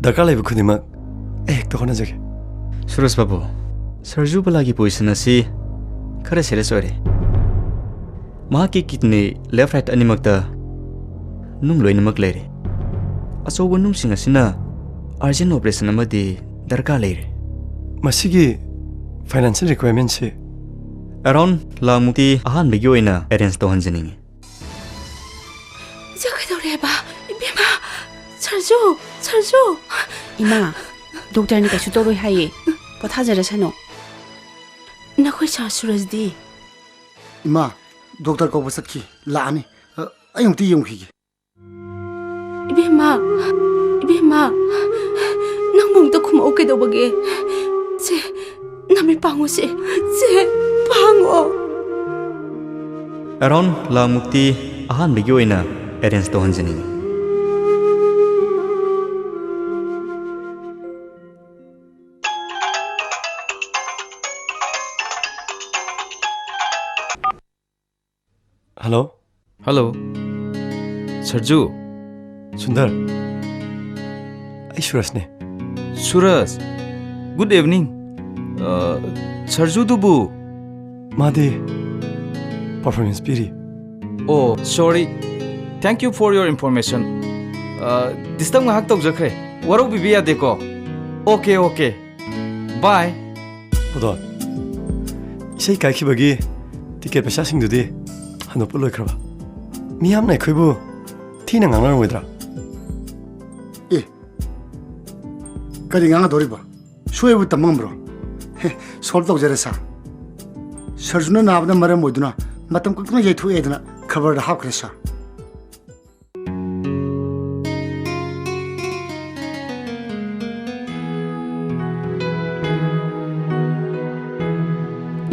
ꯗꯔꯀꯥꯔ ꯂꯩꯕ ꯈꯨꯗꯤꯡꯃꯛ ꯑꯩ ꯍꯦꯛꯇ ꯍꯣꯠꯅꯖꯒꯦ꯫ ꯁꯨꯔꯖ ꯕꯥꯕꯨ, ꯁꯔꯖꯨ ꯕꯂꯥꯒꯤ ꯄꯣꯖꯤꯁꯟ ꯑꯁꯤ ꯈꯔ ꯁꯦꯔꯤꯌꯁ ꯑꯣꯏꯔꯦ꯫ ꯃꯍꯥꯛꯀꯤ ꯀꯤꯗꯅꯤ ꯂꯦꯐ ꯔꯥꯏꯠ ꯑꯅꯤꯃꯛꯇ ꯅꯨꯡ ꯂꯣꯏꯅꯃꯛ ꯂꯩꯔꯦ꯫ ꯑꯆꯧꯕ ꯅꯨꯡꯁꯤꯡ ꯑꯁꯤꯅ ꯑꯔꯖꯦꯟ ꯑꯣꯄꯔꯦꯁꯟ ꯑꯃꯗꯤ ꯗꯔꯀꯥꯔ ꯂꯩꯔꯦ꯫ ꯃꯁꯤꯒꯤ ꯐꯥꯏꯅꯥꯟꯁꯤꯌꯦꯜ ꯔꯤꯀ꯭ꯋꯥꯌꯔꯃꯦꯟꯁꯤ? ꯑꯦꯔꯥꯎꯟ ꯂꯥꯈꯃꯨꯛꯇꯤ ꯑꯍꯥꯟꯕꯒꯤ ꯑꯣꯏꯅ ꯑꯦꯔꯦꯟꯖ ꯇꯧꯍꯟꯖꯅꯤꯡꯉꯤ꯫ ꯏꯆꯥ ꯀꯩꯗꯧꯔꯦꯕ? ꯏꯕꯦꯝꯃ, ꯁꯔꯖꯨ, ꯁꯔꯖꯨ꯫ ꯏꯃꯥ, ꯗꯣꯛꯇꯔꯅ ꯀꯩꯁꯨ ꯇꯧꯔꯣꯏ ꯍꯥꯏꯌꯦ꯫ ꯄꯣꯊꯥꯖꯔꯁꯅꯨ꯫ ꯅꯈꯣꯏ ꯁꯥꯔ ꯁꯨꯔꯖꯗꯤ? ꯏꯃꯥ, ꯗꯣꯛꯇꯔ ꯀꯧꯕ ꯆꯠꯈꯤ꯫ ꯂꯥꯛꯑꯅꯤ꯫ ꯑ, ꯑꯩ ꯑꯃꯨꯛꯇ ꯌꯦꯡꯉꯨꯈꯤꯒꯦ꯫ ꯏꯕꯦꯝꯃ, ꯏꯕꯦꯝꯃ, ꯅꯪꯕꯨ ꯑꯃꯨꯛꯇ ꯈꯨꯝꯃꯛꯎ ꯀꯩꯗꯧꯕꯒꯦ? ꯁꯦ, ꯅꯃꯤꯠ ꯄꯥꯡꯉꯨ ꯁꯦ꯫ ꯁꯦ, ꯄꯥꯡꯉꯣ꯫ ꯑꯦꯔꯥꯎꯟ ꯂꯥꯈꯃꯨꯛꯇꯤ ꯑꯍꯥꯟꯕꯒꯤ ꯑꯣꯏꯅ ꯑꯦꯔꯦꯟꯖ ꯇꯧꯍꯟꯖꯅꯤꯡꯉꯤ꯫ ꯍꯜꯂꯣ꯫ ꯍꯜꯂꯣ꯫ ꯁꯔꯖꯨ꯫ ꯁꯨꯟꯗꯔ꯫ ꯑꯩ ꯁꯨꯔꯖꯅꯦ꯫ ꯁꯨꯔꯖ, good evening꯫ ꯑ, ꯁꯔꯖꯨꯗꯨꯕꯨ? ꯃꯥꯗꯤ ꯄꯔꯐꯣꯔꯃꯦꯟꯁ ꯄꯤꯔꯤ꯫ ꯑꯣ, sorry꯫ Thank you for your information꯫ ꯑ, ꯗꯤꯁꯇꯔꯕ ꯉꯥꯏꯍꯥꯛ ꯇꯧꯖꯈ꯭ꯔꯦ꯫ ꯋꯥꯔꯧꯕꯤꯕ ꯌꯥꯗꯦꯀꯣ꯫ Okay, okay. ꯕꯥꯏ꯫ ꯄꯨꯗꯣꯟ, ꯏꯁꯩ ꯀꯥꯏꯈꯤꯕꯒꯤ ꯇꯤꯀꯦꯠ ꯄꯩꯁꯥꯁꯤꯡꯗꯨꯗꯤ ꯑꯅꯣꯞꯄ ꯂꯣꯏꯈ꯭ꯔꯕ? ꯃꯤꯌꯥꯝꯅ ꯑꯩꯈꯣꯏꯕꯨ ꯊꯤꯅ ꯉꯥꯡꯅꯔꯝꯃꯣꯏꯗ꯭ꯔꯥ? ꯑꯦ, ꯀꯔꯤ ꯉꯥꯡꯒꯗꯧꯔꯤꯕ? ꯁꯣꯏꯕꯨ ꯇꯝꯕ ꯉꯝꯕ꯭ꯔꯣ? ꯍꯦ, ꯁꯣꯜꯕ ꯇꯧꯖꯔꯦ ꯁꯥꯔ꯫ ꯁꯔꯖꯨꯅ ꯅꯥꯕꯅ ꯃꯔꯝ ꯑꯣꯏꯗꯨꯅ ꯃꯇꯝ ꯀꯛꯇꯅ ꯌꯩꯊꯣꯛꯑꯦꯗꯅ ꯈꯕꯔꯗ ꯍꯥꯞꯈ꯭ꯔꯦ ꯁꯥꯔ꯫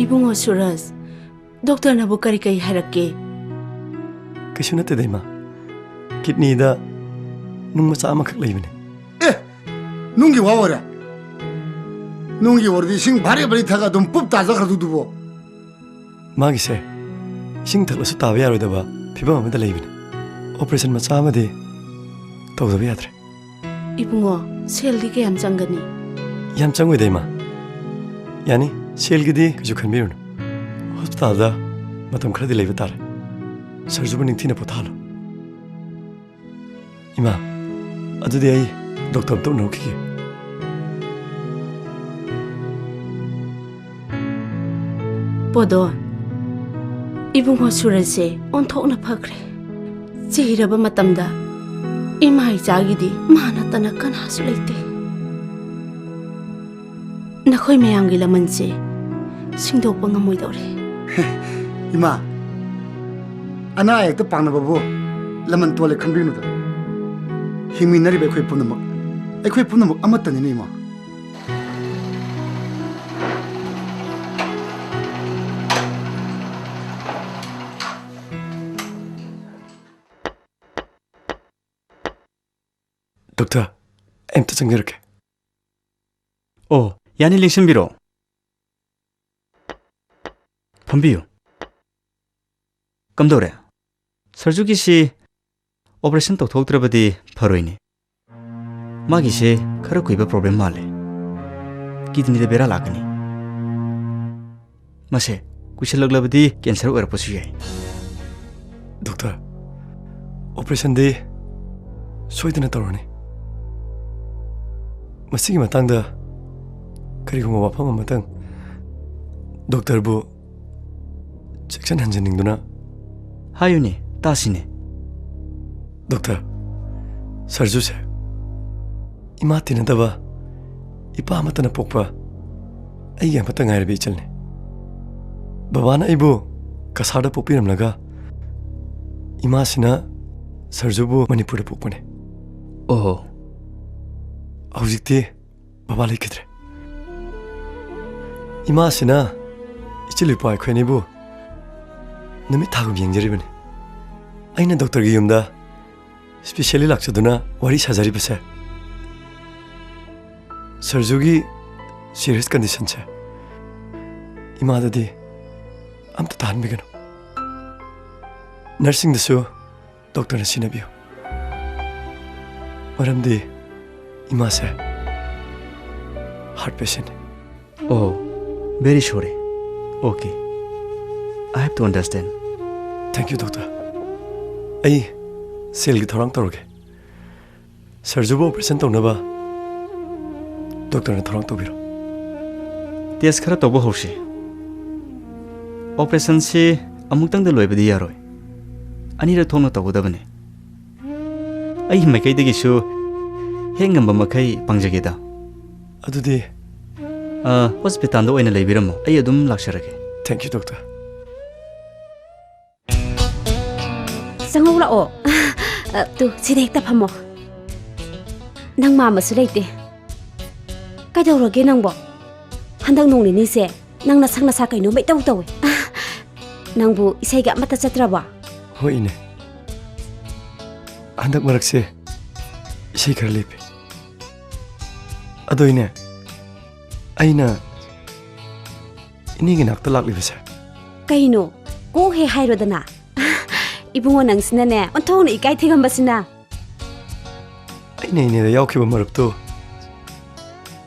ꯏꯕꯨꯡꯉꯣ ꯁꯨꯔꯖ, ꯗꯣꯛꯇꯔꯅꯕꯨ ꯀꯔꯤ ꯀꯔꯤ ꯍꯥꯏꯔꯛꯀꯦ? ꯀꯩꯁꯨ ꯅꯠꯇꯦꯗ, ꯏꯃꯥ꯫ ꯀꯤꯗꯅꯤꯗ ꯅꯨꯡ ꯃꯆꯥ ꯑꯃꯈꯛ ꯂꯩꯕꯅꯦ꯫ ꯑꯦ, ꯅꯨꯡꯒꯤ ꯋꯥ ꯑꯣꯏꯔꯦ? ꯅꯨꯡꯒꯤ ꯑꯣꯏꯔꯗꯤ ꯏꯁꯤꯡ ꯚꯥꯔꯤ ꯚꯥꯔꯤ ꯊꯛꯑ ꯑꯗꯨꯝ ꯄꯨꯞ ꯇꯥꯖꯈ꯭ꯔꯗꯨꯗꯨꯕꯣ꯫ ꯃꯥꯒꯤꯁꯦ ꯏꯁꯤꯡ ꯊꯛꯂꯁꯨ ꯇꯥꯕ ꯌꯥꯔꯣꯏꯗꯕ ꯐꯤꯕꯝ ꯑꯃꯗ ꯂꯩꯕꯅꯦ꯫ ꯑꯣꯄꯔꯦꯁꯟ ꯃꯆꯥ ꯑꯃꯗꯤ ꯇꯧꯗꯕ ꯌꯥꯗ꯭ꯔꯦ꯫ ꯏꯕꯨꯡꯉꯣ, ꯁꯦꯜꯗꯤ ꯀꯌꯥꯝ ꯆꯪꯒꯅꯤ? ꯌꯥꯝ ꯆꯪꯉꯣꯏꯗ, ꯏꯃꯥ꯫ ꯌꯥꯅꯤ, ꯁꯦꯜꯒꯤꯗꯤ ꯀꯩꯁꯨ ꯈꯟꯕꯤꯔꯨꯅꯨ꯫ ꯍꯣꯁꯄꯤꯇꯥꯜꯗ ꯃꯇꯝ ꯈꯔꯗꯤ ꯂꯩꯕ ꯇꯥꯔꯦ꯫ ꯁꯔꯖꯨꯕꯨ ꯅꯤꯡꯊꯤꯅ ꯄꯣꯊꯥꯍꯜꯂꯨ꯫ ꯏꯃꯥ, ꯑꯗꯨꯗꯤ ꯑꯩ ꯗꯣꯛꯇꯔ ꯑꯝꯇ ꯎꯅꯔꯨꯈꯤꯒꯦ꯫ ꯄꯣꯗꯣꯟ, ꯏꯕꯨꯡꯉꯣ ꯁꯨꯔꯖꯁꯦ ꯑꯣꯟꯊꯣꯛꯅ ꯐꯈ꯭ꯔꯦ꯫ ꯆꯤꯔꯕ ꯃꯇꯝꯗ ꯏꯃꯥ ꯏꯆꯥꯒꯤꯗꯤ ꯃꯥ ꯅꯠꯇꯅ ꯀꯅꯥꯁꯨ ꯂꯩꯇꯦ꯫ ꯅꯈꯣꯏ ꯃꯌꯥꯝꯒꯤ ꯂꯃꯟꯁꯦ ꯁꯤꯡꯗꯣꯛꯄ ꯉꯝꯃꯣꯏꯗꯧꯔꯦ꯫ ꯏꯃꯥ, ꯑꯅꯥ ꯑꯌꯦꯛꯇ ꯄꯥꯡꯅꯕꯕꯨ ꯂꯃꯟ ꯇꯣꯜꯂꯦ ꯈꯟꯕꯤꯒꯅꯨꯗ꯫ ꯍꯤꯡꯃꯤꯟꯅꯔꯤꯕ ꯑꯩꯈꯣꯏ ꯄꯨꯝꯅꯃꯛ, ꯑꯩꯈꯣꯏ ꯄꯨꯝꯅꯃꯛ ꯑꯃꯠꯇꯅꯤꯅꯦ, ꯏꯃꯥ꯫ ꯗꯣꯛꯇꯔ, ꯑꯩ ꯑꯝꯇ ꯆꯪꯖꯔꯛꯀꯦ꯫ ꯑꯣ, ꯌꯥꯅꯤ, ꯂꯦꯡꯁꯤꯟꯕꯤꯔꯣ꯫ ꯐꯝꯕꯤꯌꯨ꯫ ꯀꯝꯗꯧꯔꯦ? ꯁꯔꯖꯨꯒꯤꯁꯤ ꯑꯣꯄꯔꯦꯁꯟ ꯇꯧꯊꯣꯛꯇ꯭ꯔꯕꯗꯤ ꯐꯔꯣꯏꯅꯦ꯫ ꯃꯥꯒꯤꯁꯦ ꯈꯔ ꯀꯨꯏꯕ ꯄ꯭ꯔꯣꯕ꯭ꯂꯦꯝ ꯃꯥꯜꯂꯦ꯫ ꯀꯤꯗꯅꯤꯗ ꯕꯦꯔꯥ ꯂꯥꯛꯀꯅꯤ꯫ ꯃꯁꯦ ꯀꯨꯏꯁꯜꯂꯛꯂꯕꯗꯤ ꯀꯦꯟꯁꯔ ꯑꯣꯏꯔꯛꯄꯁꯨ ꯌꯥꯏ꯫ ꯗꯣꯛꯇꯔ, ꯑꯣꯄꯔꯦꯁꯟꯗꯤ ꯁꯣꯏꯗꯅ ꯇꯧꯔꯅꯤ꯫ ꯃꯁꯤꯒꯤ ꯃꯇꯥꯡꯗ ꯀꯔꯤꯒꯨꯝꯕ ꯋꯥꯐꯝ ꯑꯃꯇꯪ ꯗꯣꯛꯇꯔꯕꯨ ꯆꯦꯛꯁꯤꯟꯍꯟꯖꯅꯤꯡꯗꯨꯅ ꯍꯥꯏꯌꯨꯅꯦ, ꯇꯥꯁꯤꯅꯦ꯫ ꯗꯣꯛꯇꯔ, ꯁꯔꯖꯨꯁꯦ ꯏꯃꯥ ꯇꯤꯟꯅꯗꯕ, ꯏꯄꯥ ꯑꯃꯠꯇꯅ ꯄꯣꯛꯄ ꯑꯩꯒꯤ ꯑꯃꯠꯇ ꯉꯥꯏꯔꯕ ꯏꯆꯜꯅꯤ꯫ ꯕꯕꯥꯅ ꯑꯩꯕꯨ ꯀꯁꯥꯔꯗ ꯄꯣꯛꯄꯤꯔꯝꯂꯒ, ꯏꯃꯥꯁꯤꯅ ꯁꯔꯖꯨꯕꯨ ꯃꯅꯤꯄꯨꯔꯗ ꯄꯣꯛꯄꯅꯦ꯫ ꯑꯣꯍꯣ꯫ ꯍꯧꯖꯤꯛꯇꯤ ꯕꯕꯥ ꯂꯩꯈꯤꯗ꯭ꯔꯦ꯫ ꯏꯃꯥꯁꯤꯅ ꯏꯆꯤꯜ ꯏꯄ꯭ꯋꯥ ꯑꯩꯈꯣꯏ ꯑꯅꯤꯕꯨ ꯅꯨꯃꯤꯠ ꯊꯥꯒꯨꯝ ꯌꯦꯡꯖꯔꯤꯕꯅꯤ꯫ ꯑꯩꯅ ꯗꯣꯛꯇꯔꯒꯤ ꯌꯨꯝꯗ ꯁ꯭ꯄꯤꯁꯦꯜꯂꯤ ꯂꯥꯛꯆꯗꯨꯅ ꯋꯥꯔꯤ ꯁꯥꯖꯔꯤꯕꯁꯦ, ꯁꯔꯖꯨꯒꯤ ꯁꯤꯔꯤꯌꯁ ꯀꯟꯗꯤꯁꯟꯁꯦ ꯏꯃꯥꯗꯗꯤ ꯑꯝꯇ ꯇꯥꯍꯟꯕꯤꯒꯅꯨ꯫ ꯅꯔꯁꯁꯤꯡꯗꯁꯨ ꯗꯣꯛꯇꯔꯅ ꯁꯤꯟꯅꯕꯤꯌꯨ, ꯃꯔꯝꯗꯤ ꯏꯃꯥꯁꯦ heart ꯄꯦꯁꯦꯟꯅꯤ꯫ Oh, very sorry. Okay, I have to understand. Thank you, doctor. ꯑꯩ ꯁꯦꯜꯒꯤ ꯊꯧꯔꯥꯡ ꯇꯧꯔꯒꯦ꯫ ꯁꯔꯖꯨꯕꯨ ꯑꯣꯄꯔꯦꯁꯟ ꯇꯧꯅꯕ ꯗꯣꯛꯇꯔꯅ ꯊꯧꯔꯥꯡ ꯇꯧꯕꯤꯔꯣ꯫ ꯇꯦꯁ ꯈꯔ ꯇꯧꯕ ꯍꯧꯁꯤ꯫ ꯑꯣꯄꯔꯦꯁꯟꯁꯤ ꯑꯃꯨꯛꯇꯪꯗ ꯂꯣꯏꯕꯗꯤ ꯌꯥꯔꯣꯏ, ꯑꯅꯤꯔꯛ ꯊꯣꯛꯅ ꯇꯧꯒꯗꯕꯅꯤ꯫ ꯑꯩꯒꯤ ꯃꯥꯏꯀꯩꯗꯒꯤꯁꯨ ꯍꯦꯛ ꯉꯝꯕ ꯃꯈꯩ ꯄꯥꯡꯖꯒꯦꯗ꯫ ꯑꯗꯨꯗꯤ ꯑ, ꯍꯣꯁꯄꯤꯇꯥꯜꯗ ꯑꯣꯏꯅ ꯂꯩꯕꯤꯔꯝꯃꯣ, ꯑꯩ ꯑꯗꯨꯝ ꯂꯥꯛꯆꯔꯒꯦ꯫ Thank you, doctor. ꯆꯪꯍꯧꯔꯛꯑꯣ꯫ ꯑ, ꯇꯨ, ꯁꯤꯗ ꯍꯦꯛꯇ ꯐꯝꯃꯣ꯫ ꯅꯪ ꯃꯥꯝꯃꯁꯨ ꯂꯩꯇꯦ꯫ ꯀꯩꯗꯧꯔꯒꯦ ꯅꯪꯕꯣ? ꯍꯟꯗꯛ ꯅꯣꯡ ꯅꯤꯅꯤꯁꯦ ꯅꯪ ꯅꯁꯛ ꯅꯁꯥ ꯀꯩꯅꯣꯝꯃ ꯏꯇꯧ ꯇꯧꯋꯦ꯫ ꯅꯪꯕꯨ ꯏꯁꯩꯒ ꯑꯃꯠꯇ ꯆꯠꯇ꯭ꯔꯕꯣ? ꯍꯣꯏ, ꯏꯅꯦ꯫ ꯍꯟꯗꯛ ꯃꯔꯛꯁꯦ ꯏꯁꯩ ꯈꯔ ꯂꯦꯞꯄꯤ꯫ ꯑꯗꯣ ꯏꯅꯦ, ꯑꯩꯅ ꯏꯅꯦꯒꯤ ꯅꯥꯛꯇ ꯂꯥꯛꯂꯤꯕꯁꯦ꯫ ꯀꯩꯅꯣ? ꯀꯣꯛ ꯍꯦꯛ ꯍꯥꯏꯔꯣꯗꯅ꯫ ꯏꯕꯨꯡꯉꯣ, ꯅꯪꯁꯤꯅꯅꯦ, ꯑꯣꯟꯊꯣꯛꯅ ꯏꯀꯥꯏ ꯊꯤꯒꯟꯕꯁꯤꯅ꯫ ꯑꯩꯅ ꯏꯅꯦꯗ ꯌꯥꯎꯈꯤꯕ ꯃꯔꯨꯞꯇꯨ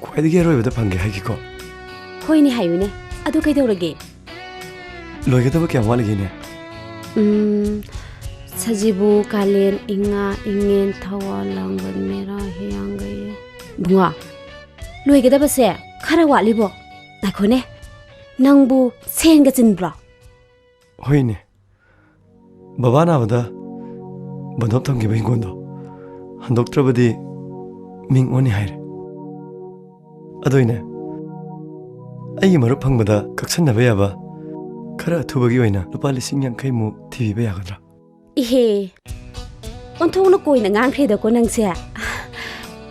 ꯈ꯭ꯋꯥꯏꯗꯒꯤ ꯑꯔꯣꯏꯕꯗ ꯐꯪꯒꯦ ꯍꯥꯏꯈꯤꯀꯣ꯫ ꯍꯣꯏꯅꯦ ꯍꯥꯏꯌꯨꯅꯦ꯫ ꯑꯗꯨ ꯀꯩꯗꯧꯔꯒꯦ? ꯂꯣꯏꯒꯗꯕ ꯀꯌꯥꯝ ꯋꯥꯠꯂꯤꯒꯦꯅꯦ? ꯎꯝ, ꯁꯖꯤꯕꯨ, ꯀꯥꯂꯦꯟ, ꯏꯉꯥ, ꯏꯉꯦꯟ, ꯊꯧꯋꯥꯜ, ꯂꯥꯡꯕꯟ, ꯃꯦꯔꯥ, ꯍꯤꯌꯥꯡꯒꯩ꯫ ꯕꯨꯡꯉꯣ, ꯂꯣꯏꯒꯗꯕꯁꯦ ꯈꯔ ꯋꯥꯠꯂꯤꯕꯣ? ꯉꯥꯏꯈꯣꯅꯦ, ꯅꯪꯕꯨ ꯁꯦꯟꯒ ꯆꯤꯟꯕ꯭ꯔꯣ? ꯍꯣꯏꯅꯦ, ꯕꯕꯥ ꯅꯥꯕꯗ ꯕꯟꯗꯣꯞ ꯊꯝꯈꯤꯕ ꯍꯤꯡꯒꯣꯜꯗꯣ ꯍꯟꯗꯣꯛꯇ꯭ꯔꯕꯗꯤ ꯃꯤꯡ ꯑꯣꯟꯅꯤ ꯍꯥꯏꯔꯦ꯫ ꯑꯗꯣ ꯏꯅꯦ, ꯑꯩꯒꯤ ꯃꯔꯨꯞ ꯐꯪꯕꯗ ꯀꯛꯁꯟꯅꯕ ꯌꯥꯕ ꯈꯔ ꯑꯊꯨꯕꯒꯤ ꯑꯣꯏꯅ ꯂꯨꯄꯥ ꯂꯤꯁꯤꯡ ꯌꯥꯡꯈꯩꯃꯨꯛ ꯊꯤꯕꯤꯕ ꯌꯥꯒꯗ꯭ꯔꯥ? ꯏꯍꯦ, ꯑꯣꯟꯊꯣꯛꯅ ꯀꯣꯏꯅ ꯉꯥꯡꯈ꯭ꯔꯦꯗꯀꯣ ꯅꯪꯁꯦ꯫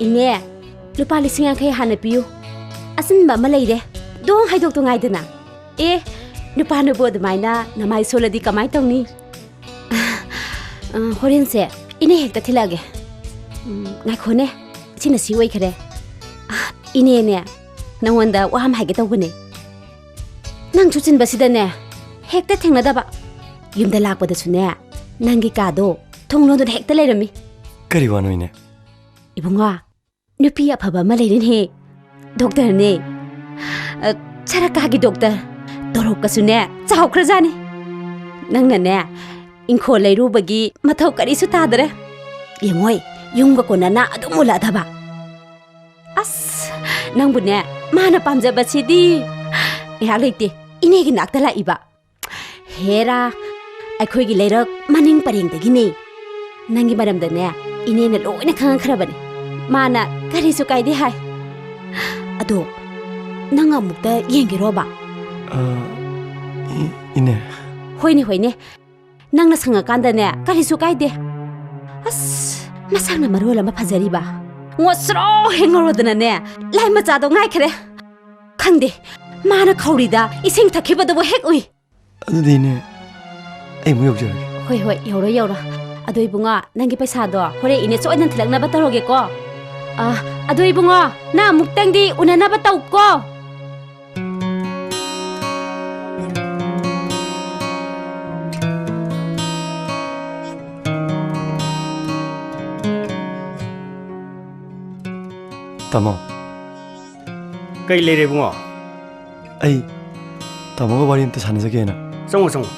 ꯏꯅꯦ, ꯂꯨꯄꯥ ꯂꯤꯁꯤꯡ ꯌꯥꯡꯈꯩ ꯍꯥꯟꯅ ꯄꯤꯌꯨ꯫ ꯑꯆꯤꯟꯕ ꯑꯃ ꯂꯩꯔꯦ, ꯗꯣꯡ ꯍꯥꯏꯗꯣꯛꯇꯨ ꯉꯥꯏꯗꯅ꯫ ꯑꯦ, ꯅꯨꯄꯥꯅꯕꯨ ꯑꯗꯨꯃꯥꯏꯅ ꯅꯃꯥꯏ ꯁꯣꯜꯂꯗꯤ ꯀꯃꯥꯏ ꯇꯧꯅꯤ? ꯑ, ꯍꯣꯔꯦꯟꯁꯦ ꯏꯅꯦ ꯍꯦꯛꯇ ꯊꯤꯜꯂꯛꯑꯒꯦ꯫ ꯎꯝ, ꯉꯥꯏꯈꯣꯅꯦ, ꯁꯤꯅ ꯁꯤ ꯑꯣꯏꯈꯔꯦ꯫ ꯑ, ꯏꯅꯦꯅꯦ, ꯅꯉꯣꯟꯗ ꯋꯥ ꯑꯃ ꯍꯥꯏꯒꯦ ꯇꯧꯕꯅꯦ꯫ ꯅꯪꯁꯨ ꯆꯤꯟꯕꯁꯤꯗꯅꯦ, ꯍꯦꯛꯇ ꯊꯦꯡꯅꯗꯕ꯫ ꯌꯨꯝꯗ ꯂꯥꯛꯄꯗꯁꯨꯅꯦ, ꯅꯪꯒꯤ ꯀꯥꯗꯣ ꯊꯣꯡ ꯂꯣꯟꯗꯨꯅ ꯍꯦꯛꯇ ꯂꯩꯔꯝꯃꯤ꯫ ꯀꯔꯤ ꯋꯥꯅꯣ ꯏꯅꯦ? ꯏꯕꯨꯡꯉꯣ, ꯅꯨꯄꯤ ꯑꯐꯕ ꯑꯃ ꯂꯩꯔꯦꯅꯦꯍꯦ꯫ ꯗꯣꯛꯇꯔꯅꯦ꯫ ꯑ, ꯁꯔꯀꯥꯔꯒꯤ ꯗꯣꯛꯇꯔ꯫ ꯇꯣꯂꯣꯞꯀꯁꯨꯅꯦ, ꯆꯥꯎꯈ꯭ꯔꯖꯥꯠꯅꯤ꯫ ꯅꯪꯅꯅꯦ, ꯏꯪꯈꯣꯜ ꯂꯩꯔꯨꯕꯒꯤ ꯃꯊꯧ ꯀꯔꯤꯁꯨ ꯇꯥꯗꯔꯦ꯫ ꯌꯦꯡꯉꯣꯏ, ꯌꯨꯝꯒ ꯀꯣꯟꯅꯅ ꯑꯗꯨꯝ ꯃꯨꯜꯂꯛꯑꯗꯕ꯫ ꯑꯁ, ꯅꯪꯕꯨꯅꯦ, ꯃꯥꯅ ꯄꯥꯝꯖꯕꯁꯤꯗꯤ꯫ ꯉꯥꯏꯍꯥꯛ ꯂꯩꯇꯦ, ꯏꯅꯦꯒꯤ ꯅꯥꯛꯇ ꯂꯥꯛꯏꯕ꯫ ꯍꯦꯔꯥ, ꯑꯩꯈꯣꯏꯒꯤ ꯂꯩꯔꯛ ꯃꯅꯤꯡ ꯄꯔꯦꯡꯗꯒꯤꯅꯦ꯫ ꯅꯪꯒꯤ ꯃꯔꯝꯗꯅꯦ, ꯏꯅꯦꯅ ꯂꯣꯏꯅ ꯈꯪꯉꯛꯈ꯭ꯔꯕꯅꯦ꯫ ꯃꯥꯅ ꯀꯔꯤꯁꯨ ꯀꯥꯏꯗꯦ ꯍꯥꯏ꯫ ꯑꯗꯣ, ꯅꯪ ꯑꯃꯨꯛꯇ ꯌꯦꯡꯒꯦꯔꯣꯕ? ꯑ, ꯏ-, ꯏꯅꯦ꯫ ꯍꯣꯏꯅꯦ, ꯍꯣꯏꯅꯦ꯫ ꯅꯪꯅ ꯁꯪꯉꯀꯥꯟꯗꯅꯦ, ꯀꯔꯤꯁꯨ ꯀꯥꯏꯗꯦ꯫ ꯑꯁ, ꯃꯁꯛꯅ ꯃꯔꯣꯜ ꯑꯃ ꯐꯖꯔꯤꯕ꯫ ꯉꯣꯁ꯭ꯔꯣ ꯍꯦꯛ ꯉꯧꯔꯗꯅꯅꯦ, ꯂꯥꯏ ꯃꯆꯥꯗꯣ ꯉꯥꯏꯈ꯭ꯔꯦ꯫ ꯈꯪꯗꯦ, ꯃꯥꯅ ꯈꯧꯔꯤꯗ ꯏꯁꯤꯡ ꯊꯛꯈꯤꯕꯗꯨꯕꯨ ꯍꯦꯛ ꯎꯏ꯫ ꯑꯗꯨꯗꯤ ꯏꯅꯦ, ꯑꯩ ꯑꯃꯨꯛ ꯌꯧꯖꯔꯒꯦ꯫ ꯍꯣꯏ, ꯍꯣꯏ, ꯌꯧꯔꯣ, ꯌꯧꯔꯣ꯫ ꯑꯗꯣ ꯏꯕꯨꯡꯉꯣ, ꯅꯪꯒꯤ ꯄꯩꯁꯥꯗꯣ ꯍꯣꯔꯦꯟ ꯏꯅꯦ ꯁꯣꯏꯗꯅ ꯊꯤꯜꯂꯛꯅꯕ ꯇꯧꯔꯒꯦꯀꯣ꯫ ꯑ, ꯑꯗꯣ ꯏꯕꯨꯡꯉꯣ, ꯅꯪ ꯑꯃꯨꯛꯇꯪꯗꯤ ꯎꯅꯅꯕ ꯇꯧꯀꯣ꯫ ꯇꯥꯃꯣ꯫ ꯀꯩ ꯂꯩꯔꯦ ꯏꯕꯨꯡꯉꯣ? ꯑꯩ ꯇꯥꯃꯣꯒ ꯋꯥꯔꯤ ꯑꯝꯇ ꯁꯥꯟꯅꯖꯒꯦꯅ꯫ ꯆꯪꯉꯣ, ꯆꯪꯉꯣ꯫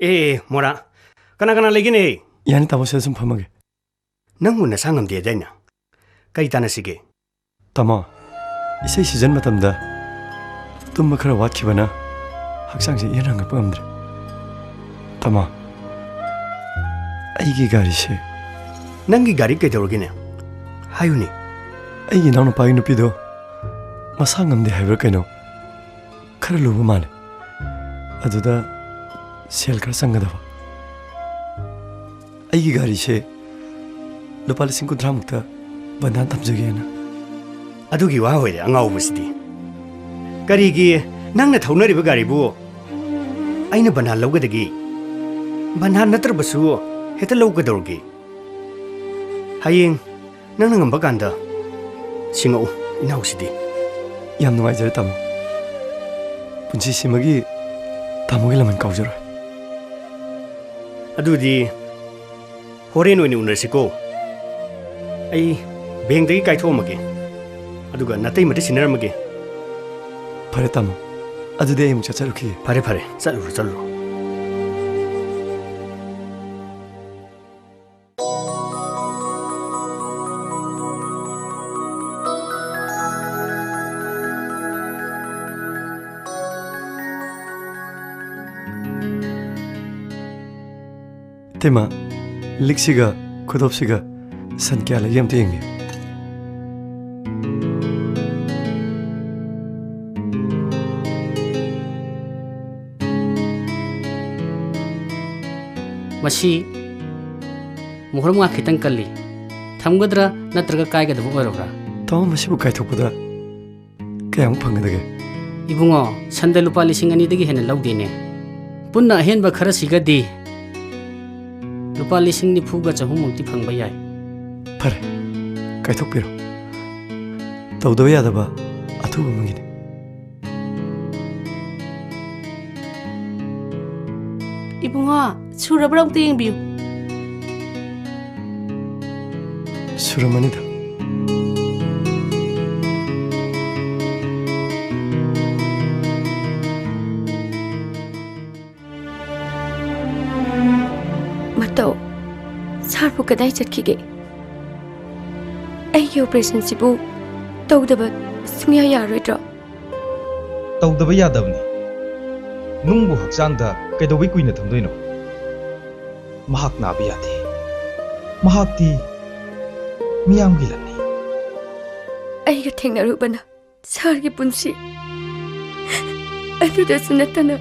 ꯑꯦ, ꯑꯦ, ꯃꯣꯔꯥ, ꯀꯅꯥ ꯀꯅꯥ ꯂꯩꯒꯦꯅꯦ? ꯌꯥꯅꯤ ꯇꯥꯃꯣ, ꯁꯤꯗ ꯁꯨꯝ ꯐꯝꯃꯒꯦ꯫ ꯅꯪꯕꯨ ꯅꯁꯥ ꯉꯝꯗꯦꯗꯥꯏꯅꯦ? ꯀꯔꯤ ꯇꯥꯟꯅꯁꯤꯒꯦ? ꯇꯥꯃꯣ, ꯏꯁꯩ season ꯃꯇꯝꯗ ꯇꯨꯝꯕ ꯈꯔ ꯋꯥꯠꯈꯤꯕꯅ ꯍꯛꯆꯥꯡꯁꯦ ꯏꯍꯟ ꯍꯟꯒꯠꯄ ꯉꯝꯗ꯭ꯔꯦ꯫ ꯇꯥꯃꯣ, ꯑꯩꯒꯤ ꯒꯥꯔꯤꯁꯦ꯫ ꯅꯪꯒꯤ ꯒꯥꯔꯤ ꯀꯩꯗꯧꯔꯒꯦꯅꯦ? ꯍꯥꯏꯌꯨꯅꯦ꯫ ꯑꯩꯒꯤ ꯏꯅꯥꯎꯅꯨꯄꯥꯒꯤ ꯅꯨꯄꯤꯗꯣ ꯃꯁꯥ ꯉꯝꯗꯦ ꯍꯥꯏꯕ꯭ꯔꯥ ꯀꯩꯅꯣ, ꯈꯔ ꯂꯨꯕ ꯃꯥꯜꯂꯦ꯫ ꯑꯗꯨꯗ ꯁꯦꯜ ꯈꯔ ꯆꯪꯒꯗꯕ꯫ ꯑꯩꯒꯤ ꯒꯥꯔꯤꯁꯦ ꯂꯨꯄꯥ ꯂꯤꯁꯤꯡ ꯀꯨꯟꯊ꯭ꯔꯥ ꯃꯨꯛꯇ ꯕꯟꯙꯥꯟ ꯊꯝꯖꯒꯦꯅ꯫ ꯑꯗꯨꯒꯤ ꯋꯥ ꯑꯣꯏꯔꯦ, ꯑꯉꯥꯎꯕꯁꯤꯗꯤ꯫ ꯀꯔꯤꯒꯤ ꯅꯪꯅ ꯊꯧꯅꯔꯤꯕ ꯒꯥꯔꯤꯕꯨ ꯑꯩꯅ ꯕꯟꯙꯥꯟ ꯂꯧꯒꯗꯒꯦ? ꯕꯟꯙꯥꯟ ꯅꯠꯇ꯭ꯔꯕꯁꯨ ꯍꯦꯛꯇ ꯂꯧꯒꯗꯧꯔꯒꯦ꯫ ꯍꯌꯦꯡ ꯅꯪꯅ ꯉꯝꯕ ꯀꯥꯟꯗ ꯁꯤꯡꯉꯛꯎ, ꯏꯅꯥꯎꯁꯤꯗꯤ꯫ ꯌꯥꯝ ꯅꯨꯡꯉꯥꯏꯖꯔꯦ, ꯇꯥꯃꯣ꯫ ꯄꯨꯟꯁꯤꯁꯤꯃꯒꯤ ꯇꯥꯃꯣꯒꯤ ꯂꯃꯟ ꯀꯥꯎꯖꯔꯣꯏ꯫ ꯑꯗꯨꯗꯤ ꯍꯣꯔꯦꯟ ꯑꯣꯏꯅ ꯎꯅꯔꯁꯤꯀꯣ꯫ ꯑꯩ ꯕꯦꯡꯗꯒꯤ ꯀꯥꯏꯊꯣꯛꯑꯝꯃꯒꯦ, ꯑꯗꯨꯒ ꯅꯥꯇꯩꯃꯗ ꯁꯤꯟꯅꯔꯝꯃꯒꯦ꯫ ꯐꯔꯦ, ꯇꯥꯃꯣ꯫ ꯑꯗꯨꯗꯤ ꯑꯩ ꯑꯃꯨꯛ ꯆꯠꯆꯔꯨꯈꯤꯒꯦ꯫ ꯐꯔꯦ, ꯐꯔꯦ, ꯆꯠꯂꯨꯔꯣ, ꯆꯠꯂꯨꯔꯣ꯫ ꯏꯇꯩꯃ, ꯂꯤꯛꯁꯤꯒ ꯈꯨꯗꯣꯞꯁꯤꯒ ꯁꯟ ꯀꯌꯥ ꯂꯩꯒꯦ ꯑꯝꯇ ꯌꯦꯡꯕꯤꯌꯨ꯫ ꯃꯁꯤ ꯃꯣꯍꯣꯔ ꯃꯉꯥ ꯈꯤꯇꯪ ꯀꯜꯂꯤ꯫ ꯊꯝꯒꯗ꯭ꯔꯥ ꯅꯠꯇ꯭ꯔꯒ ꯀꯥꯏꯒꯗꯕ ꯑꯣꯏꯔꯕ꯭ꯔꯥ? ꯇꯥꯃꯣ, ꯃꯁꯤꯕꯨ ꯀꯥꯏꯊꯣꯛꯄꯗ ꯀꯌꯥꯃꯨꯛ ꯐꯪꯒꯗꯒꯦ? ꯏꯕꯨꯡꯉꯣ, ꯁꯟꯗ ꯂꯨꯄꯥ ꯂꯤꯁꯤꯡ ꯑꯅꯤꯗꯒꯤ ꯍꯦꯟꯅ ꯂꯧꯗꯦꯅꯦ꯫ ꯄꯨꯟꯅ ꯑꯍꯦꯟꯕ ꯈꯔꯁꯤꯒꯗꯤ ꯂꯨꯄꯥ ꯂꯤꯁꯤꯡ ꯅꯤꯐꯨꯒ ꯆꯍꯨꯝꯃꯨꯛꯇꯤ ꯐꯪꯕ ꯌꯥꯏ꯫ ꯐꯔꯦ, ꯀꯥꯏꯊꯣꯛꯄꯤꯔꯣ꯫ ꯇꯧꯗꯕ ꯌꯥꯗꯕ ꯑꯊꯨꯕ ꯑꯃꯒꯤꯅꯤ꯫ ꯏꯕꯨꯡꯉꯣ, ꯁꯨꯔꯕ꯭ꯔꯥ ꯑꯃꯨꯛꯇ ꯌꯦꯡꯕꯤꯌꯨ꯫ ꯁꯨꯔꯝꯃꯅꯤꯗ꯫ ꯃꯇꯧ, ꯁꯥꯔꯕꯨ ꯀꯗꯥꯏ ꯆꯠꯈꯤꯒꯦ? ꯑꯩꯒꯤ ꯑꯣꯄꯔꯦꯁꯟꯁꯤꯕꯨ ꯇꯧꯗꯕ ꯁꯨꯡꯌꯥ ꯌꯥꯔꯣꯏꯗ꯭ꯔꯣ? ꯇꯧꯗꯕ ꯌꯥꯗꯕꯅꯤ꯫ ꯅꯨꯡꯕꯨ ꯍꯛꯆꯥꯡꯗ ꯀꯩꯗꯧꯕꯩ ꯀꯨꯏꯅ ꯊꯝꯗꯣꯏꯅꯣ? ꯃꯍꯥꯛ ꯅꯥꯕ ꯌꯥꯗꯦ꯫ ꯃꯍꯥꯛꯇꯤ ꯃꯤꯌꯥꯝꯒꯤ ꯂꯟꯅꯤ꯫ ꯑꯩꯒ ꯊꯦꯡꯅꯔꯨꯕꯅ ꯁꯥꯔꯒꯤ ꯄꯨꯟꯁꯤ ꯑꯗꯨꯗꯁꯨ ꯅꯠꯇꯅ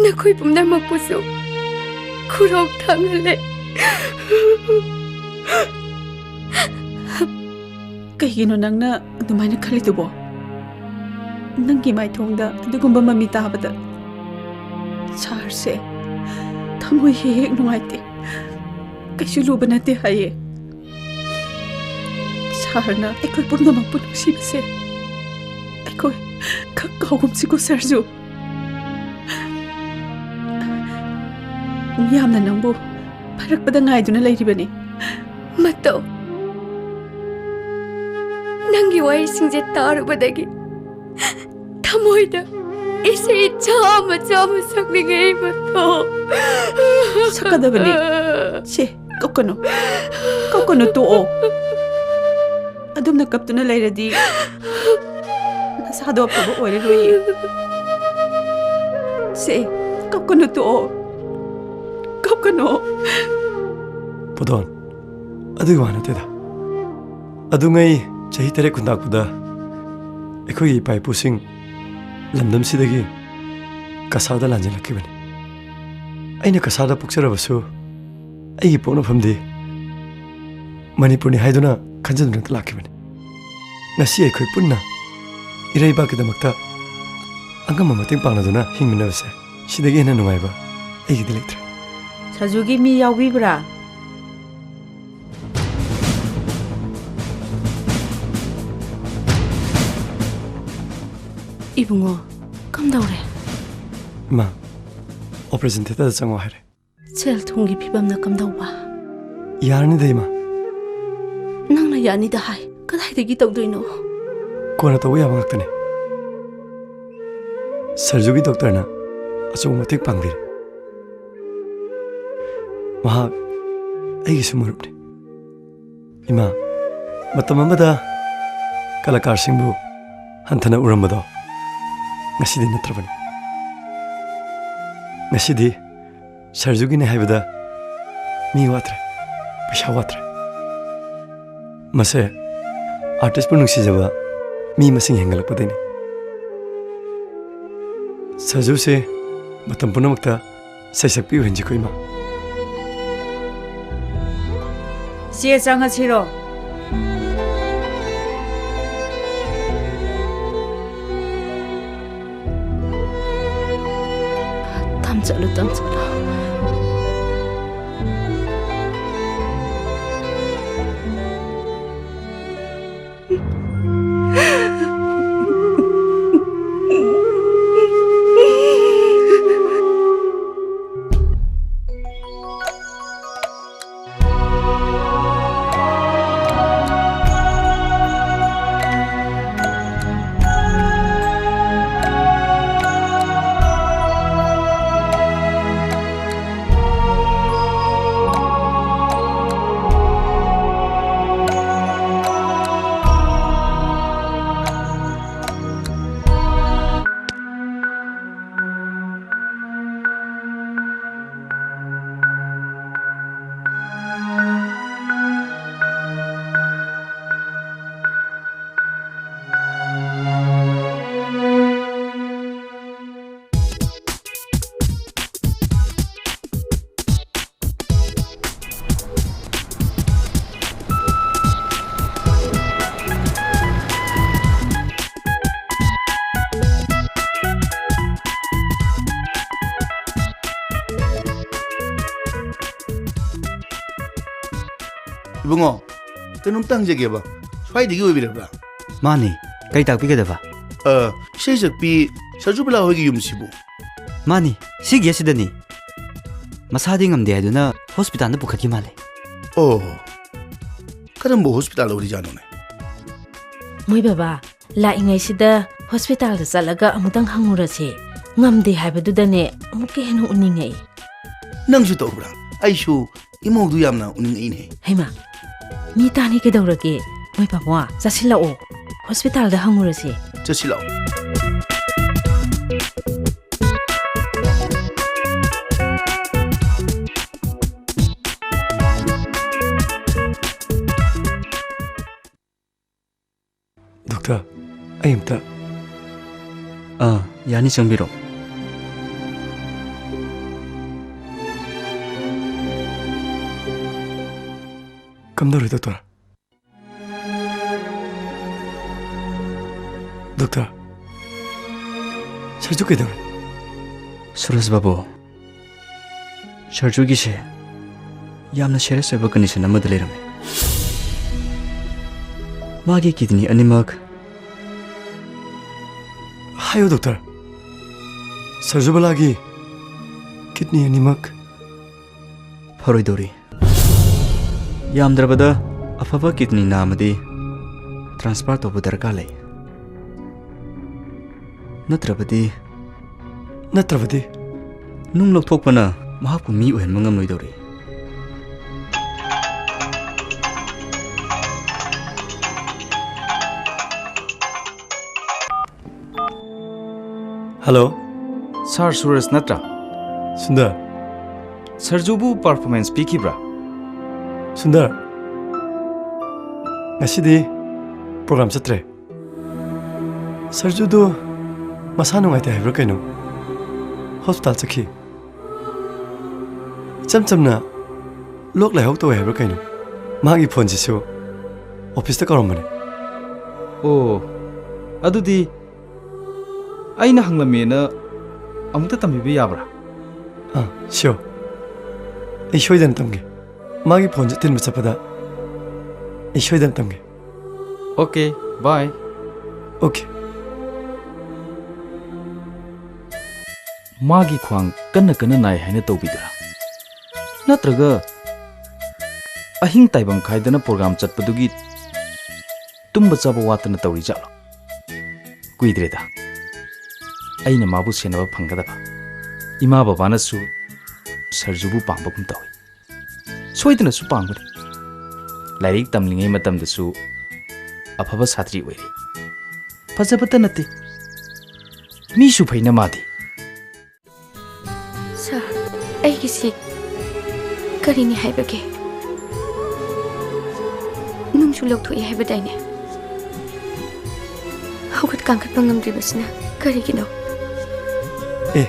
ꯅꯈꯣꯏ ꯄꯨꯝꯅꯃꯛꯄꯨꯁꯨ ꯈꯨꯔꯧ ꯊꯥꯡꯍꯜꯂꯦ꯫ ꯀꯩꯒꯤꯅꯣ ꯅꯪꯅ ꯑꯗꯨꯃꯥꯏꯅ ꯈꯜꯂꯤꯗꯨꯕꯣ? ꯅꯪꯒꯤ ꯃꯥꯏꯊꯣꯡꯗ ꯑꯗꯨꯒꯨꯝꯕ ꯃꯃꯤ ꯇꯥꯕꯗ ꯁꯥꯔꯁꯦ ꯊꯃꯣꯏ ꯍꯦꯛ ꯍꯦꯛ ꯅꯨꯡꯉꯥꯏꯇꯦ꯫ ꯀꯩꯁꯨ ꯂꯨꯕ ꯅꯠꯇꯦ ꯍꯥꯏꯌꯦ꯫ ꯁꯥꯔꯅ ꯑꯩꯈꯣꯏ ꯄꯨꯝꯅꯃꯛꯄꯨ ꯅꯨꯡꯁꯤꯕꯁꯦ ꯑꯩꯈꯣꯏ ꯈꯛ ꯀꯥꯎꯒꯨꯝꯁꯤꯀꯣ ꯁꯔꯖꯨ꯫ ꯃꯤꯌꯥꯝꯅ ꯅꯪꯕꯨ ꯐꯔꯛꯄꯗ ꯉꯥꯏꯗꯨꯅ ꯂꯩꯔꯤꯕꯅꯤ꯫ ꯃꯇꯧ, ꯅꯪꯒꯤ ꯋꯥꯔꯤꯁꯤꯡꯁꯦ ꯇꯥꯔꯨꯕꯗꯒꯤ ꯊꯃꯣꯏꯗ ꯏꯁꯩ ꯆꯥꯝꯃ ꯆꯥꯝꯃ ꯁꯛꯅꯤꯡꯉꯦ, ꯃꯇꯧ꯫ ꯁꯛꯀꯗꯕꯅꯤ꯫ ꯁꯦ, ꯀꯞꯀꯅꯨ꯫ ꯀꯞꯀꯅꯨ, ꯇꯣꯛꯑꯣ꯫ ꯑꯗꯨꯝꯅ ꯀꯞꯇꯨꯅ ꯂꯩꯔꯗꯤ ꯅꯁꯥꯗꯣ ꯑꯐꯕ ꯑꯣꯏꯔꯔꯣꯏꯌꯦ꯫ ꯁꯦ, ꯀꯞꯀꯅꯨ, ꯇꯣꯛꯑꯣ꯫ ꯀꯞꯀꯅꯨ꯫ ꯄꯨꯗꯣꯟ, ꯑꯗꯨꯒꯤ ꯋꯥ ꯅꯠꯇꯦꯗ꯫ ꯑꯗꯨꯉꯩ ꯆꯍꯤ ꯇꯔꯦꯠ ꯈꯨꯟꯇꯥꯛꯄꯗ ꯑꯩꯈꯣꯏꯒꯤ ꯏꯄꯥ ꯏꯄꯨꯁꯤꯡ ꯂꯝꯗꯝꯁꯤꯗꯒꯤ ꯀꯁꯥꯔꯗ ꯂꯥꯟꯖꯦꯜꯂꯛꯈꯤꯕꯅꯤ꯫ ꯑꯩꯅ ꯀꯁꯥꯔꯗ ꯄꯣꯛꯆꯔꯕꯁꯨ, ꯑꯩꯒꯤ ꯄꯣꯛꯅꯐꯝꯗꯤ ꯃꯅꯤꯄꯨꯔꯅꯤ ꯍꯥꯏꯗꯨꯅ ꯈꯟꯖꯗꯨꯅ ꯂꯥꯛꯈꯤꯕꯅꯤ꯫ ꯉꯁꯤ ꯑꯩꯈꯣꯏ ꯄꯨꯟꯅ ꯏꯔꯩꯕꯥꯛꯀꯤꯗꯃꯛꯇ ꯑꯉꯝꯕ ꯃꯇꯦꯡ ꯄꯥꯡꯅꯗꯨꯅ ꯍꯤꯡꯃꯤꯟꯅꯕꯁꯦ, ꯁꯤꯗꯒꯤ ꯍꯦꯟꯅ ꯅꯨꯡꯉꯥꯏꯕ ꯑꯩꯒꯤꯗꯤ ꯂꯩꯇ꯭ꯔꯦ꯫ ꯁꯖꯨꯒꯤ ꯃꯤ ꯌꯥꯎꯕꯤꯕ꯭ꯔꯥ? ꯏꯕꯨꯡꯉꯣ, ꯀꯝꯗꯧꯔꯦ? ꯏꯃꯥ, operation theaterꯗ ꯆꯪꯉꯣ ꯍꯥꯏꯔꯦ꯫ ꯁꯦꯜ ꯊꯨꯝꯒꯤ ꯐꯤꯕꯝꯅ ꯀꯝꯗꯧꯕ? ꯌꯥꯔꯅꯤꯗ, ꯏꯃꯥ꯫ ꯅꯪꯅ ꯌꯥꯅꯤꯗ ꯍꯥꯏ, ꯀꯗꯥꯏꯗꯒꯤ ꯇꯧꯗꯣꯏꯅꯣ? ꯀꯣꯟꯅ ꯇꯧꯕ ꯌꯥꯕ ꯉꯥꯛꯇꯅꯤ꯫ ꯁꯔꯖꯨꯒꯤ ꯗꯣꯛꯇꯔꯅ ꯑꯆꯧꯕ ꯃꯇꯦꯡ ꯄꯥꯡꯕꯤꯔꯦ꯫ ꯃꯍꯥꯛ ꯑꯩꯒꯤꯁꯨ ꯃꯔꯨꯞꯅꯤ꯫ ꯏꯃꯥ, ꯃꯇꯝ ꯑꯃꯗ ꯀꯂꯥꯀꯥꯔꯁꯤꯡꯕꯨ ꯍꯟꯊꯅ ꯎꯔꯝꯕꯗꯣ ꯉꯁꯤꯗꯤ ꯅꯠꯇ꯭ꯔꯕꯅꯤ꯫ ꯉꯁꯤꯗꯤ ꯁꯔꯖꯨꯒꯤꯅꯦ ꯍꯥꯏꯕꯗ ꯃꯤ ꯋꯥꯠꯇ꯭ꯔꯦ, ꯄꯩꯁꯥ ꯋꯥꯠꯇ꯭ꯔꯦ꯫ ꯃꯁꯦ ꯑꯥꯔꯇꯤꯁꯄꯨ ꯅꯨꯡꯁꯤꯖꯕ ꯃꯤ ꯃꯁꯤꯡ ꯍꯦꯟꯒꯠꯂꯛꯄꯗꯩꯅꯤ꯫ ꯁꯔꯖꯨꯁꯦ ꯃꯇꯝ ꯄꯨꯝꯅꯃꯛꯇ ꯁꯩꯁꯛꯄꯤ ꯑꯣꯏꯍꯟꯁꯤꯀꯣ, ꯏꯃꯥ꯫ ꯆꯦ ꯆꯪꯉꯁꯤꯔꯣ? ꯇꯝ ꯆꯠꯂꯨ, ꯇꯝ ꯆꯠꯂꯨ꯫ ꯏꯕꯨꯡꯉꯣ, ꯀꯩꯅꯣꯝꯇ ꯍꯪꯖꯒꯦꯕ꯫ ꯁ꯭ꯋꯥꯏꯗꯒꯤ ꯑꯣꯏꯕꯤꯔꯕ꯭ꯔꯥ? ꯃꯥꯅꯤ꯫ ꯀꯔꯤ ꯇꯥꯛꯄꯤꯒꯗꯕ? ꯑ, ꯏꯁꯩ ꯁꯛꯄꯤ ꯁꯔꯖꯨꯕꯂꯥ ꯍꯣꯏꯒꯤ ꯌꯨꯝꯁꯤꯕꯨ? ꯃꯥꯅꯤ꯫ ꯁꯤ ꯒꯦꯠꯁꯤꯗꯅꯤ꯫ ꯃꯁꯥꯗꯤ ꯉꯝꯗꯦ ꯍꯥꯏꯗꯨꯅ ꯍꯣꯁꯄꯤꯇꯥꯜꯗ ꯄꯨꯈꯠꯈꯤ ꯃꯥꯜꯂꯦ꯫ ꯑꯣ, ꯀꯔꯝꯕ ꯍꯣꯁꯄꯤꯇꯥꯜ ꯑꯣꯏꯔꯤꯖꯥꯠꯅꯣꯅꯦ? ꯃꯣꯏ ꯕꯕꯥ, ꯂꯥꯛꯏꯉꯩꯁꯤꯗ ꯍꯣꯁꯄꯤꯇꯥꯜꯗ ꯆꯠꯂꯒ ꯑꯃꯨꯛꯇꯪ ꯍꯪꯉꯨꯔꯁꯦ꯫ ꯉꯝꯗꯦ ꯍꯥꯏꯕꯗꯨꯗꯅꯦ ꯑꯃꯨꯛꯀ ꯍꯦꯟꯅ ꯎꯅꯤꯡꯉꯛꯏ꯫ ꯅꯪꯁꯨ ꯇꯧꯕ꯭ꯔꯥ? ꯑꯩꯁꯨ ꯏꯃꯧꯗꯨ ꯌꯥꯝꯅ ꯎꯅꯤꯡꯉꯛꯏꯅꯦ꯫ ꯍꯩꯃꯥ, ꯃꯤ ꯇꯥꯅꯤ ꯀꯩꯗꯧꯔꯒꯦ? ꯃꯣꯏ ꯄꯥꯕꯨꯡ, ꯆꯠꯁꯤꯜꯂꯛꯑꯣ꯫ ꯍꯣꯁꯄꯤꯇꯥꯜꯗ ꯍꯪꯉꯨꯔꯁꯦ꯫ ꯆꯠꯁꯤꯜꯂꯛꯑꯣ꯫ ꯗꯣꯛꯇꯔ, ꯑꯩ ꯑꯝꯇ꯫ ꯑꯥ, ꯌꯥꯅꯤ, ꯆꯪꯕꯤꯔꯣ꯫ ꯀꯝꯗꯧꯔꯦ, ꯗꯣꯛꯇꯔ? ꯗꯣꯛꯇꯔ, ꯁꯔꯖꯨ ꯀꯩꯗꯧꯔꯦ? ꯁꯨꯔꯖ ꯕꯥꯕꯨ, ꯁꯔꯖꯨꯒꯤꯁꯦ ꯌꯥꯝꯅ serious ꯑꯣꯏꯕ condition ꯑꯃꯗ ꯂꯩꯔꯝꯃꯦ꯫ ꯃꯥꯒꯤ kidney ꯑꯅꯤꯃꯛ꯫ ꯍꯥꯏꯌꯨ, ꯗꯣꯛꯇꯔ꯫ ꯁꯔꯖꯨꯕꯂꯥꯒꯤ kidney ꯑꯅꯤꯃꯛ ꯐꯔꯣꯏꯗꯧꯔꯤ꯫ ꯌꯥꯝꯗ꯭ꯔꯕꯗ ꯑꯐꯕ kidney ꯅꯥꯝꯃꯗꯤ transfer ꯇꯧꯕ ꯗꯔꯀꯥꯔ ꯂꯩ꯫ ꯅꯠꯇ꯭ꯔꯕꯗꯤ, ꯅꯠꯇ꯭ꯔꯕꯗꯤ? ꯅꯨꯡ ꯂꯧꯊꯣꯛꯄꯅ ꯃꯍꯥꯛꯄꯨ ꯃꯤ ꯑꯣꯏꯍꯟꯕ ꯉꯝꯂꯣꯏꯗꯧꯔꯤ꯫ ꯍꯜꯂꯣ꯫ ꯁꯥꯔ ꯁꯨꯔꯖ ꯅꯠꯇ꯭ꯔꯥ? ꯁꯨꯟꯗꯔ꯫ ꯁꯔꯖꯨꯕꯨ performance ꯄꯤꯈꯤꯕ꯭ꯔꯥ? ꯁꯨꯟꯗꯔ, ꯉꯁꯤꯗꯤ program ꯆꯠꯇ꯭ꯔꯦ꯫ ꯁꯔꯖꯨꯗꯣ ꯃꯁꯥ ꯅꯨꯡꯉꯥꯏꯇꯦ ꯍꯥꯏꯕ꯭ꯔꯥ ꯀꯩꯅꯣ, ꯍꯣꯁꯄꯤꯇꯥꯜ ꯆꯠꯈꯤ꯫ ꯏꯆꯝ ꯆꯝꯅ ꯂꯣꯛ ꯂꯥꯏꯍꯧ ꯇꯧꯋꯦ ꯍꯥꯏꯕ꯭ꯔꯥ ꯀꯩꯅꯣ, ꯃꯥꯒꯤ ꯐꯣꯟꯁꯤꯁꯨ ꯑꯣꯐꯤꯁꯇ ꯀꯧꯔꯝꯕꯅꯦ꯫ ꯑꯣ, ꯑꯗꯨꯗꯤ ꯑꯩꯅ ꯍꯪꯂꯝꯃꯦꯅ ꯑꯃꯨꯛꯇ ꯇꯝꯕꯤꯕ ꯌꯥꯕ꯭ꯔꯥ? ꯑꯥ, sure꯫ ꯑꯩ ꯁꯣꯏꯗꯅ ꯇꯝꯒꯦ꯫ ꯃꯥꯒꯤ ꯐꯣꯟꯁꯦ ꯊꯤꯟꯕ ꯆꯠꯄꯗ ꯑꯩ ꯁꯣꯏꯗꯅ ꯇꯝꯒꯦ꯫ Okay, bye꯫ Okay꯫ ꯃꯥꯒꯤ ꯈ꯭ꯋꯥꯡ ꯀꯟꯅ ꯀꯟꯅ ꯅꯥꯏ ꯍꯥꯏꯅ ꯇꯧꯕꯤꯗꯨꯔꯥ? ꯅꯠꯇ꯭ꯔꯒ ꯑꯍꯤꯡ ꯇꯥꯏꯕꯪ ꯈꯥꯏꯗꯅ program ꯆꯠꯄꯗꯨꯒꯤ ꯇꯨꯝꯕ ꯆꯥꯕ ꯋꯥꯠꯇꯅ ꯇꯧꯔꯤ ꯖꯥꯠꯂꯣ? ꯀꯨꯏꯗ꯭ꯔꯦꯗ ꯑꯩꯅ ꯃꯥꯕꯨ ꯁꯦꯟꯅꯕ ꯐꯪꯒꯗꯕ꯫ ꯏꯃꯥ ꯕꯕꯥꯅꯁꯨ ꯁꯔꯖꯨꯕꯨ ꯄꯥꯝꯕꯒꯨꯝ ꯇꯧꯏ꯫ ꯁꯣꯏꯗꯅꯁꯨ ꯄꯥꯝꯒꯅꯤ꯫ ꯂꯥꯏꯔꯤꯛ ꯇꯝꯂꯤꯉꯩ ꯃꯇꯝꯗꯁꯨ ꯑꯐꯕ ꯁꯥꯇ꯭ꯔꯤ ꯑꯣꯏꯔꯛꯏ꯫ ꯐꯖꯕꯇ ꯅꯠꯇꯦ, ꯃꯤꯁꯨ ꯐꯩꯅ ꯃꯥꯗꯤ꯫ ꯁꯥꯔ, ꯑꯩꯒꯤꯁꯤ ꯀꯔꯤꯅꯤ ꯍꯥꯏꯕꯒꯦ? ꯅꯨꯡꯁꯨ ꯂꯧꯊꯣꯛꯏ ꯍꯥꯏꯕꯗꯥꯏꯅꯦ? ꯍꯧꯒꯠ ꯀꯥꯡꯈꯠꯄ ꯉꯝꯗ꯭ꯔꯤꯕꯁꯤꯅ ꯀꯔꯤꯒꯤꯅꯣ? ꯑꯦ,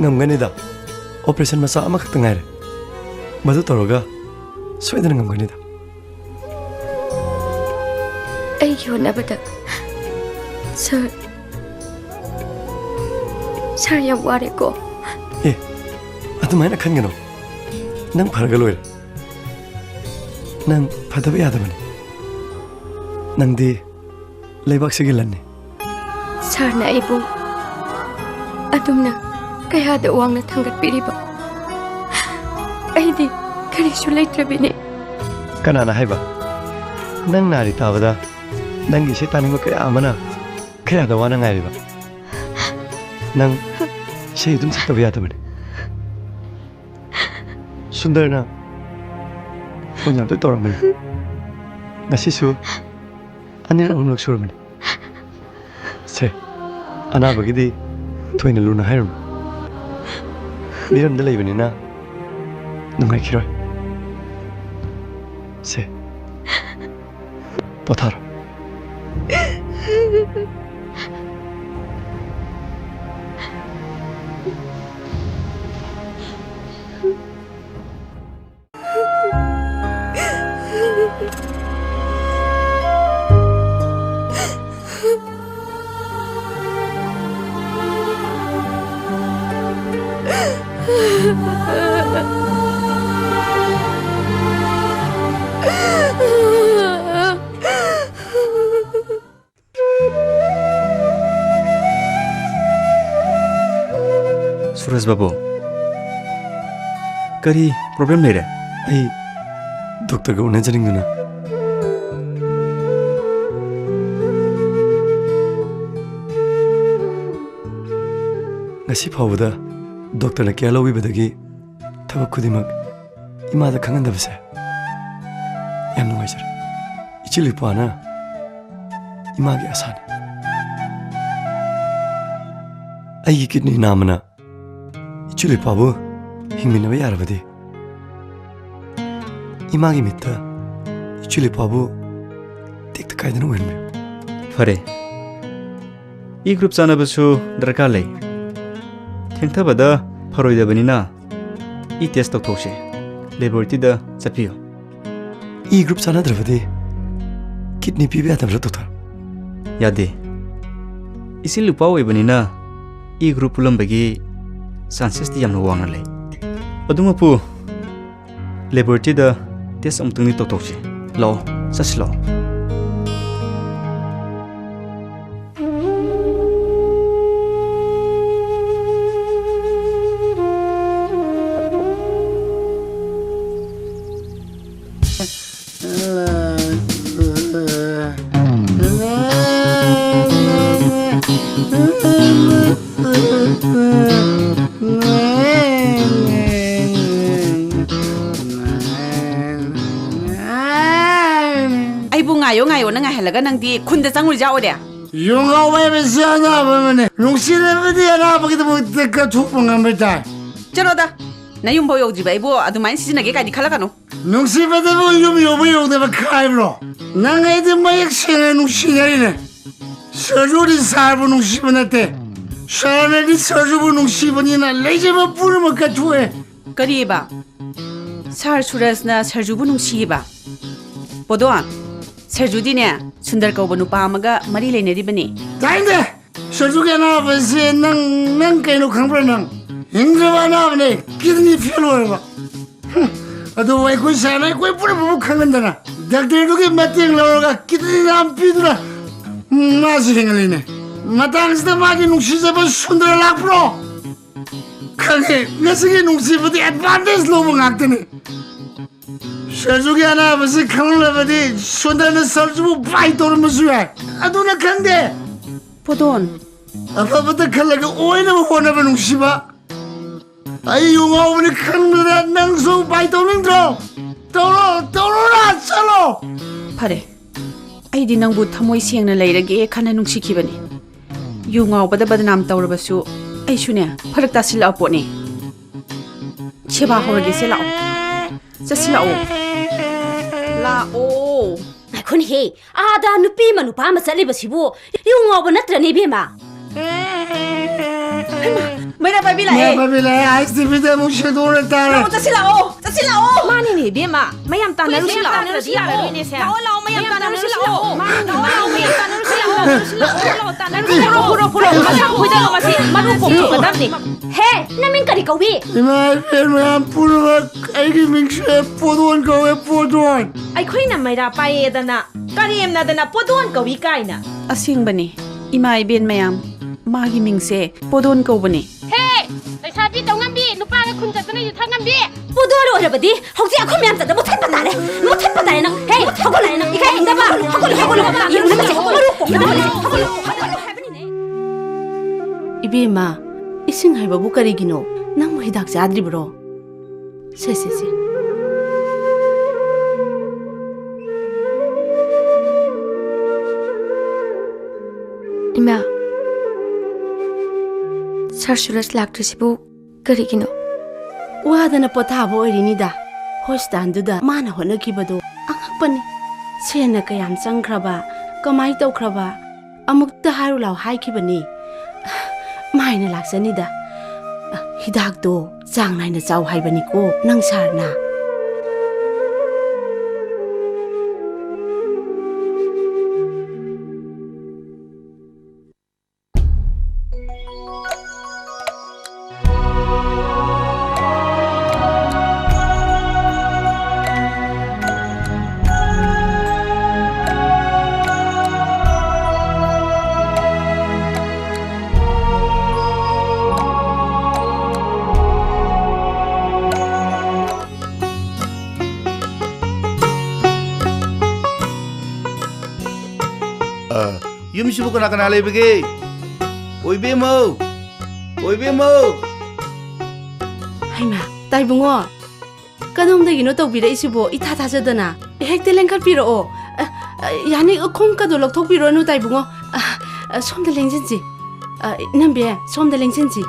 ꯉꯝꯒꯅꯤꯗ꯫ ꯑꯣꯄꯔꯦꯁꯟ ꯃꯆꯥ ꯑꯃꯈꯛꯇ ꯉꯥꯏꯔꯦ꯫ ꯃꯗꯨ ꯇꯧꯔꯒ ꯁꯣꯏꯗꯅ ꯉꯝꯒꯅꯤꯗ꯫ ꯑꯩꯒꯤ ꯍꯣꯠꯅꯕꯗ ꯁꯥꯔ, ꯁꯥꯔ ꯌꯥꯝ ꯋꯥꯔꯦꯀꯣ꯫ ꯑꯦ, ꯑꯗꯨꯃꯥꯏꯅ ꯈꯟꯒꯅꯨ꯫ ꯅꯪ ꯐꯔꯒ ꯂꯣꯏꯔꯦ꯫ ꯅꯪ ꯐꯗꯕ ꯌꯥꯗꯕꯅꯤ꯫ ꯅꯪꯗꯤ ꯂꯩꯕꯥꯛꯁꯤꯒꯤ ꯂꯟꯅꯤ꯫ ꯁꯥꯔꯅ ꯑꯩꯕꯨ ꯑꯗꯨꯝꯅ ꯀꯌꯥꯗ ꯋꯥꯡꯅ ꯊꯥꯡꯒꯠꯄꯤꯔꯤꯕ? ꯑꯩꯗꯤ ꯀꯔꯤꯁꯨ ꯂꯩꯇ꯭ꯔꯕꯤꯅꯤ꯫ ꯀꯅꯥꯅ ꯍꯥꯏꯕ? ꯅꯪ ꯅꯥꯔꯤ ꯇꯥꯕꯗ ꯅꯪꯒꯤ ꯏꯁꯩ ꯇꯥꯅꯤꯡꯕ ꯀꯌꯥ ꯑꯃꯅ ꯀꯌꯥꯗ ꯋꯥꯅ ꯉꯥꯏꯔꯤꯕ? ꯅꯪ ꯏꯁꯩ ꯑꯗꯨꯝ ꯁꯛꯇꯕ ꯌꯥꯗꯕꯅꯤ꯫ ꯁꯨꯟꯗꯔꯅ ꯐꯣꯟ ꯌꯥꯝ ꯇꯣꯏ ꯇꯧꯔꯝꯕꯅꯤ꯫ ꯉꯁꯤꯁꯨ ꯑꯅꯤꯔꯛ ꯑꯍꯨꯝꯂꯛ ꯁꯨꯔꯕꯅꯤ꯫ ꯁꯦ, ꯑꯅꯥꯕꯒꯤꯗꯤ ꯊꯣꯏꯅ ꯂꯨꯅ ꯍꯥꯏꯔꯨꯅꯨ꯫ ꯃꯤꯔꯝꯗ ꯂꯩꯕꯅꯤꯅ ꯅꯨꯡꯉꯥꯏꯈꯤꯔꯣꯏ꯫ ꯁꯦ, ꯄꯣꯊꯥꯔꯣ꯫ ꯁꯨꯔꯖ ꯕꯥꯕꯨ, ꯀꯔꯤ ꯄ꯭ꯔꯣꯕ꯭ꯂꯦꯝ ꯂꯩꯔꯦ? ꯑꯩ ꯗꯣꯛꯇꯔꯒ ꯎꯅꯖꯅꯤꯡꯗꯨꯅ꯫ ꯉꯁꯤ ꯐꯥꯎꯕꯗ ꯗꯣꯛꯇꯔꯅ ꯀꯦꯌꯔ ꯂꯧꯕꯤꯕꯗꯒꯤ ꯊꯕꯛ ꯈꯨꯗꯤꯡꯃꯛ ꯏꯃꯥꯗ ꯈꯪꯍꯟꯗꯕꯁꯦ ꯌꯥꯝ ꯅꯨꯡꯉꯥꯏꯖꯔꯦ꯫ ꯏꯆꯦ ꯂꯨꯄꯥꯅ ꯏꯃꯥꯒꯤ ꯑꯁꯥꯅꯤ꯫ ꯑꯩꯒꯤ ꯀꯤꯗꯅꯤ ꯅꯥꯝꯃꯅ ꯏꯆꯦ ꯂꯨꯄꯥꯕꯨ ꯍꯤꯡꯃꯤꯟꯅꯕ ꯌꯥꯔꯕꯗꯤ, ꯏꯃꯥꯒꯤ ꯃꯤꯠꯇ ꯏꯆꯦ ꯂꯨꯄꯥꯕꯨ ꯇꯦꯛꯇ ꯀꯥꯏꯗꯅ ꯎꯍꯟꯕꯤꯌꯨ꯫ ꯐꯔꯦ, E group ꯆꯥꯟꯅꯕꯁꯨ ꯗꯔꯀꯥꯔ ꯂꯩ꯫ ꯊꯦꯡꯊꯕꯗ ꯐꯔꯣꯏꯗꯕꯅꯤꯅ E test ꯇꯧꯊꯣꯛꯁꯦ꯫ Laboratory ꯗ ꯆꯠꯄꯤꯌꯨ꯫ E group ꯆꯥꯟꯅꯗ꯭ꯔꯕꯗꯤ kidney ꯄꯤꯕ ꯌꯥꯗꯕ꯭ꯔꯥ, doctor? ꯌꯥꯗꯦ꯫ ꯏꯆꯤꯜ ꯏꯄꯥ ꯑꯣꯏꯕꯅꯤꯅ E group ꯄꯨꯜꯂꯝꯕꯒꯤ chances ꯇꯤ ꯌꯥꯝꯅ ꯋꯥꯡꯅ ꯂꯩ꯫ ꯑꯗꯨꯃꯛꯄꯨ, laboratory ꯗ test ꯑꯃꯨꯛꯇꯪꯗꯤ ꯇꯧꯊꯣꯛꯁꯤ꯫ ꯂꯥꯛꯑꯣ, ꯆꯠꯁꯤ ꯂꯥꯛꯑꯣ꯫ ꯑꯩꯕꯨ ꯉꯥꯏꯌꯣ ꯉꯥꯏꯌꯣꯅ ꯉꯥꯏꯍꯜꯂꯒ ꯅꯪꯗꯤ ꯈꯨꯟꯗ ꯆꯪꯉꯨꯔꯤꯖꯥ ꯑꯣꯏꯔꯦ? ꯌꯨ ꯉꯥꯎꯕ ꯍꯥꯏꯕꯁꯤ ꯑꯅꯥꯕ ꯑꯃꯅꯤ꯫ ꯅꯨꯡꯁꯤꯅꯕꯗꯤ ꯑꯅꯥꯕꯒꯤꯗꯃꯛꯇ ꯀꯠꯊꯣꯛꯄ ꯉꯝꯕ ꯇꯥꯏ꯫ ꯆꯠꯂꯣꯗ, ꯅꯌꯨꯝꯐꯥꯎ ꯌꯧꯗ꯭ꯔꯤꯕ ꯑꯩꯕꯨ ꯑꯗꯨꯃꯥꯏꯅ ꯁꯤꯖꯤꯟꯅꯒꯦ ꯀꯥꯏꯗꯤ ꯈꯜꯂꯛꯀꯅꯨ꯫ ꯅꯨꯡꯁꯤꯕꯗꯕꯨ ꯌꯨꯝ ꯌꯧꯕ ꯌꯧꯗꯕ ꯈꯥꯏꯕ꯭ꯔꯣ? ꯅꯪ ꯑꯩꯗꯤ ꯃꯌꯦꯛ ꯁꯦꯡꯅ ꯅꯨꯡꯁꯤꯅꯔꯤꯅꯦ꯫ ꯁꯔꯖꯨꯗꯤ ꯁꯥꯔꯕꯨ ꯅꯨꯡꯁꯤꯕ ꯅꯠꯇꯦ꯫ ꯁꯥꯔꯅꯗꯤ ꯁꯔꯖꯨꯕꯨ ꯅꯨꯡꯁꯤꯕꯅꯤꯅ ꯂꯩꯖꯕ ꯄꯨꯝꯅꯃꯛ ꯀꯠꯊꯣꯛꯑꯦ꯫ ꯀꯔꯤꯕ? ꯁꯥꯔ ꯁꯨꯔꯖꯅ ꯁꯔꯖꯨꯕꯨ ꯅꯨꯡꯁꯤꯌꯦꯕ? ꯄꯣꯗꯣꯟ, ꯁꯔꯖꯨꯗꯤꯅꯦ, ꯁꯨꯟꯗꯔ ꯀꯧꯕ ꯅꯨꯄꯥ ꯑꯃꯒ ꯃꯔꯤ ꯂꯩꯅꯔꯤꯕꯅꯤ꯫ ꯇꯥꯏꯅꯦ! ꯁꯔꯖꯨꯒꯤ ꯑꯅꯥꯕꯁꯦ ꯅꯪ, ꯅꯪ ꯀꯩꯅꯣ ꯈꯪꯕ꯭ꯔꯥ ꯅꯪ? ꯍꯤꯡꯗ꯭ꯔꯕ ꯑꯅꯥꯕꯅꯦ, kidney fail ꯑꯣꯏꯔꯕ꯫ ꯍꯨꯝ, ꯑꯗꯨꯕꯨ ꯑꯩꯈꯣꯏ ꯁꯥꯔꯅ ꯑꯩꯈꯣꯏ ꯄꯨꯝꯅꯃꯛꯄꯨ ꯈꯪꯍꯟꯗꯅ, ꯗꯥꯛꯇꯔꯗꯨꯒꯤ ꯃꯇꯦꯡ ꯂꯧꯔꯒ kidney ꯅꯥꯝ ꯄꯤꯗꯨꯅ, ꯎꯝ, ꯃꯥꯁꯨ ꯍꯤꯡꯍꯜꯂꯤꯅꯦ꯫ ꯃꯇꯥꯡꯁꯤꯗ ꯃꯥꯒꯤ ꯅꯨꯡꯁꯤꯖꯕ ꯁꯨꯟꯗꯔ ꯂꯥꯛꯄ꯭ꯔꯣ? ꯈꯪꯉꯦ, ꯉꯁꯤꯒꯤ ꯅꯨꯡꯁꯤꯕꯗꯤ advantage ꯂꯧꯕ ꯉꯥꯛꯇꯅꯤ꯫ ꯁꯔꯖꯨꯒꯤ ꯑꯅꯥꯕꯁꯤ ꯈꯪꯂꯕꯗꯤ ꯁꯨꯟꯗꯔꯅ ꯁꯔꯖꯨꯕꯨ ꯕꯥꯏ ꯇꯧꯔꯝꯕꯁꯨ ꯌꯥꯏ꯫ ꯑꯗꯨꯅ ꯈꯪꯗꯦ꯫ ꯄꯣꯗꯣꯟ꯫ ꯑꯐꯕꯇ ꯈꯜꯂꯒ ꯑꯣꯏꯅꯕ ꯍꯣꯠꯅꯕ ꯅꯨꯡꯁꯤꯕ꯫ ꯑꯩ ꯌꯨ ꯉꯥꯎꯕꯅꯤ ꯈꯟꯕꯗ ꯅꯪꯁꯨ ꯕꯥꯏ ꯇꯧꯅꯤꯡꯗ꯭ꯔꯣ? ꯇꯧꯔꯣ, ꯇꯧꯔꯣꯔꯥ, ꯆꯠꯂꯣ꯫ ꯐꯔꯦ, ꯑꯩꯗꯤ ꯅꯪꯕꯨ ꯊꯃꯣꯏ ꯁꯦꯡꯅ ꯂꯩꯔꯒꯦ ꯈꯟꯅ ꯅꯨꯡꯁꯤꯈꯤꯕꯅꯤ꯫ ꯌꯨ ꯉꯥꯎꯕꯗ ꯕꯗꯅꯥꯝ ꯇꯧꯔꯕꯁꯨ ꯑꯩꯁꯨꯅꯦ ꯐꯔꯛ ꯇꯥꯁꯤꯜꯂꯛꯑ ꯄꯣꯠꯅꯤ꯫ ꯁꯦꯕꯥ ꯍꯧꯔꯒꯦꯁꯦ, ꯂꯥꯛꯑꯣ꯫ ꯆꯠꯁꯤ ꯂꯥꯛꯑꯣ꯫ ꯂꯥꯛꯑꯣ꯫ ꯈꯨꯟꯍꯦ, ꯑꯥꯗ ꯅꯨꯄꯤ ꯑꯃ ꯅꯨꯄꯥ ꯑꯃ ꯆꯠꯂꯤꯕꯁꯤꯕꯨ ꯌꯨ ꯉꯥꯎꯕ ꯅꯠꯇ꯭ꯔꯅꯦ, ꯏꯕꯦꯝꯃ? ꯃꯩꯔꯥ ꯄꯥꯏꯕꯤ ꯂꯥꯛꯑꯦ꯫ ꯃꯩꯔꯥ ꯄꯥꯏꯕꯤ ꯂꯥꯛꯑꯦ꯫ ꯑꯥꯏꯁ ꯇꯤ ꯚꯤꯗ ꯑꯃꯨꯛ ꯁꯦꯡꯗꯣꯛꯅ ꯇꯥꯔꯦ꯫ ꯂꯥꯛꯑꯣ, ꯆꯠꯁꯤ ꯂꯥꯛꯑꯣ, ꯆꯠꯁꯤ ꯂꯥꯛꯑꯣ꯫ ꯃꯥꯅꯤꯅꯦ, ꯏꯕꯦꯝꯃ, ꯃꯌꯥꯝ ꯇꯥꯟꯅꯔꯨꯁꯤ ꯂꯥꯛꯑꯣ꯫ ꯇꯥꯟꯅꯔꯨꯁꯤ ꯂꯥꯛꯑꯣ꯫ ꯂꯥꯛꯑꯣ, ꯂꯥꯛꯑꯣ, ꯃꯌꯥꯝ ꯇꯥꯟꯅꯔꯨꯁꯤ ꯂꯥꯛꯑꯣ꯫ ꯃꯥꯅꯤꯅꯦ, ꯃꯥꯅꯤꯅꯦ꯫ ꯐꯨꯔꯣ, ꯐꯨꯔꯣ, ꯐꯨꯔꯣ, ꯃꯁꯥ ꯍꯨꯏꯗꯠꯂꯣ, ꯃꯁꯤ ꯃꯔꯨ ꯀꯣꯛꯊꯣꯛꯀꯗꯕꯅꯤ꯫ ꯍꯦ, ꯅꯃꯤꯡ ꯀꯔꯤ ꯀꯧꯏ? ꯏꯃꯥ ꯏꯕꯦꯟ ꯃꯌꯥꯝ ꯄꯨꯝꯅꯃꯛ, ꯑꯩꯒꯤ ꯃꯤꯡꯁꯦ ꯄꯣꯗꯣꯟ ꯀꯧꯋꯦ, ꯄꯣꯗꯣꯟ꯫ ꯑꯩꯈꯣꯏꯅ ꯃꯩꯔꯥ ꯄꯥꯏꯌꯦꯗꯅ, ꯀꯔꯦꯝꯅꯗꯅ ꯄꯣꯗꯣꯟ ꯀꯧꯏ ꯀꯥꯏꯅ꯫ ꯑꯁꯦꯡꯕꯅꯤ, ꯏꯃꯥ ꯏꯕꯦꯟ ꯃꯌꯥꯝ, ꯃꯥꯒꯤ ꯃꯤꯡꯁꯦ ꯄꯣꯗꯣꯟ ꯀꯧꯕꯅꯤ꯫ ꯍꯦ! ꯂꯩꯁꯥꯕꯤ ꯇꯧꯉꯝꯕꯤ, ꯅꯨꯄꯥꯒ ꯈꯨꯟ ꯆꯠꯇꯅ ꯌꯨ ꯊꯛꯉꯝꯕꯤ꯫ ꯄꯣꯗꯣꯟ ꯑꯣꯏꯔꯕꯗꯤ ꯍꯧꯖꯤꯛ ꯑꯩꯈꯣꯏ ꯃꯌꯥꯝ ꯆꯠꯇꯅ ꯃꯨꯊꯠꯄ ꯇꯥꯔꯦ꯫ ꯃꯨꯊꯠꯄ ꯇꯥꯔꯦ ꯅꯪ꯫ ꯍꯦ, ꯍꯧꯒꯠꯂꯛꯑꯦ ꯅꯪ꯫ ꯏꯀꯥꯏ ꯈꯪꯗꯕ꯫ ꯍꯧꯒꯠꯂꯨ, ꯍꯧꯒꯠꯂꯨ, ꯍꯧꯒꯠꯂꯨ꯫ ꯌꯦꯔꯨꯝ ꯅꯝꯃꯤꯁꯦ ꯍꯧꯒꯠꯂꯨ꯫ ꯍꯧꯒꯠꯂꯨ, ꯍꯧꯒꯠꯂꯨ ꯍꯥꯏꯕꯅꯤꯅꯦ꯫ ꯏꯕꯦꯝꯃ, ꯏꯁꯤꯡ ꯍꯩꯕꯕꯨ ꯀꯔꯤꯒꯤꯅꯣ? ꯅꯪꯕꯨ ꯍꯤꯗꯥꯛ ꯆꯥꯗ꯭ꯔꯤꯕ꯭ꯔꯣ? ꯁꯦ, ꯁꯦ, ꯁꯦ꯫ ꯏꯃꯥ, ꯁꯥꯔ ꯁꯨꯔꯖ ꯂꯥꯛꯇ꯭ꯔꯤꯁꯤꯕꯨ ꯀꯔꯤꯒꯤꯅꯣ? ꯋꯥꯗꯅ ꯄꯣꯊꯥꯕ ꯑꯣꯏꯔꯤꯅꯤꯗ꯫ ꯍꯣꯁꯄꯤꯇꯥꯜꯗꯨꯗ ꯃꯥꯅ ꯍꯣꯠꯅꯈꯤꯕꯗꯣ ꯑꯉꯛꯄꯅꯤ꯫ ꯁꯦꯟꯅ ꯀꯌꯥꯝ ꯆꯪꯈ꯭ꯔꯕ, ꯀꯃꯥꯏ ꯇꯧꯈ꯭ꯔꯕ? ꯑꯃꯨꯛꯇ ꯍꯥꯏꯔꯨ ꯂꯥꯎ ꯍꯥꯏꯈꯤꯕꯅꯤ꯫ ꯃꯥꯏꯅ ꯂꯥꯛꯆꯅꯤꯗ꯫ ꯍꯤꯗꯥꯛꯇꯣ ꯆꯥꯡ ꯅꯥꯏꯅ ꯆꯥꯎ ꯍꯥꯏꯕꯅꯤꯀꯣ ꯅꯪ ꯁꯥꯔꯅ꯫ ꯑ, ꯌꯨꯝꯁꯤꯕꯨ ꯀꯅꯥ ꯀꯅꯥ ꯂꯩꯕꯒꯦ? ꯑꯣꯏꯕꯦꯝꯃꯧ! ꯑꯣꯏꯕꯦꯝꯃꯧ! ꯍꯩꯃꯥ, ꯇꯥꯏꯕꯨꯡꯉꯣ, ꯀꯗꯣꯝꯗꯒꯤꯅꯣ ꯇꯧꯕꯤꯔꯛꯏꯁꯤꯕꯣ? ꯏꯊꯥ ꯊꯥꯖꯗꯅ꯫ ꯍꯦꯛꯇ ꯂꯦꯡꯈꯠꯄꯤꯔꯛꯑꯣ꯫ ꯑ, ꯑ, ꯌꯥꯅꯤ, ꯈꯣꯡꯎꯞꯀꯗꯣ ꯂꯧꯊꯣꯛꯄꯤꯔꯣꯅꯨ, ꯇꯥꯏꯕꯨꯡꯉꯣ꯫ ꯑ, ꯑ, ꯁꯣꯝꯗ ꯂꯦꯡꯁꯤꯟꯁꯤ꯫ ꯑ, ꯏꯅꯝꯕꯤ, ꯁꯣꯝꯗ ꯂꯦꯡꯁꯤꯟꯁꯤ꯫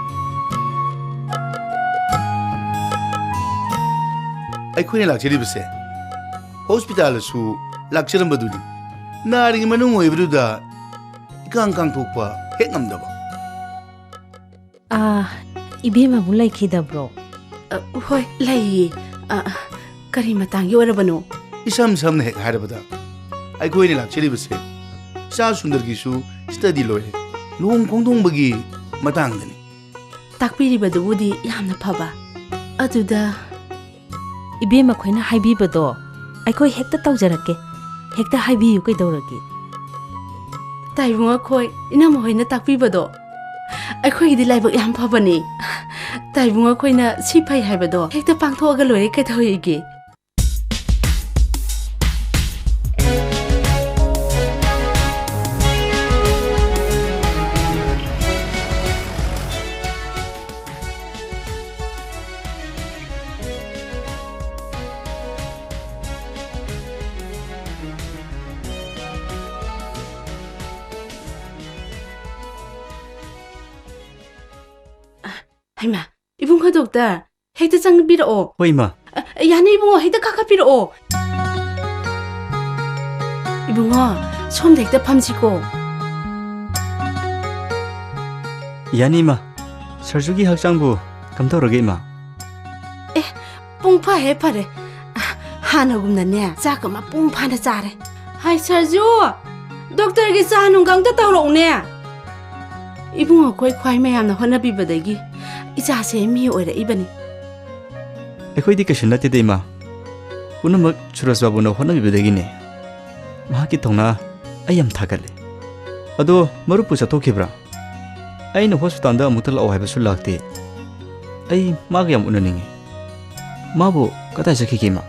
ꯑꯩꯈꯣꯏꯅ ꯂꯥꯛꯆꯔꯤꯕꯁꯦ ꯍꯣꯁꯄꯤꯇꯥꯜꯗꯁꯨ ꯂꯥꯛꯆꯔꯝꯕꯗꯨꯅꯤ꯫ ꯅꯥꯔꯤꯉꯩ ꯃꯅꯨꯡ ꯑꯣꯏꯕꯗꯨꯗ ꯏꯀꯥꯡ ꯀꯥꯡꯊꯣꯛꯄ ꯍꯦꯛ ꯉꯝꯗꯕ꯫ ꯑꯥ, ꯏꯕꯦꯝꯃꯕꯨ ꯂꯩꯈꯤꯗꯕ꯭ꯔꯣ? ꯑ, ꯍꯣꯏ, ꯂꯩꯌꯦ꯫ ꯑ, ꯀꯔꯤ ꯃꯇꯥꯡꯒꯤ ꯑꯣꯏꯔꯕꯅꯣ? ꯏꯁꯝ ꯁꯝꯅ ꯍꯦꯛ ꯍꯥꯏꯔꯕꯗ, ꯑꯩꯈꯣꯏꯅ ꯂꯥꯛꯆꯔꯤꯕꯁꯦ ꯏꯆꯥ ꯁꯨꯟꯗꯔꯒꯤꯁꯨ study ꯂꯣꯏꯔꯦ, ꯂꯨꯍꯣꯡ ꯈꯣꯡꯗꯣꯡꯕꯒꯤ ꯃꯇꯥꯡꯗꯅꯤ꯫ ꯇꯥꯛꯄꯤꯔꯤꯕꯗꯨꯕꯨꯗꯤ ꯌꯥꯝꯅ ꯐꯕ꯫ ꯑꯗꯨꯗ ꯏꯕꯦꯝꯃ ꯈꯣꯏꯅ ꯍꯥꯏꯕꯤꯕꯗꯣ ꯑꯩꯈꯣꯏ ꯍꯦꯛꯇ ꯇꯧꯖꯔꯛꯀꯦ꯫ ꯍꯦꯛꯇ ꯍꯥꯏꯕꯤꯌꯨ ꯀꯩꯗꯧꯔꯒꯦ? ꯇꯥꯏꯕꯨꯡ ꯑꯩꯈꯣꯏ ꯏꯅꯝꯃ ꯍꯣꯏꯅ ꯇꯥꯛꯄꯤꯕꯗꯣ ꯑꯩꯈꯣꯏꯒꯤꯗꯤ ꯂꯥꯏꯕꯛ ꯌꯥꯝ ꯐꯕꯅꯤ꯫ ꯇꯥꯏꯕꯨꯡ ꯑꯩꯈꯣꯏꯅ ꯁꯤ ꯐꯩ ꯍꯥꯏꯕꯗꯣ ꯍꯦꯛꯇ ꯄꯥꯡꯊꯣꯛꯑꯒ ꯂꯣꯏꯔꯦ ꯀꯩꯗꯧꯋꯦꯒꯦ? ꯍꯩꯃꯥ, ꯏꯕꯨꯡꯉꯣ ꯗꯣꯛꯇꯔ, ꯍꯦꯛꯇ ꯆꯪꯕꯤꯔꯛꯑꯣ꯫ ꯍꯣꯏ, ꯏꯃꯥ꯫ ꯑ, ꯌꯥꯅꯤ ꯏꯕꯨꯡꯉꯣ, ꯍꯦꯛꯇ ꯀꯥꯈꯠꯄꯤꯔꯛꯑꯣ꯫ ꯏꯕꯨꯡꯉꯣ, ꯁꯣꯝꯗ ꯍꯦꯛꯇ ꯐꯝꯁꯤꯀꯣ꯫ ꯌꯥꯅꯤ, ꯏꯃꯥ꯫ ꯁꯔꯖꯨꯒꯤ ꯍꯛꯆꯥꯡꯕꯨ ꯀꯝꯗꯧꯔꯒꯦ, ꯏꯃꯥ? ꯑꯦ, ꯄꯨꯡ ꯐꯥ ꯍꯦꯛ ꯐꯔꯦ꯫ ꯍꯥꯟꯅꯒꯨꯝꯅꯅꯦ, ꯆꯥꯛꯀ ꯃꯄꯨꯡ ꯐꯥꯅ ꯆꯥꯔꯦ꯫ ꯍꯥꯏ ꯁꯔꯖꯨ, ꯗꯣꯛꯇꯔꯒꯤ ꯆꯥ ꯅꯨꯡꯒ ꯑꯝꯇ ꯇꯧꯔꯛꯎꯅꯦ꯫ ꯏꯕꯨꯡꯉꯣ ꯑꯩꯈꯣꯏ ꯈ꯭ꯋꯥꯏ ꯃꯌꯥꯝꯅ ꯍꯣꯠꯅꯕꯤꯕꯗꯒꯤ ꯏꯆꯥꯁꯦ ꯃꯤ ꯑꯣꯏꯔꯛꯏꯕꯅꯤ꯫ ꯑꯩꯈꯣꯏꯗꯤ ꯀꯩꯁꯨ ꯅꯠꯇꯦꯗ, ꯏꯃꯥ꯫ ꯄꯨꯝꯅꯃꯛ ꯁꯨꯔꯖ ꯕꯥꯕꯨꯅ ꯍꯣꯠꯅꯕꯤꯕꯗꯒꯤꯅꯦ꯫ ꯃꯍꯥꯛꯀꯤ ꯊꯧꯅꯥ ꯑꯩ ꯌꯥꯝ ꯊꯥꯒꯠꯂꯤ꯫ ꯑꯗꯣ ꯃꯔꯨꯞꯄꯨ ꯆꯠꯊꯣꯛꯈꯤꯕ꯭ꯔꯥ? ꯑꯩꯅ ꯍꯣꯁꯄꯤꯇꯥꯜꯗ ꯑꯃꯨꯛꯇ ꯂꯥꯛꯑꯣ ꯍꯥꯏꯕꯁꯨ ꯂꯥꯛꯇꯦ꯫ ꯑꯩ ꯃꯥꯒ ꯌꯥꯝ ꯎꯅꯅꯤꯡꯉꯤ꯫ ꯃꯥꯕꯨ ꯀꯗꯥꯏ ꯆꯠꯈꯤꯒꯦ, ꯏꯃꯥ?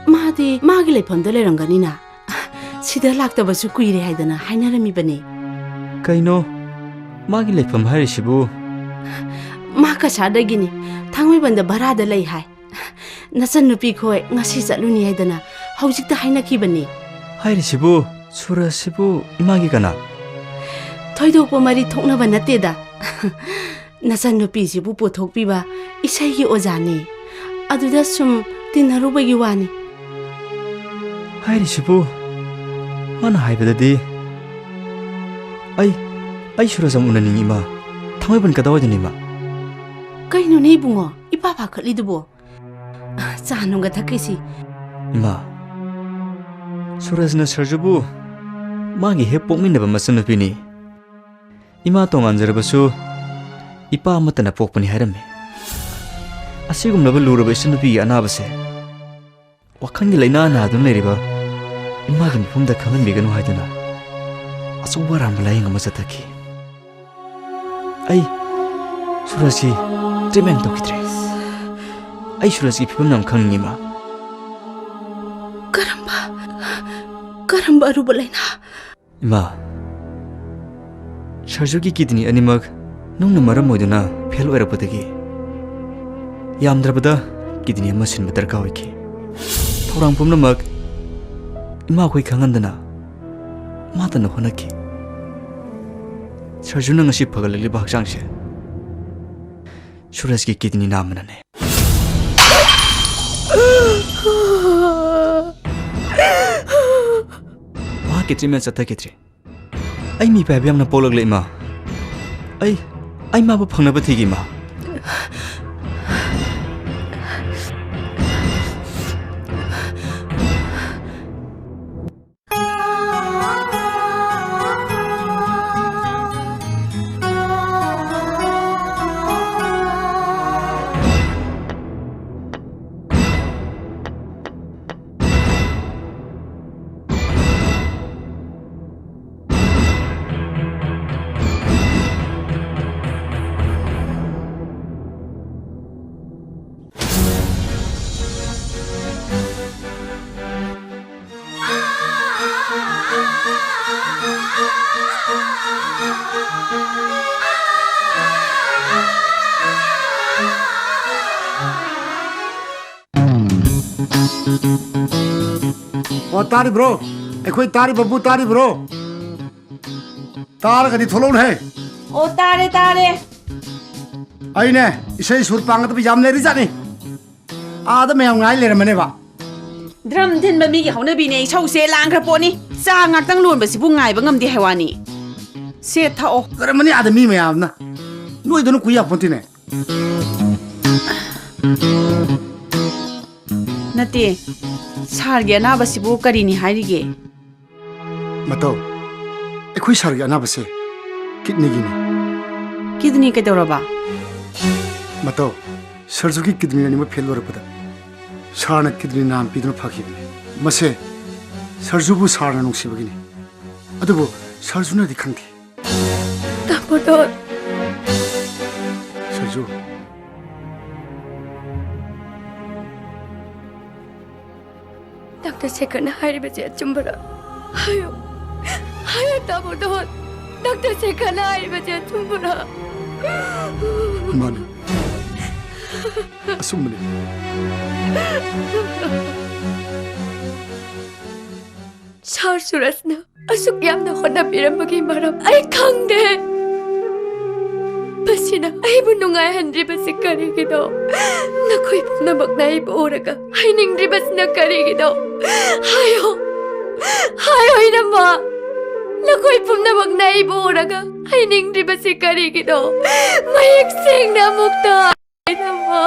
ꯃꯥꯗꯤ ꯃꯥꯒꯤ ꯂꯩꯐꯝꯗ ꯂꯩꯔꯝꯒꯅꯤꯅ꯫ ꯁꯤꯗ ꯂꯥꯛꯇꯕꯁꯨ ꯀꯨꯏꯔꯦ ꯍꯥꯏꯗꯅ ꯍꯥꯏꯅꯔꯝꯃꯤꯕꯅꯤ꯫ ꯀꯩꯅꯣ? ꯃꯥꯒꯤ ꯂꯩꯐꯝ ꯍꯥꯏꯔꯤꯁꯤꯕꯨ? ꯃꯥ ꯀꯁꯥꯔꯗꯒꯤꯅꯤ꯫ ꯊꯥꯡꯃꯩꯕꯟꯗ ꯚꯔꯥꯗ ꯂꯩ ꯍꯥꯏ꯫ ꯅꯆꯟꯅꯨꯄꯤ ꯈꯣꯏ ꯉꯁꯤ ꯆꯠꯂꯨꯅꯤ ꯍꯥꯏꯗꯅ ꯍꯧꯖꯤꯛꯇ ꯍꯥꯏꯅꯈꯤꯕꯅꯤ꯫ ꯍꯥꯏꯔꯤꯁꯤꯕꯨ, ꯁꯨꯔꯖꯁꯤꯕꯨ ꯏꯃꯥꯒꯤ ꯀꯅꯥ? ꯊꯣꯏꯗꯣꯛꯄ ꯃꯔꯤ ꯊꯣꯛꯅꯕ ꯅꯠꯇꯦꯗ꯫ ꯅꯆꯟꯅꯨꯄꯤꯁꯤꯕꯨ ꯄꯨꯊꯣꯛꯄꯤꯕ ꯏꯁꯩꯒꯤ ꯑꯣꯖꯥꯅꯤ꯫ ꯑꯗꯨꯗ ꯁꯨꯝ ꯇꯤꯟꯅꯔꯨꯕꯒꯤ ꯋꯥꯅꯤ꯫ ꯍꯥꯏꯔꯤꯁꯤꯕꯨ? ꯃꯥꯅ ꯍꯥꯏꯕꯗꯗꯤ ꯑꯩ, ꯑꯩ ꯁꯨꯔꯖ ꯑꯃꯨꯛ ꯎꯅꯅꯤꯡꯉꯤ, ꯏꯃꯥ꯫ ꯊꯥꯡꯃꯩꯕꯟ ꯀꯗꯥꯏꯋꯥꯏꯗꯅꯣ, ꯏꯃꯥ? ꯀꯩꯅꯣꯅꯦ ꯏꯕꯨꯡꯉꯣ, ꯏꯄꯥ ꯄꯥꯈꯠꯂꯤꯗꯨꯕꯣ? ꯆꯥ ꯅꯨꯡꯒ ꯊꯛꯈꯤꯁꯤ꯫ ꯏꯃꯥ, ꯁꯨꯔꯖꯅ ꯁꯔꯖꯨꯕꯨ ꯃꯥꯒꯤ ꯍꯦꯛ ꯄꯣꯛꯃꯤꯟꯅꯕ ꯃꯆꯟꯅꯨꯄꯤꯅꯤ꯫ ꯏꯃꯥ ꯇꯣꯉꯥꯟꯖꯔꯕꯁꯨ ꯏꯄꯥ ꯑꯃꯠꯇꯅ ꯄꯣꯛꯄꯅꯤ ꯍꯥꯏꯔꯝꯃꯤ꯫ ꯑꯁꯤꯒꯨꯝꯂꯕ ꯂꯨꯔꯕ ꯏꯆꯟꯅꯨꯄꯤꯒꯤ ꯑꯅꯥꯕꯁꯦ ꯋꯥꯈꯜꯒꯤ ꯂꯥꯏꯅꯥ ꯅꯥꯗꯨꯅ ꯂꯩꯔꯤꯕ ꯏꯃꯥꯒꯤ ꯃꯐꯝꯗ ꯈꯪꯍꯟꯕꯤꯒꯅꯨ ꯍꯥꯏꯗꯨꯅ ꯑꯆꯧꯕ ꯑꯔꯥꯟꯕ ꯂꯥꯏꯌꯦꯡ ꯑꯃ ꯆꯠꯊꯈꯤ꯫ ꯑꯩ ꯁꯨꯔꯖꯀꯤ treatment ꯇꯧꯈꯤꯗ꯭ꯔꯦ꯫ ꯑꯩ ꯁꯨꯔꯖꯀꯤ ꯐꯤꯕꯝ ꯌꯥꯝ ꯈꯪꯅꯤꯡꯉꯤ, ꯏꯃꯥ꯫ ꯀꯔꯝꯕ, ꯀꯔꯝꯕ ꯑꯔꯨꯕ ꯂꯥꯏꯅꯥ? ꯏꯃꯥ, ꯁꯔꯖꯨꯒꯤ kidney ꯑꯅꯤꯃꯛ ꯅꯨꯡꯅ ꯃꯔꯝ ꯑꯣꯏꯗꯨꯅ fail ꯑꯣꯏꯔꯛꯄꯗꯒꯤ ꯌꯥꯝꯗ꯭ꯔꯕꯗ kidney ꯑꯃ ꯁꯤꯟꯕ ꯗꯔꯀꯥꯔ ꯑꯣꯏꯈꯤ꯫ ꯊꯧꯔꯥꯡ ꯄꯨꯝꯅꯃꯛ ꯏꯃꯥꯈꯣꯏ ꯈꯪꯍꯟꯗꯅ ꯃꯥꯇꯅ ꯍꯣꯠꯅꯈꯤ꯫ ꯁꯔꯖꯨꯅ ꯉꯁꯤ ꯐꯒꯠꯂꯛꯂꯤꯕ ꯍꯛꯆꯥꯡꯁꯦ ꯁꯨꯔꯖꯀꯤ kidney ꯅꯥꯝꯃꯅꯅꯦ꯫ ꯃꯍꯥꯛꯀꯤ treatment ꯆꯠꯊꯈꯤꯗ꯭ꯔꯦ꯫ ꯑꯩ ꯃꯤꯄꯥꯏꯕ ꯌꯥꯝꯅ ꯄꯣꯛꯂꯛꯂꯦ, ꯏꯃꯥ꯫ ꯑꯩ, ꯑꯩ ꯃꯥꯕꯨ ꯐꯪꯅꯕ ꯊꯤꯒꯦ, ꯏꯃꯥ꯫ ꯑꯣ, ꯇꯥꯔꯤꯕ꯭ꯔꯣ? ꯑꯩꯈꯣꯏ ꯇꯥꯔꯤꯕꯕꯨ ꯇꯥꯔꯤꯕ꯭ꯔꯣ? ꯇꯥꯔꯒꯗꯤ ꯊꯣꯛꯂꯛꯎꯅꯦꯍꯦ꯫ ꯑꯣ, ꯇꯥꯔꯦ, ꯇꯥꯔꯦ꯫ ꯑꯩꯅꯦ, ꯏꯁꯩ ꯁꯨꯔ ꯄꯥꯡꯒꯗꯕ ꯌꯥꯝ ꯂꯩꯔꯤꯖꯥꯠꯅꯤ꯫ ꯑꯥꯗ ꯃꯌꯥꯝ ꯉꯥꯏ ꯂꯩꯔꯝꯃꯅꯦꯕ꯫ ꯗ꯭ꯔꯝ ꯊꯤꯟꯕ ꯃꯤꯒꯤ ꯍꯧꯅꯕꯤꯅꯦ, ꯏꯁꯧꯁꯦ ꯂꯥꯡꯈ꯭ꯔ ꯄꯣꯠꯅꯤ꯫ ꯆꯥ ꯉꯥꯛꯇꯪ ꯂꯣꯟꯕꯁꯤꯕꯨ ꯉꯥꯏꯕ ꯉꯝꯗꯦ ꯍꯥꯏ ꯋꯥꯅꯤ꯫ ꯁꯦ, ꯊꯛꯑꯣ꯫ ꯂꯩꯔꯝꯃꯅꯤ ꯑꯥꯗ ꯃꯤ ꯃꯌꯥꯝꯅ꯫ ꯅꯣꯏꯗꯅ ꯀꯨꯏ ꯌꯥꯄꯣꯟꯇꯦꯅꯦ꯫ ꯅꯠꯇꯦ, ꯁꯥꯔꯒꯤ ꯑꯅꯥꯕꯁꯤꯕꯨ ꯀꯔꯤꯅꯤ ꯍꯥꯏꯔꯤꯒꯦ? ꯃꯇꯧ, ꯑꯩꯈꯣꯏ ꯁꯥꯔꯒꯤ ꯑꯅꯥꯕꯁꯦ ꯀꯤꯗꯅꯤꯒꯤꯅꯤ꯫ ꯀꯤꯗꯅꯤ ꯀꯩꯗꯧꯔꯕ? ꯃꯇꯧ, ꯁꯔꯖꯨꯒꯤ ꯀꯤꯗꯅꯤ ꯑꯅꯤꯃꯛ ꯐꯦꯜ ꯑꯣꯏꯔꯛꯄꯗ ꯁꯥꯔꯅ ꯀꯤꯗꯅꯤ ꯅꯥꯝ ꯄꯤꯗꯨꯅ ꯐꯈꯤꯕꯅꯤ꯫ ꯃꯁꯦ ꯁꯔꯖꯨꯕꯨ ꯁꯥꯔꯅ ꯅꯨꯡꯁꯤꯕꯒꯤꯅꯤ꯫ ꯑꯗꯨꯕꯨ ꯁꯔꯖꯨꯅꯗꯤ ꯈꯪꯗꯦ꯫ ꯇꯥꯃꯣꯗꯣꯟ꯫ ꯁꯔꯖꯨ꯫ ꯗꯥꯛꯇꯔ ꯁꯦꯈꯔꯅ ꯍꯥꯏꯔꯤꯕꯁꯦ ꯑꯆꯨꯝꯕꯔꯥ? ꯍꯥꯏꯌꯨ꯫ ꯍꯥꯏꯌꯨ, ꯇꯥꯃꯣꯗꯣꯟ꯫ ꯗꯥꯛꯇꯔ ꯁꯦꯈꯔꯅ ꯍꯥꯏꯔꯤꯕꯁꯦ ꯑꯆꯨꯝꯕꯔꯥ? ꯃꯥꯅꯤ꯫ ꯑꯆꯨꯝꯕꯅꯤ꯫ ꯁꯥꯔ ꯁꯨꯔꯖꯅ ꯑꯁꯨꯛ ꯌꯥꯝꯅ ꯍꯣꯠꯅꯕꯤꯔꯝꯕꯒꯤ ꯃꯔꯝ ꯑꯩ ꯈꯪꯗꯦ꯫ ꯃꯁꯤꯅ ꯑꯩꯕꯨ ꯅꯨꯡꯉꯥꯏꯍꯟꯗ꯭ꯔꯤꯕꯁꯤ ꯀꯔꯤꯒꯤꯅꯣ? ꯅꯈꯣꯏ ꯄꯨꯝꯅꯃꯛꯅ ꯑꯩꯕꯨ ꯎꯔꯒ ꯍꯩꯅꯤꯡꯗ꯭ꯔꯤꯕꯁꯤꯅ ꯀꯔꯤꯒꯤꯅꯣ? ꯍꯥꯏꯌꯣ, ꯍꯥꯏꯌꯣ, ꯏꯅꯝꯃ꯫ ꯅꯈꯣꯏ ꯄꯨꯝꯅꯃꯛꯅ ꯑꯩꯕꯨ ꯎꯔꯒ ꯍꯩꯅꯤꯡꯗ꯭ꯔꯤꯕꯁꯤ ꯀꯔꯤꯒꯤꯅꯣ? ꯃꯌꯦꯛ ꯁꯦꯡꯅ ꯑꯃꯨꯛꯇ ꯏꯅꯝꯃ꯫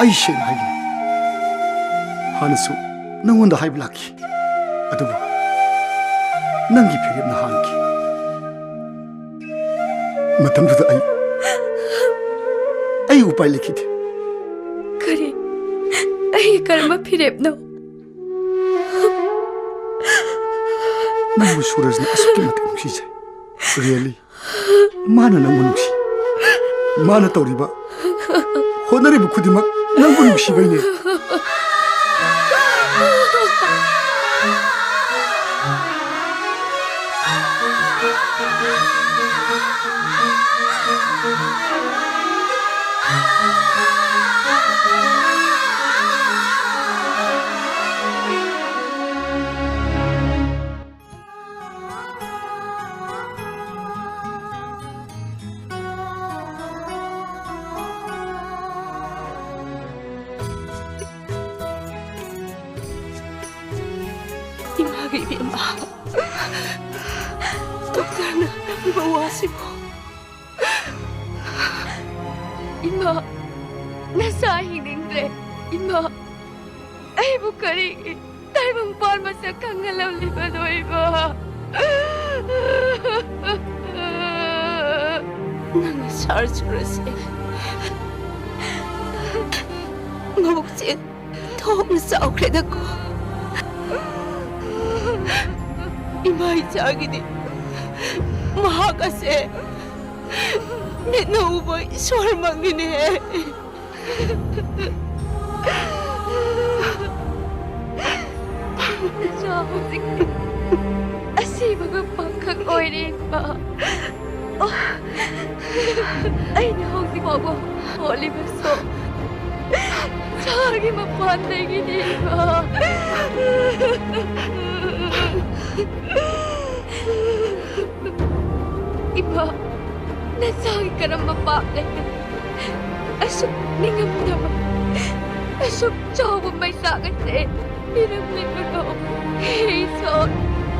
ꯑꯩ ꯁꯦꯡꯅ ꯍꯥꯏꯒꯦ꯫ ꯍꯥꯟꯅꯁꯨ ꯅꯪꯉꯣꯟꯗ ꯍꯥꯏꯕ ꯂꯥꯛꯈꯤ꯫ ꯑꯗꯨꯕꯨ ꯅꯪꯒꯤ ꯐꯤꯔꯦꯞꯅ ꯍꯥꯟꯈꯤ꯫ ꯃꯇꯝꯗꯨꯗ ꯑꯩ, ꯑꯩ ꯎꯄꯥꯏ ꯂꯩꯈꯤꯗꯦ꯫ ꯀꯔꯤ? ꯑꯩ ꯀꯔꯝꯕ ꯐꯤꯔꯦꯞꯅꯣ? ꯅꯪꯕꯨ ꯁꯨꯔꯖꯅ ꯑꯁꯨꯛꯀꯤ ꯃꯇꯤꯛ ꯅꯨꯡꯁꯤꯖꯩ꯫ Really? ꯃꯥꯅ ꯅꯪꯕꯨ ꯅꯨꯡꯁꯤ꯫ ꯃꯥꯅ ꯇꯧꯔꯤꯕ, ꯍꯣꯠꯅꯔꯤꯕ ꯈꯨꯗꯤꯡꯃꯛ ꯅꯪꯕꯨ ꯅꯨꯡꯁꯤꯕꯩꯅꯦ꯫ ꯗꯣꯛꯇꯔꯅ ꯍꯥꯏꯔꯤꯕ ꯋꯥꯁꯤꯕꯨ? ꯏꯃꯥ, ꯅꯆꯥ ꯍꯤꯡꯅꯤꯡꯗ꯭ꯔꯦ꯫ ꯏꯃꯥ, ꯑꯩꯕꯨ ꯀꯔꯤꯒꯤ ꯇꯥꯏꯕꯪꯄꯥꯟ ꯃꯁꯛ ꯈꯪꯍꯜꯂꯝꯂꯤꯕꯅꯣ, ꯏꯃꯥ? ꯅꯪꯒꯤ ꯁꯥꯔ ꯁꯨꯔꯁꯦ ꯃꯕꯨꯛꯁꯦ ꯊꯣꯛꯅ ꯆꯥꯎꯈ꯭ꯔꯦꯗꯀꯣ꯫ ꯏꯃꯥ ꯏꯆꯥꯒꯤꯗꯤ ꯃꯍꯥꯛ ꯑꯁꯦ ꯃꯤꯠꯅ ꯎꯕ ꯏꯁꯣꯔꯃꯛꯅꯤꯅꯦ꯫ ꯅꯆꯥ ꯍꯧꯖꯤꯛꯇꯤ ꯑꯁꯤꯕꯒ ꯄꯥꯡꯈꯛ ꯑꯣꯏꯔꯦ, ꯏꯃꯥ꯫ ꯑꯣ, ꯑꯩꯅ ꯍꯧꯖꯤꯛ ꯐꯥꯎꯕ ꯍꯣꯠꯂꯤꯕꯁꯨ ꯁꯥꯒꯤ ꯃꯄꯥꯟꯗꯒꯤꯅꯤ, ꯏꯃꯥ꯫ ꯏꯃꯥ, ꯅꯆꯥꯒꯤ ꯀꯔꯝꯕ ꯄꯥꯞ ꯂꯩꯕꯅꯣ? ꯑꯁꯨꯛ ꯅꯤꯡꯉꯝꯗꯕ, ꯑꯁꯨꯛ ꯆꯥꯎꯕ ꯃꯩꯆꯥꯛ ꯑꯁꯦ ꯄꯤꯔꯝꯂꯤꯕꯅꯣ? ꯍꯦ ꯏꯁꯣꯔ,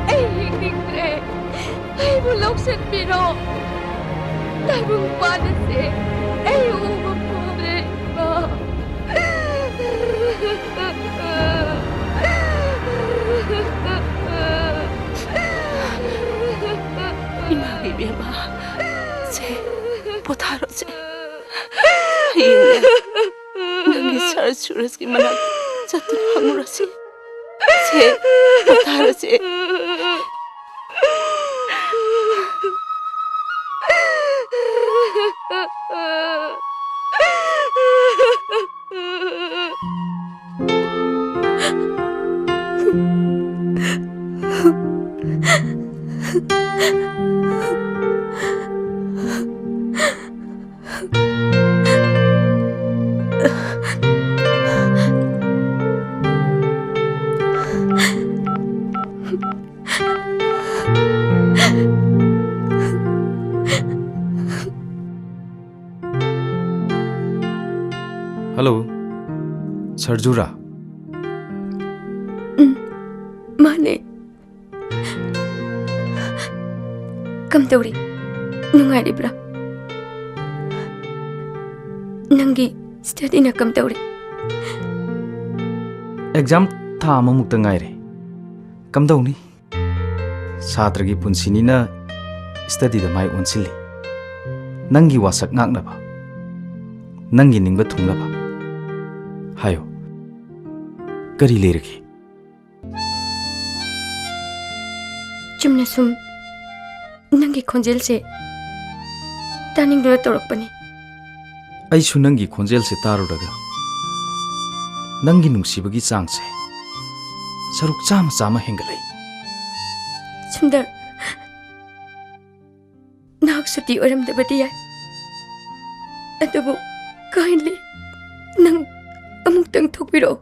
ꯑꯩ ꯍꯤꯡꯅꯤꯡꯗ꯭ꯔꯦ꯫ ꯑꯩꯕꯨ ꯂꯧꯁꯤꯟꯕꯤꯔꯣ꯫ ꯇꯥꯏꯕꯪꯄꯥꯟ ꯑꯁꯦ ꯑꯩ ꯎꯕ ꯐꯪꯗ꯭ꯔꯦ, ꯏꯃꯥ꯫ ꯏꯃꯥ ꯏꯕꯦꯝꯃ, ꯁꯦ, ꯄꯣꯊꯥꯔꯣꯁꯦ꯫ ꯍꯌꯦꯡꯅꯦ, ꯅꯪꯒꯤ ꯁꯥꯔ ꯁꯨꯔꯖꯀꯤ ꯃꯅꯥꯛꯇ ꯆꯠꯇꯨꯅ ꯍꯪꯉꯨꯔꯁꯤ꯫ ꯁꯦ, ꯄꯣꯊꯥꯔꯁꯦ꯫ ꯍꯜꯂꯣ, ꯁꯔꯖꯨꯔꯥ? ꯎꯝ, ꯃꯥꯅꯦ꯫ ꯀꯝꯗꯧꯔꯤ? ꯅꯨꯡꯉꯥꯏꯔꯤꯕ꯭ꯔꯥ? ꯅꯪꯒꯤ studyꯅ ꯀꯝꯗꯧꯔꯤ? Exam ꯊꯥ ꯑꯃꯃꯨꯛꯇ ꯉꯥꯏꯔꯦ꯫ ꯀꯝꯗꯧꯅꯤ? ꯁꯥꯇ꯭ꯔꯒꯤ ꯄꯨꯟꯁꯤꯅꯤꯅ studyꯗ ꯃꯥꯏ ꯑꯣꯟꯁꯤꯜꯂꯤ꯫ ꯅꯪꯒꯤ ꯋꯥꯁꯛ ꯉꯥꯛꯅꯕ, ꯅꯪꯒꯤ ꯅꯤꯡꯕ ꯊꯨꯡꯅꯕ꯫ ꯍꯥꯏꯌꯣ, ꯀꯔꯤ ꯂꯩꯔꯒꯦ? ꯆꯨꯝꯅ ꯁꯨꯝ ꯅꯪꯒꯤ ꯈꯣꯟꯖꯦꯜꯁꯦ ꯇꯥꯅꯤꯡꯗꯨꯅ ꯇꯧꯔꯛꯄꯅꯤ꯫ ꯑꯩꯁꯨ ꯅꯪꯒꯤ ꯈꯣꯟꯖꯦꯜꯁꯦ ꯇꯥꯔꯨꯔꯒ ꯅꯪꯒꯤ ꯅꯨꯡꯁꯤꯕꯒꯤ ꯆꯥꯡꯁꯦ ꯁꯔꯨꯛ ꯆꯥꯝꯃ ꯆꯥꯝꯃ ꯍꯦꯟꯒꯠꯂꯛꯏ꯫ ꯁꯨꯟꯗꯔ, ꯅꯍꯥꯛ ꯁꯨꯇꯤ ꯑꯣꯏꯔꯝꯗꯕꯗꯤ ꯌꯥꯏ, ꯑꯗꯨꯕꯨ kindly ꯅꯪ ꯑꯃꯨꯛꯇꯪ ꯊꯣꯛꯄꯤꯔꯛꯑꯣ꯫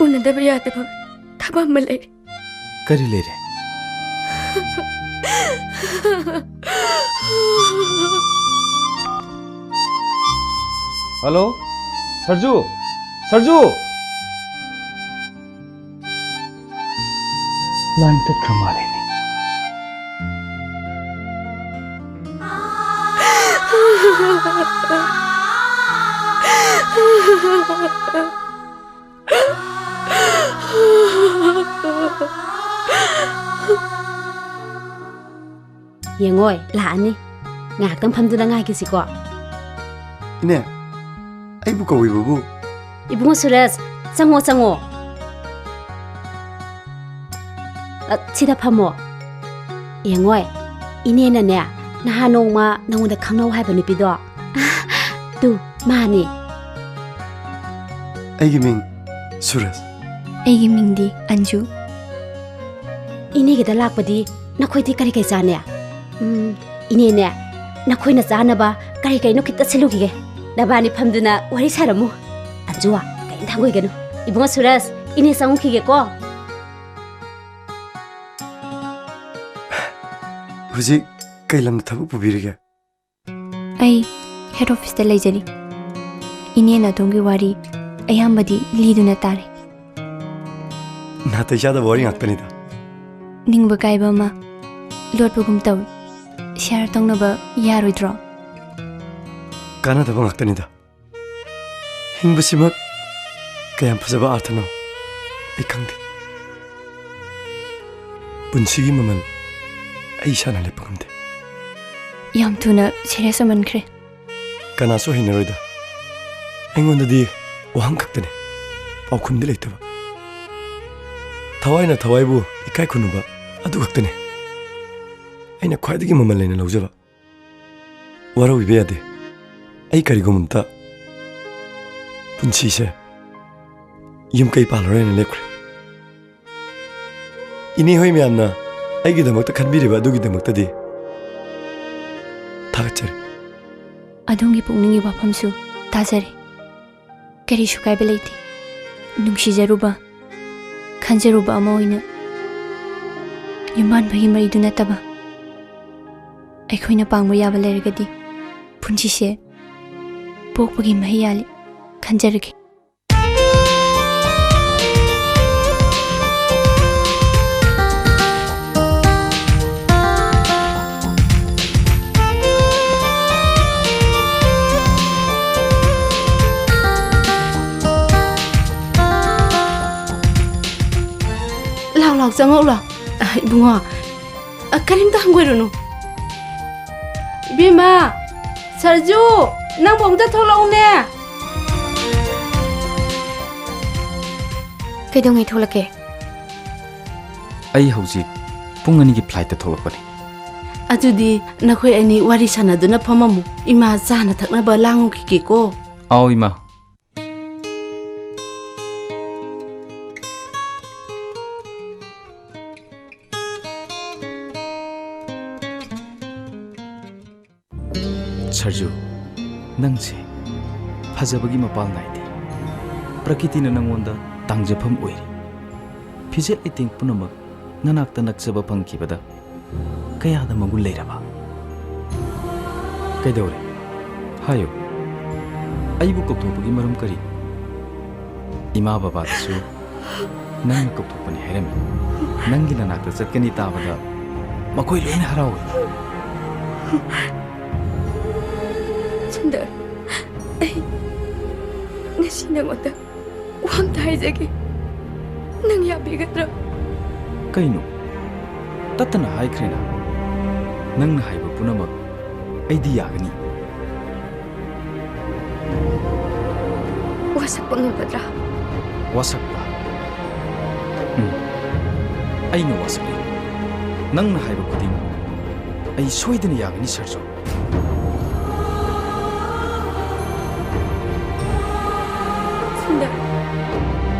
ꯎꯅꯗꯕ ꯌꯥꯗꯕ ꯊꯕꯛ ꯑꯃ ꯂꯩꯔꯦ꯫ ꯀꯔꯤ ꯂꯩꯔꯦ? ꯍꯜꯂꯣ, ꯁꯔꯖꯨ! ꯁꯔꯖꯨ! Line ꯇꯠꯈ꯭ꯔ ꯃꯥꯜꯂꯦꯅꯦ꯫ ꯌꯦꯡꯉꯣꯏ, ꯂꯥꯛꯑꯅꯤ꯫ ꯉꯥꯏꯍꯥꯛꯇꯪ ꯐꯝꯗꯨꯅ ꯉꯥꯏꯈꯤꯁꯤꯀꯣ꯫ ꯏꯅꯦ, ꯑꯩꯕꯨ ꯀꯧꯏꯕꯕꯨ? ꯏꯕꯨꯡꯉꯣ ꯁꯨꯔꯖ, ꯆꯪꯉꯣ, ꯆꯪꯉꯣ꯫ ꯑ, ꯁꯤꯗ ꯐꯝꯃꯣ꯫ ꯌꯦꯡꯉꯣꯏ, ꯏꯅꯦꯅꯅꯦ, ꯅꯍꯥꯟ ꯅꯣꯡꯃ ꯅꯉꯣꯟꯗ ꯈꯪꯅꯧ ꯍꯥꯏꯕ ꯅꯨꯄꯤꯗꯣ꯫ ꯑ, ꯇꯨ, ꯃꯥꯅꯤ꯫ ꯑꯩꯒꯤ ꯃꯤꯡ ꯁꯨꯔꯖ꯫ ꯑꯩꯒꯤ ꯃꯤꯡꯗꯤ ꯑꯟꯖꯨ꯫ ꯏꯅꯦꯒꯤꯗ ꯂꯥꯛꯄꯗꯤ ꯅꯈꯣꯏꯗꯤ ꯀꯔꯤ ꯀꯔꯤ ꯆꯥꯅꯤ? ꯎꯝ, ꯏꯅꯦꯅꯦ, ꯅꯈꯣꯏꯅ ꯆꯥꯅꯕ ꯀꯔꯤ ꯀꯔꯤꯅꯣ ꯈꯤꯇ ꯁꯤꯜꯂꯨꯈꯤꯒꯦ꯫ ꯅꯕꯥꯅꯤ ꯐꯝꯗꯨꯅ ꯋꯥꯔꯤ ꯁꯥꯔꯝꯃꯨ꯫ ꯑꯟꯖꯨ, ꯀꯔꯤꯝꯇ ꯍꯪꯒꯣꯏꯒꯅꯨ꯫ ꯏꯕꯨꯡꯉꯣ ꯁꯨꯔꯖ, ꯏꯅꯦ ꯆꯪꯉꯨꯈꯤꯒꯦꯀꯣ꯫ ꯍꯧꯖꯤꯛ ꯀꯩ ꯂꯝꯗ ꯊꯕꯛ ꯄꯨꯕꯤꯔꯤꯒꯦ? ꯑꯩ head officeꯇ ꯂꯩꯖꯔꯤ꯫ ꯏꯅꯦꯅ ꯑꯗꯣꯝꯒꯤ ꯋꯥꯔꯤ ꯑꯌꯥꯝꯕꯗꯤ ꯂꯤꯗꯨꯅ ꯇꯥꯔꯦ꯫ ꯅꯥꯇꯩ ꯆꯥꯗꯕ ꯋꯥꯔꯤ ꯉꯥꯛꯇꯅꯤꯗ꯫ ꯅꯤꯡꯕ ꯀꯥꯏꯕ ꯑꯃ ꯂꯣꯠꯄꯒꯨꯝ ꯇꯧꯏ꯫ ꯁꯤꯌꯥꯔ ꯇꯧꯅꯕ ꯌꯥꯔꯣꯏꯗ꯭ꯔꯣ? ꯀꯥꯟꯅꯗꯕ ꯉꯥꯛꯇꯅꯤꯗ꯫ ꯍꯤꯡꯕꯁꯤꯃꯛ ꯀꯌꯥꯝ ꯐꯖꯕ ꯑꯥꯔꯊꯅꯣ ꯑꯩ ꯈꯪꯗꯦ꯫ ꯄꯨꯟꯁꯤꯒꯤ ꯃꯃꯜ ꯑꯩ ꯏꯁꯥꯅ ꯂꯦꯞꯄ ꯉꯝꯗꯦ꯫ ꯌꯥꯝ ꯊꯨꯅ ꯁꯦꯔꯤꯌꯁ ꯑꯣꯏꯃꯟꯈ꯭ꯔꯦ꯫ ꯀꯅꯥꯁꯨ ꯍꯩꯅꯔꯣꯏꯗ꯫ ꯑꯩꯉꯣꯟꯗꯗꯤ ꯋꯥꯍꯪ ꯈꯛꯇꯅꯤ, ꯄꯥꯎꯈꯨꯝꯗꯤ ꯂꯩꯇꯕ꯫ ꯊꯋꯥꯏꯅ ꯊꯋꯥꯏꯕꯨ ꯏꯀꯥꯏ ꯈꯨꯝꯅꯕ ꯑꯗꯨ ꯈꯛꯇꯅꯤ ꯑꯩꯅ ꯈ꯭ꯋꯥꯏꯗꯒꯤ ꯃꯃꯜ ꯂꯩꯅ ꯂꯧꯖꯕ꯫ ꯋꯥꯔꯧꯕꯤꯕ ꯌꯥꯗꯦ꯫ ꯑꯩ ꯀꯔꯤꯒꯨꯝꯕ ꯑꯝꯇ ꯄꯨꯟꯁꯤꯁꯦ ꯌꯨꯝ ꯀꯩ ꯄꯥꯜꯂꯔꯣꯏꯅ ꯂꯦꯞꯈ꯭ꯔꯦ꯫ ꯏꯅꯦ ꯍꯣꯏ ꯃꯌꯥꯝꯅ ꯑꯩꯒꯤꯗꯃꯛꯇ ꯈꯟꯕꯤꯔꯤꯕ ꯑꯗꯨꯒꯤꯗꯃꯛꯇꯗꯤ ꯊꯥꯒꯠꯆꯔꯤ꯫ ꯑꯗꯣꯝꯒꯤ ꯄꯨꯛꯅꯤꯡꯒꯤ ꯋꯥꯐꯝꯁꯨ ꯇꯥꯖꯔꯦ꯫ ꯀꯔꯤꯁꯨ ꯀꯥꯏꯕ ꯂꯩꯇꯦ꯫ ꯅꯨꯡꯁꯤꯖꯔꯨꯕ, ꯈꯟꯖꯔꯨꯕ ꯑꯃ ꯑꯣꯏꯅ ꯌꯨꯝꯕꯥꯟꯕꯒꯤ ꯃꯔꯤꯗꯨ ꯅꯠꯇꯕ ꯑꯩꯈꯣꯏꯅ ꯄꯥꯡꯕ ꯌꯥꯕ ꯂꯩꯔꯒꯗꯤ ꯄꯨꯟꯁꯤꯁꯦ ꯄꯣꯛꯄꯒꯤ ꯃꯍꯩ ꯌꯥꯜꯂꯤ ꯈꯟꯖꯔꯒꯦ꯫ ꯂꯥꯎ, ꯂꯥꯎ, ꯆꯪꯉꯛꯎ ꯂꯥꯎ꯫ ꯑ, ꯏꯕꯨꯡꯉꯣ, ꯑ, ꯀꯔꯤꯝꯇ ꯍꯪꯒꯣꯏꯔꯨꯅꯨ꯫ ꯏꯕꯦꯝꯃ, ꯁꯔꯖꯨ, ꯅꯪꯕꯨ ꯑꯃꯨꯛꯇ ꯊꯣꯛꯂꯛꯎꯅꯦ꯫ ꯀꯩꯗꯧꯉꯩ ꯊꯣꯛꯂꯛꯀꯦ? ꯑꯩ ꯍꯧꯖꯤꯛ ꯄꯨꯡ ꯑꯅꯤꯒꯤ ꯐ꯭ꯂꯥꯏꯠꯇ ꯊꯣꯛꯂꯛꯄꯅꯤ꯫ ꯑꯗꯨꯗꯤ ꯅꯈꯣꯏ ꯑꯅꯤ ꯋꯥꯔꯤ ꯁꯥꯟꯅꯗꯨꯅ ꯐꯝꯃꯝꯃꯨ꯫ ꯏꯃꯥ ꯆꯥꯅ ꯊꯛꯅꯕ ꯂꯥꯡꯉꯨꯈꯤꯒꯦꯀꯣ꯫ ꯑꯥꯎ, ꯏꯃꯥ꯫ ꯁꯔꯖꯨ, ꯅꯪꯁꯦ ꯐꯖꯕꯒꯤ ꯃꯄꯥꯜ ꯅꯥꯏꯗꯦ꯫ ꯄ꯭ꯔꯀꯤꯇꯤꯅ ꯅꯪꯉꯣꯟꯗ ꯇꯥꯡꯖꯐꯝ ꯑꯣꯏꯔꯤ꯫ ꯐꯤꯖꯦꯠ ꯂꯩꯇꯦꯡ ꯄꯨꯝꯅꯃꯛ ꯅꯅꯥꯛꯇ ꯅꯛꯆꯕ ꯐꯪꯈꯤꯕꯗ ꯀꯌꯥꯗ ꯃꯒꯨꯟ ꯂꯩꯔꯕ? ꯀꯩꯗꯧꯔꯦ? ꯍꯥꯏꯌꯨ꯫ ꯑꯩꯕꯨ ꯀꯧꯊꯣꯛꯄꯒꯤ ꯃꯔꯝ ꯀꯔꯤ? ꯏꯃꯥ ꯕꯕꯥꯗꯁꯨ ꯅꯪꯅ ꯀꯧꯊꯣꯛꯄꯅꯤ ꯍꯥꯏꯔꯝꯃꯤ꯫ ꯅꯪꯒꯤ ꯅꯅꯥꯛꯇ ꯆꯠꯀꯅꯤ ꯇꯥꯕꯗ ꯃꯈꯣꯏ ꯂꯣꯏꯅ ꯍꯔꯥꯎꯏ꯫ ꯁꯨꯟꯗꯔ, ꯑꯩ ꯉꯁꯤ ꯅꯉꯣꯟꯗ ꯋꯥ ꯑꯝꯇ ꯍꯥꯏꯖꯒꯦ꯫ ꯅꯪ ꯌꯥꯕꯤꯒꯗ꯭ꯔꯥ? ꯀꯩꯅꯣ? ꯇꯠꯇꯅ ꯍꯥꯏꯈ꯭ꯔꯦꯅ꯫ ꯅꯪꯅ ꯍꯥꯏꯕ ꯄꯨꯝꯅꯃꯛ ꯑꯩꯗꯤ ꯌꯥꯒꯅꯤ꯫ ꯋꯥꯁꯛꯄ ꯉꯝꯒꯗ꯭ꯔꯥ? ꯋꯥꯁꯛꯄ? ꯎꯝ, ꯑꯩꯅ ꯋꯥꯁꯛꯏ꯫ ꯅꯪꯅ ꯍꯥꯏꯕ ꯈꯨꯗꯤꯡ ꯑꯩ ꯁꯣꯏꯗꯅ ꯌꯥꯒꯅꯤ, ꯁꯔꯖꯨ꯫ ꯁꯨꯟꯗꯔ,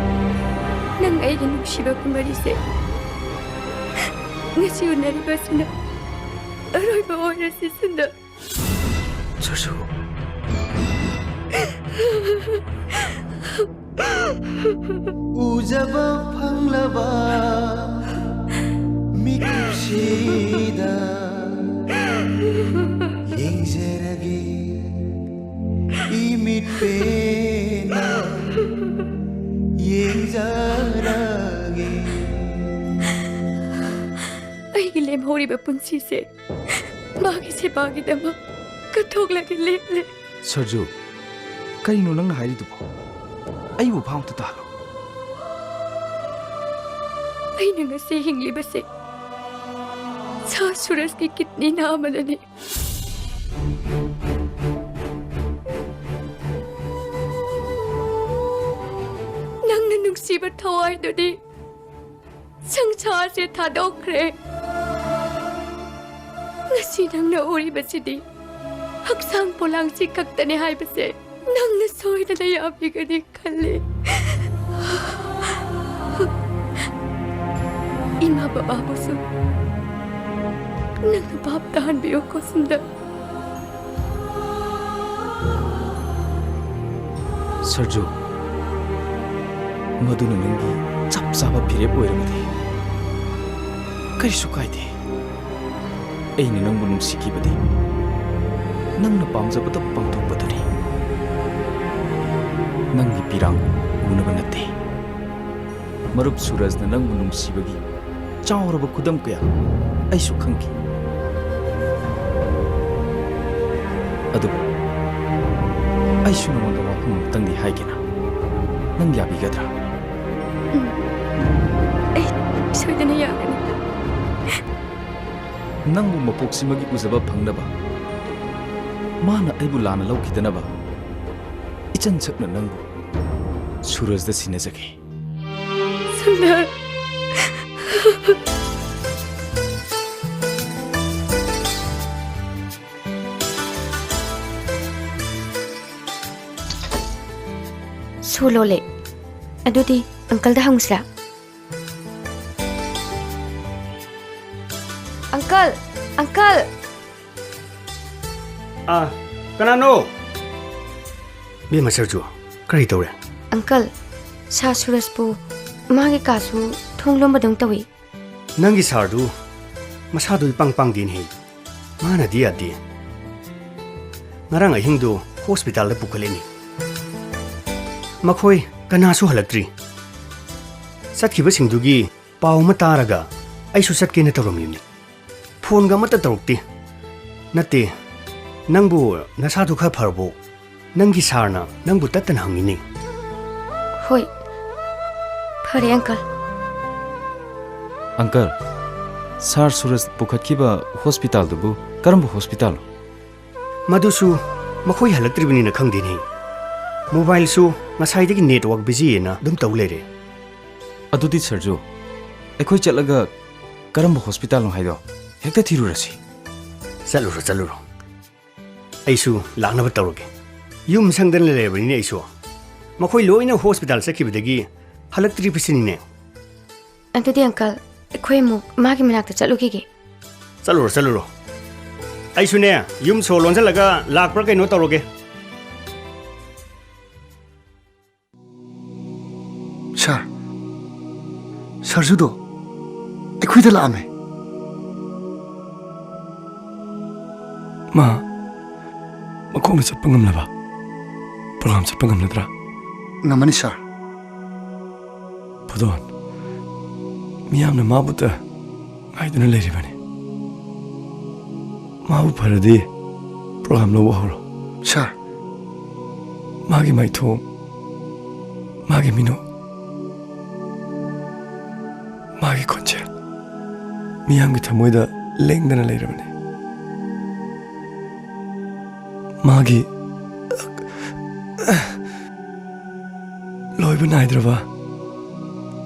ꯅꯪ ꯑꯩꯒꯤ ꯅꯨꯡꯁꯤꯕ ꯀꯨꯝꯃꯔꯤꯁꯦ ꯉꯁꯤ ꯎꯅꯔꯤꯕꯁꯤꯅ ꯑꯔꯣꯏꯕ ꯑꯣꯏꯔꯁꯤ, ꯁꯨꯟꯗꯔ꯫ ꯁꯔꯖꯨ꯫ ꯎꯖꯕ ꯐꯪꯂꯕ ꯃꯤꯀꯨꯞꯁꯤꯗ ꯌꯦꯡꯖꯔꯒꯦ, ꯏꯃꯤꯠ ꯄꯦꯟꯅ ꯌꯦꯡꯖꯔꯒꯦ꯫ ꯑꯩꯒꯤ ꯂꯦꯝꯍꯧꯔꯤꯕ ꯄꯨꯟꯁꯤꯁꯦ ꯃꯥꯒꯤ ꯁꯦꯕꯥꯒꯤꯗꯃꯛ ꯀꯠꯊꯣꯛꯂꯒꯦ ꯂꯦꯞꯂꯦ꯫ ꯁꯔꯖꯨ, ꯀꯔꯤꯅꯣ ꯅꯪꯅ ꯍꯥꯏꯔꯤꯗꯨꯕꯣ? ꯑꯩꯕꯨ ꯚꯥꯞ ꯑꯝꯇ ꯇꯥꯍꯜꯂꯣ꯫ ꯑꯩꯅ ꯉꯁꯤ ꯍꯤꯡꯂꯤꯕꯁꯦ ꯁꯥ ꯁꯨꯔꯖꯀꯤ ꯀꯤꯠꯅꯤ ꯅꯥꯕꯅꯅꯤ꯫ ꯅꯪꯅ ꯅꯨꯡꯁꯤꯕ ꯊꯋꯥꯏꯗꯨꯗꯤ ꯁꯪꯁꯥꯔꯁꯦ ꯊꯥꯗꯣꯛꯈ꯭ꯔꯦ꯫ ꯉꯁꯤ ꯅꯪꯅ ꯎꯔꯤꯕꯁꯤꯗꯤ ꯍꯛꯆꯥꯡ ꯄꯣꯂꯥꯡꯁꯤ ꯈꯛꯇꯅꯦ ꯍꯥꯏꯕꯁꯦ ꯅꯪꯅ ꯁꯣꯏꯗꯅ ꯌꯥꯕꯤꯒꯅꯤ ꯈꯜꯂꯤ꯫ ꯏꯃꯥ ꯕꯕꯥꯕꯨꯁꯨ ꯅꯪꯅ ꯚꯥꯞ ꯇꯥꯍꯟꯕꯤꯌꯨꯀꯣ ꯁꯨꯟꯗꯔ꯫ ꯁꯔꯖꯨ, ꯃꯗꯨꯅ ꯅꯪꯒꯤ ꯆꯞ ꯆꯥꯕ ꯐꯤꯔꯦꯞ ꯑꯣꯏꯔꯕꯗꯤ ꯀꯔꯤꯁꯨ ꯀꯥꯏꯗꯦ꯫ ꯑꯩꯅ ꯅꯪꯕꯨ ꯅꯨꯡꯁꯤꯈꯤꯕꯗꯤ ꯅꯪꯅ ꯄꯥꯝꯖꯕꯇ ꯄꯥꯡꯊꯣꯛꯄꯗꯨꯅꯤ꯫ ꯅꯪꯒꯤ ꯄꯤꯔꯥꯡ ꯎꯅꯕ ꯅꯠꯇꯦ꯫ ꯃꯔꯨꯞ ꯁꯨꯔꯖꯅ ꯅꯪꯕꯨ ꯅꯨꯡꯁꯤꯕꯒꯤ ꯆꯥꯎꯔꯕ ꯈꯨꯗꯝ ꯀꯌꯥ ꯑꯩꯁꯨ ꯈꯪꯈꯤ꯫ ꯑꯗꯨꯕꯨ ꯑꯩꯁꯨ ꯅꯉꯣꯟꯗ ꯋꯥꯐꯝ ꯑꯃꯇꯪꯗꯤ ꯍꯥꯏꯒꯦꯅ꯫ ꯅꯪ ꯌꯥꯕꯤꯒꯗ꯭ꯔꯥ? ꯎꯝ, ꯑꯩ ꯁꯣꯏꯗꯅ ꯌꯥꯒꯅꯤ꯫ ꯅꯪꯕꯨ ꯃꯄꯣꯛꯁꯤꯃꯒꯤ ꯎꯖꯕ ꯐꯪꯅꯕ, ꯃꯥꯅ ꯑꯩꯕꯨ ꯂꯥꯟꯅ ꯂꯧꯈꯤꯗꯅꯕ, ꯏꯆꯟ ꯁꯛꯅ ꯅꯪꯕꯨ ꯁꯨꯔꯖꯗ ꯁꯤꯟꯅꯖꯒꯦ꯫ ꯁꯨꯟꯗꯔ꯫ ꯁꯣ ꯂꯣꯜꯂꯦ꯫ ꯑꯗꯨꯗꯤ ꯑꯪꯀꯜꯗ ꯍꯪꯁꯤꯔꯥ? ꯑꯪꯀꯜ! ꯑꯪꯀꯜ! ꯑꯥ, ꯀꯅꯥꯅꯣ? ꯕꯦꯝꯃ ꯁꯔꯖꯨ, ꯀꯔꯤ ꯇꯧꯔꯦ? ꯑꯪꯀꯜ, ꯁꯥꯔ ꯁꯨꯔꯖꯄꯨ ꯃꯥꯒꯤ ꯀꯥꯁꯨ ꯊꯣꯡ ꯂꯣꯟꯕꯗꯧ ꯇꯧꯏ꯫ ꯅꯪꯒꯤ ꯁꯥꯔꯗꯨ ꯃꯁꯥꯗꯨ ꯏꯄꯥꯡ ꯄꯥꯡꯗꯦꯅꯦꯍꯦ꯫ ꯃꯥꯅꯗꯤ ꯌꯥꯗꯦ꯫ ꯉꯔꯥꯡ ꯑꯍꯤꯡꯗꯨ ꯍꯣꯁꯄꯤꯇꯥꯜꯗ ꯄꯨꯈꯠꯂꯤꯅꯤ꯫ ꯃꯈꯣꯏ ꯀꯅꯥꯁꯨ ꯍꯜꯂꯛꯇ꯭ꯔꯤ꯫ ꯆꯠꯈꯤꯕꯁꯤꯡꯗꯨꯒꯤ ꯄꯥꯎ ꯑꯃ ꯇꯥꯔꯒ ꯑꯩꯁꯨ ꯆꯠꯀꯦꯅ ꯇꯧꯔꯝꯃꯤꯕꯅꯤ꯫ ꯐꯣꯟꯒ ꯑꯃꯠꯇ ꯇꯧꯔꯛꯇꯦ꯫ ꯅꯠꯇꯦ, ꯅꯪꯕꯨ ꯅꯁꯥꯗꯨ ꯈꯔ ꯐꯔꯕꯣ? ꯅꯪꯒꯤ ꯁꯥꯔꯅ ꯅꯪꯕꯨ ꯇꯠꯇꯅ ꯍꯪꯉꯤꯅꯦ꯫ ꯍꯣꯏ, ꯐꯔꯦ ꯑꯪꯀꯜ꯫ ꯑꯪꯀꯜ, ꯁꯥꯔ ꯁꯨꯔꯖ ꯄꯨꯈꯠꯈꯤꯕ ꯍꯣꯁꯄꯤꯇꯥꯜꯗꯨꯕꯨ ꯀꯔꯝꯕ ꯍꯣꯁꯄꯤꯇꯥꯜꯅꯣ? ꯃꯗꯨꯁꯨ ꯃꯈꯣꯏ ꯍꯜꯂꯛꯇ꯭ꯔꯤꯕꯅꯤꯅ ꯈꯪꯗꯦꯅꯦ꯫ ꯃꯣꯕꯥꯏꯜꯁꯨ ꯉꯁꯥꯏꯗꯒꯤ ꯅꯦꯠꯋꯥꯛ ꯕꯤꯖꯤꯑꯅ ꯑꯗꯨꯝ ꯇꯧ ꯂꯩꯔꯦ꯫ ꯑꯗꯨꯗꯤ ꯁꯔꯖꯨ, ꯑꯩꯈꯣꯏ ꯆꯠꯂꯒ ꯀꯔꯝꯕ ꯍꯣꯁꯄꯤꯇꯥꯜꯅꯣ ꯍꯥꯏꯗꯣ ꯍꯦꯛꯇ ꯊꯤꯔꯨꯔꯁꯤ꯫ ꯆꯠꯂꯨꯔꯣ, ꯆꯠꯂꯨꯔꯣ꯫ ꯑꯩꯁꯨ ꯂꯥꯛꯅꯕ ꯇꯧꯔꯒꯦ꯫ ꯌꯨꯝ ꯁꯪꯗꯅ ꯂꯩꯔꯕꯅꯤꯅꯦ ꯑꯩꯁꯨ꯫ ꯃꯈꯣꯏ ꯂꯣꯏꯅ ꯍꯣꯁꯄꯤꯇꯥꯜ ꯆꯠꯈꯤꯕꯗꯒꯤ ꯍꯜꯂꯛꯇ꯭ꯔꯤꯕꯁꯤꯅꯤꯅꯦ꯫ ꯑꯗꯨꯗꯤ ꯑꯪꯀꯜ, ꯑꯩꯈꯣꯏ ꯑꯃꯨꯛ ꯃꯥꯒꯤ ꯃꯅꯥꯛꯇ ꯆꯠꯂꯨꯈꯤꯒꯦ꯫ ꯆꯠꯂꯨꯔꯣ, ꯆꯠꯂꯨꯔꯣ꯫ ꯑꯩꯁꯨꯅꯦ, ꯌꯨꯝ ꯁꯣ ꯂꯣꯟꯁꯤꯜꯂꯒ ꯂꯥꯛꯄ꯭ꯔꯥ ꯀꯩꯅꯣ ꯇꯧꯔꯒꯦ꯫ ꯁꯥꯔ, ꯁꯔꯖꯨꯗꯣ ꯑꯩꯈꯣꯏꯗ ꯂꯥꯛꯑꯝꯃꯦ꯫ ꯃꯥ ꯃꯈꯣꯡꯅ ꯆꯠꯄ ꯉꯝꯂꯕ? ꯄ꯭ꯔꯣꯒ꯭ꯔꯥꯝ ꯆꯠꯄ ꯉꯝꯂꯗ꯭ꯔꯥ? ꯉꯝꯃꯅꯤ, ꯁꯥꯔ꯫ ꯄꯨꯗꯣꯟ, ꯃꯤꯌꯥꯝꯅ ꯃꯥꯕꯨꯇ ꯉꯥꯏꯗꯨꯅ ꯂꯩꯔꯤꯕꯅꯤ꯫ ꯃꯥꯕꯨ ꯐꯔꯗꯤ program ꯂꯧꯕ ꯍꯧꯔꯣ꯫ ꯁꯥꯔ꯫ ꯃꯥꯒꯤ ꯃꯥꯏꯊꯣꯡ, ꯃꯥꯒꯤ ꯃꯤꯅꯣꯛ, ꯃꯥꯒꯤ ꯈꯣꯟꯖꯦꯜ ꯃꯤꯌꯥꯝꯒꯤ ꯊꯃꯣꯏꯗ ꯂꯦꯡꯗꯅ ꯂꯩꯔꯕꯅꯤ꯫ ꯃꯥꯒꯤ ꯂꯣꯏꯕ ꯅꯥꯏꯗ꯭ꯔꯕ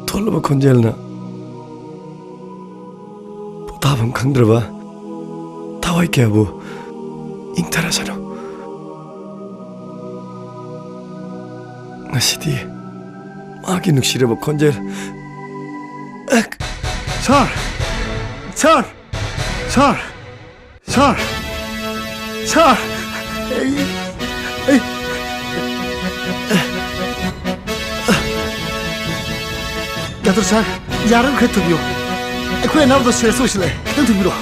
ꯊꯣꯠꯂꯕ ꯈꯣꯟꯖꯦꯜꯅ ꯄꯣꯊꯥꯐꯝ ꯈꯪꯗ꯭ꯔꯕ ꯊꯋꯥꯏ ꯀꯌꯥꯕꯨ ꯏꯪꯊꯔꯁꯅꯨ꯫ ꯉꯁꯤꯗꯤ ꯃꯥꯒꯤ ꯅꯨꯡꯁꯤꯔꯕ ꯈꯣꯟꯖꯦꯜ꯫ ꯑꯦꯛ! ꯁꯥꯔ! ꯁꯥꯔ! ꯁꯥꯔ! ꯁꯥꯔ! ꯁꯥꯔ! ꯑꯩ, ꯑꯩ, ꯗꯥꯛꯇꯔ ꯁꯥꯔ, ꯌꯥꯔꯒ ꯈꯔ ꯊꯨꯕꯤꯌꯨ꯫ ꯑꯩꯈꯣꯏ ꯑꯅꯥꯕꯗꯣ serious ꯑꯣꯏꯁꯤꯜꯂꯛꯑꯦ꯫ ꯈꯤꯇꯪ ꯊꯨꯕꯤꯔꯣ꯫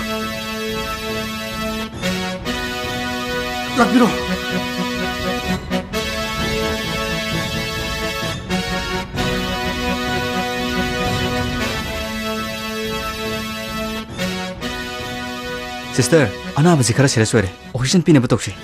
ꯂꯥꯛꯄꯤꯔꯣ꯫ ꯁꯤꯁꯇꯔ, ꯑꯅꯥꯕꯁꯤ ꯈꯔ serious ꯑꯣꯏꯔꯦ꯫ Oxygen ꯄꯤꯅꯕ ꯇꯧꯁꯤ꯫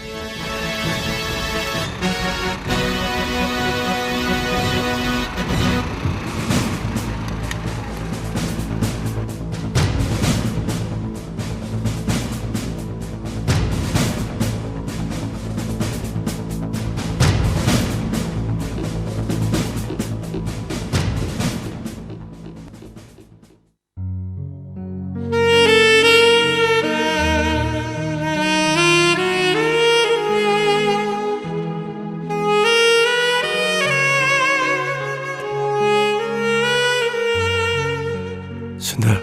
ꯁꯨꯟꯗꯔ,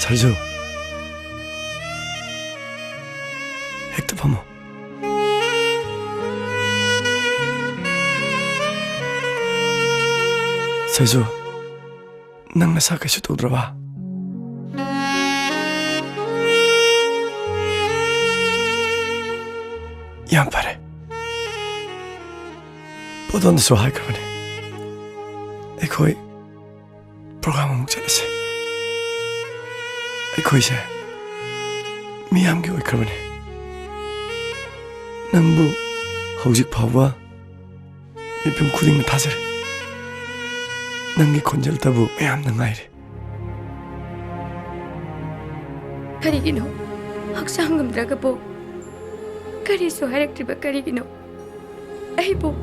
ꯁꯔꯖꯨ, ꯍꯦꯛꯇ ꯐꯝꯃꯣ꯫ ꯁꯔꯖꯨ, ꯅꯪ ꯅꯁꯥ ꯀꯩꯁꯨ ꯇꯧꯗ꯭ꯔꯕ? ꯌꯥꯝ ꯐꯔꯦ꯫ ꯄꯣꯗꯣꯟꯗꯁꯨ ꯍꯥꯏꯈ꯭ꯔꯕꯅꯤ꯫ ꯑꯩꯈꯣꯏ ꯄ꯭ꯔꯣꯒ꯭ꯔꯥꯝ ꯑꯃꯨꯛ ꯆꯠꯂꯁꯦ꯫ ꯑꯩꯈꯣꯏꯁꯦ ꯃꯤꯌꯥꯝꯒꯤ ꯑꯣꯏꯈ꯭ꯔꯕꯅꯦ꯫ ꯅꯪꯕꯨ ꯍꯧꯖꯤꯛ ꯐꯥꯎꯕ ꯃꯤꯄꯨꯝ ꯈꯨꯗꯤꯡꯅ ꯊꯥꯖꯔꯦ꯫ ꯅꯪꯒꯤ ꯈꯣꯟꯖꯦꯜꯇꯕꯨ ꯃꯌꯥꯝꯅ ꯉꯥꯏꯔꯦ꯫ ꯀꯔꯤꯒꯤꯅꯣ? ꯍꯛꯆꯥꯡ ꯉꯝꯗ꯭ꯔꯒꯕꯨ ꯀꯔꯤꯁꯨ ꯍꯥꯏꯔꯛꯇ꯭ꯔꯤꯕ ꯀꯔꯤꯒꯤꯅꯣ? ꯑꯩꯕꯨ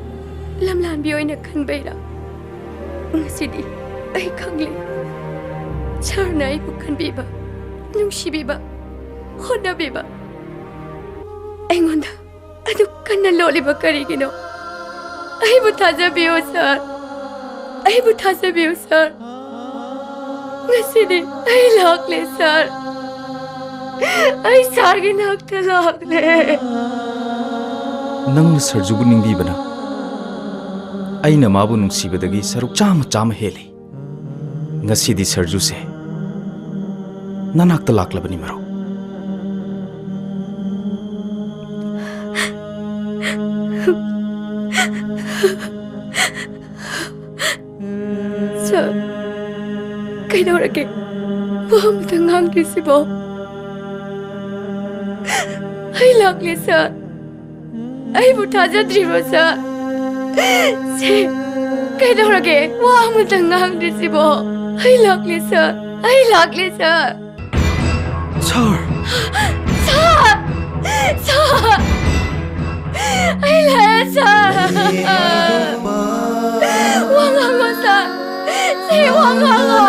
ꯂꯝꯂꯥꯟꯕꯤ ꯑꯣꯏꯅ ꯈꯟꯕꯩꯔꯥ? ꯉꯁꯤꯗꯤ ꯑꯩ ꯈꯪꯂꯦ꯫ ꯁꯥꯔꯅ ꯑꯩꯕꯨ ꯈꯟꯕꯤꯕ, ꯅꯨꯡꯁꯤꯕꯤꯕ, ꯍꯣꯠꯅꯕꯤꯕ, ꯑꯩꯉꯣꯟꯗ ꯑꯗꯨꯛ ꯀꯟꯅ ꯂꯣꯠꯂꯤꯕ ꯀꯔꯤꯒꯤꯅꯣ? ꯑꯩꯕꯨ ꯊꯥꯖꯕꯤꯌꯨ ꯁꯥꯔ, ꯑꯩꯕꯨ ꯊꯥꯖꯕꯤꯌꯨ ꯁꯥꯔ꯫ ꯉꯁꯤꯗꯤ ꯑꯩ ꯂꯥꯛꯂꯦ ꯁꯥꯔ, ꯑꯩ ꯁꯥꯔꯒꯤ ꯅꯥꯛꯇ ꯂꯥꯛꯂꯦ꯫ ꯅꯪꯅ ꯁꯔꯖꯨꯕꯨ ꯅꯤꯡꯕꯤꯕꯅ ꯑꯩꯅ ꯃꯥꯕꯨ ꯅꯨꯡꯁꯤꯕꯗꯒꯤ ꯁꯔꯨꯛ ꯆꯥꯝꯃ ꯆꯥꯝꯃ ꯍꯦꯜꯂꯤ꯫ ꯉꯁꯤꯗꯤ ꯁꯔꯖꯨꯁꯦ ꯅꯅꯥꯛꯇ ꯂꯥꯛꯂꯕꯅꯤ ꯃꯔꯨꯞ꯫ ꯁꯥꯔ, ꯀꯩꯗꯧꯔꯒꯦ? ꯋꯥ ꯑꯃꯇ ꯉꯥꯡꯗ꯭ꯔꯤꯁꯤꯕꯣ? ꯑꯩ ꯂꯥꯛꯂꯦ ꯁꯥꯔ, ꯑꯩꯕꯨ ꯊꯥꯖꯗ꯭ꯔꯤꯕ꯭ꯔꯣ ꯁꯥꯔ? ꯁꯤ ꯀꯩꯗꯧꯔꯒꯦ? ꯋꯥ ꯑꯃꯇ ꯉꯥꯡꯗ꯭ꯔꯤꯁꯤꯕꯣ? ꯑꯩ ꯂꯥꯛꯂꯦ ꯁꯥꯔ, ꯑꯩ ꯂꯥꯛꯂꯦ ꯁꯥꯔ꯫ ꯁꯥꯔ! ꯁꯥꯔ! ꯁꯥꯔ! ꯑꯩ ꯂꯥꯛꯑꯦ ꯁꯥꯔ! ꯋꯥ ꯉꯥꯡꯉꯣ ꯁꯥꯔ! ꯁꯤ ꯋꯥ ꯉꯥꯡꯉꯣ!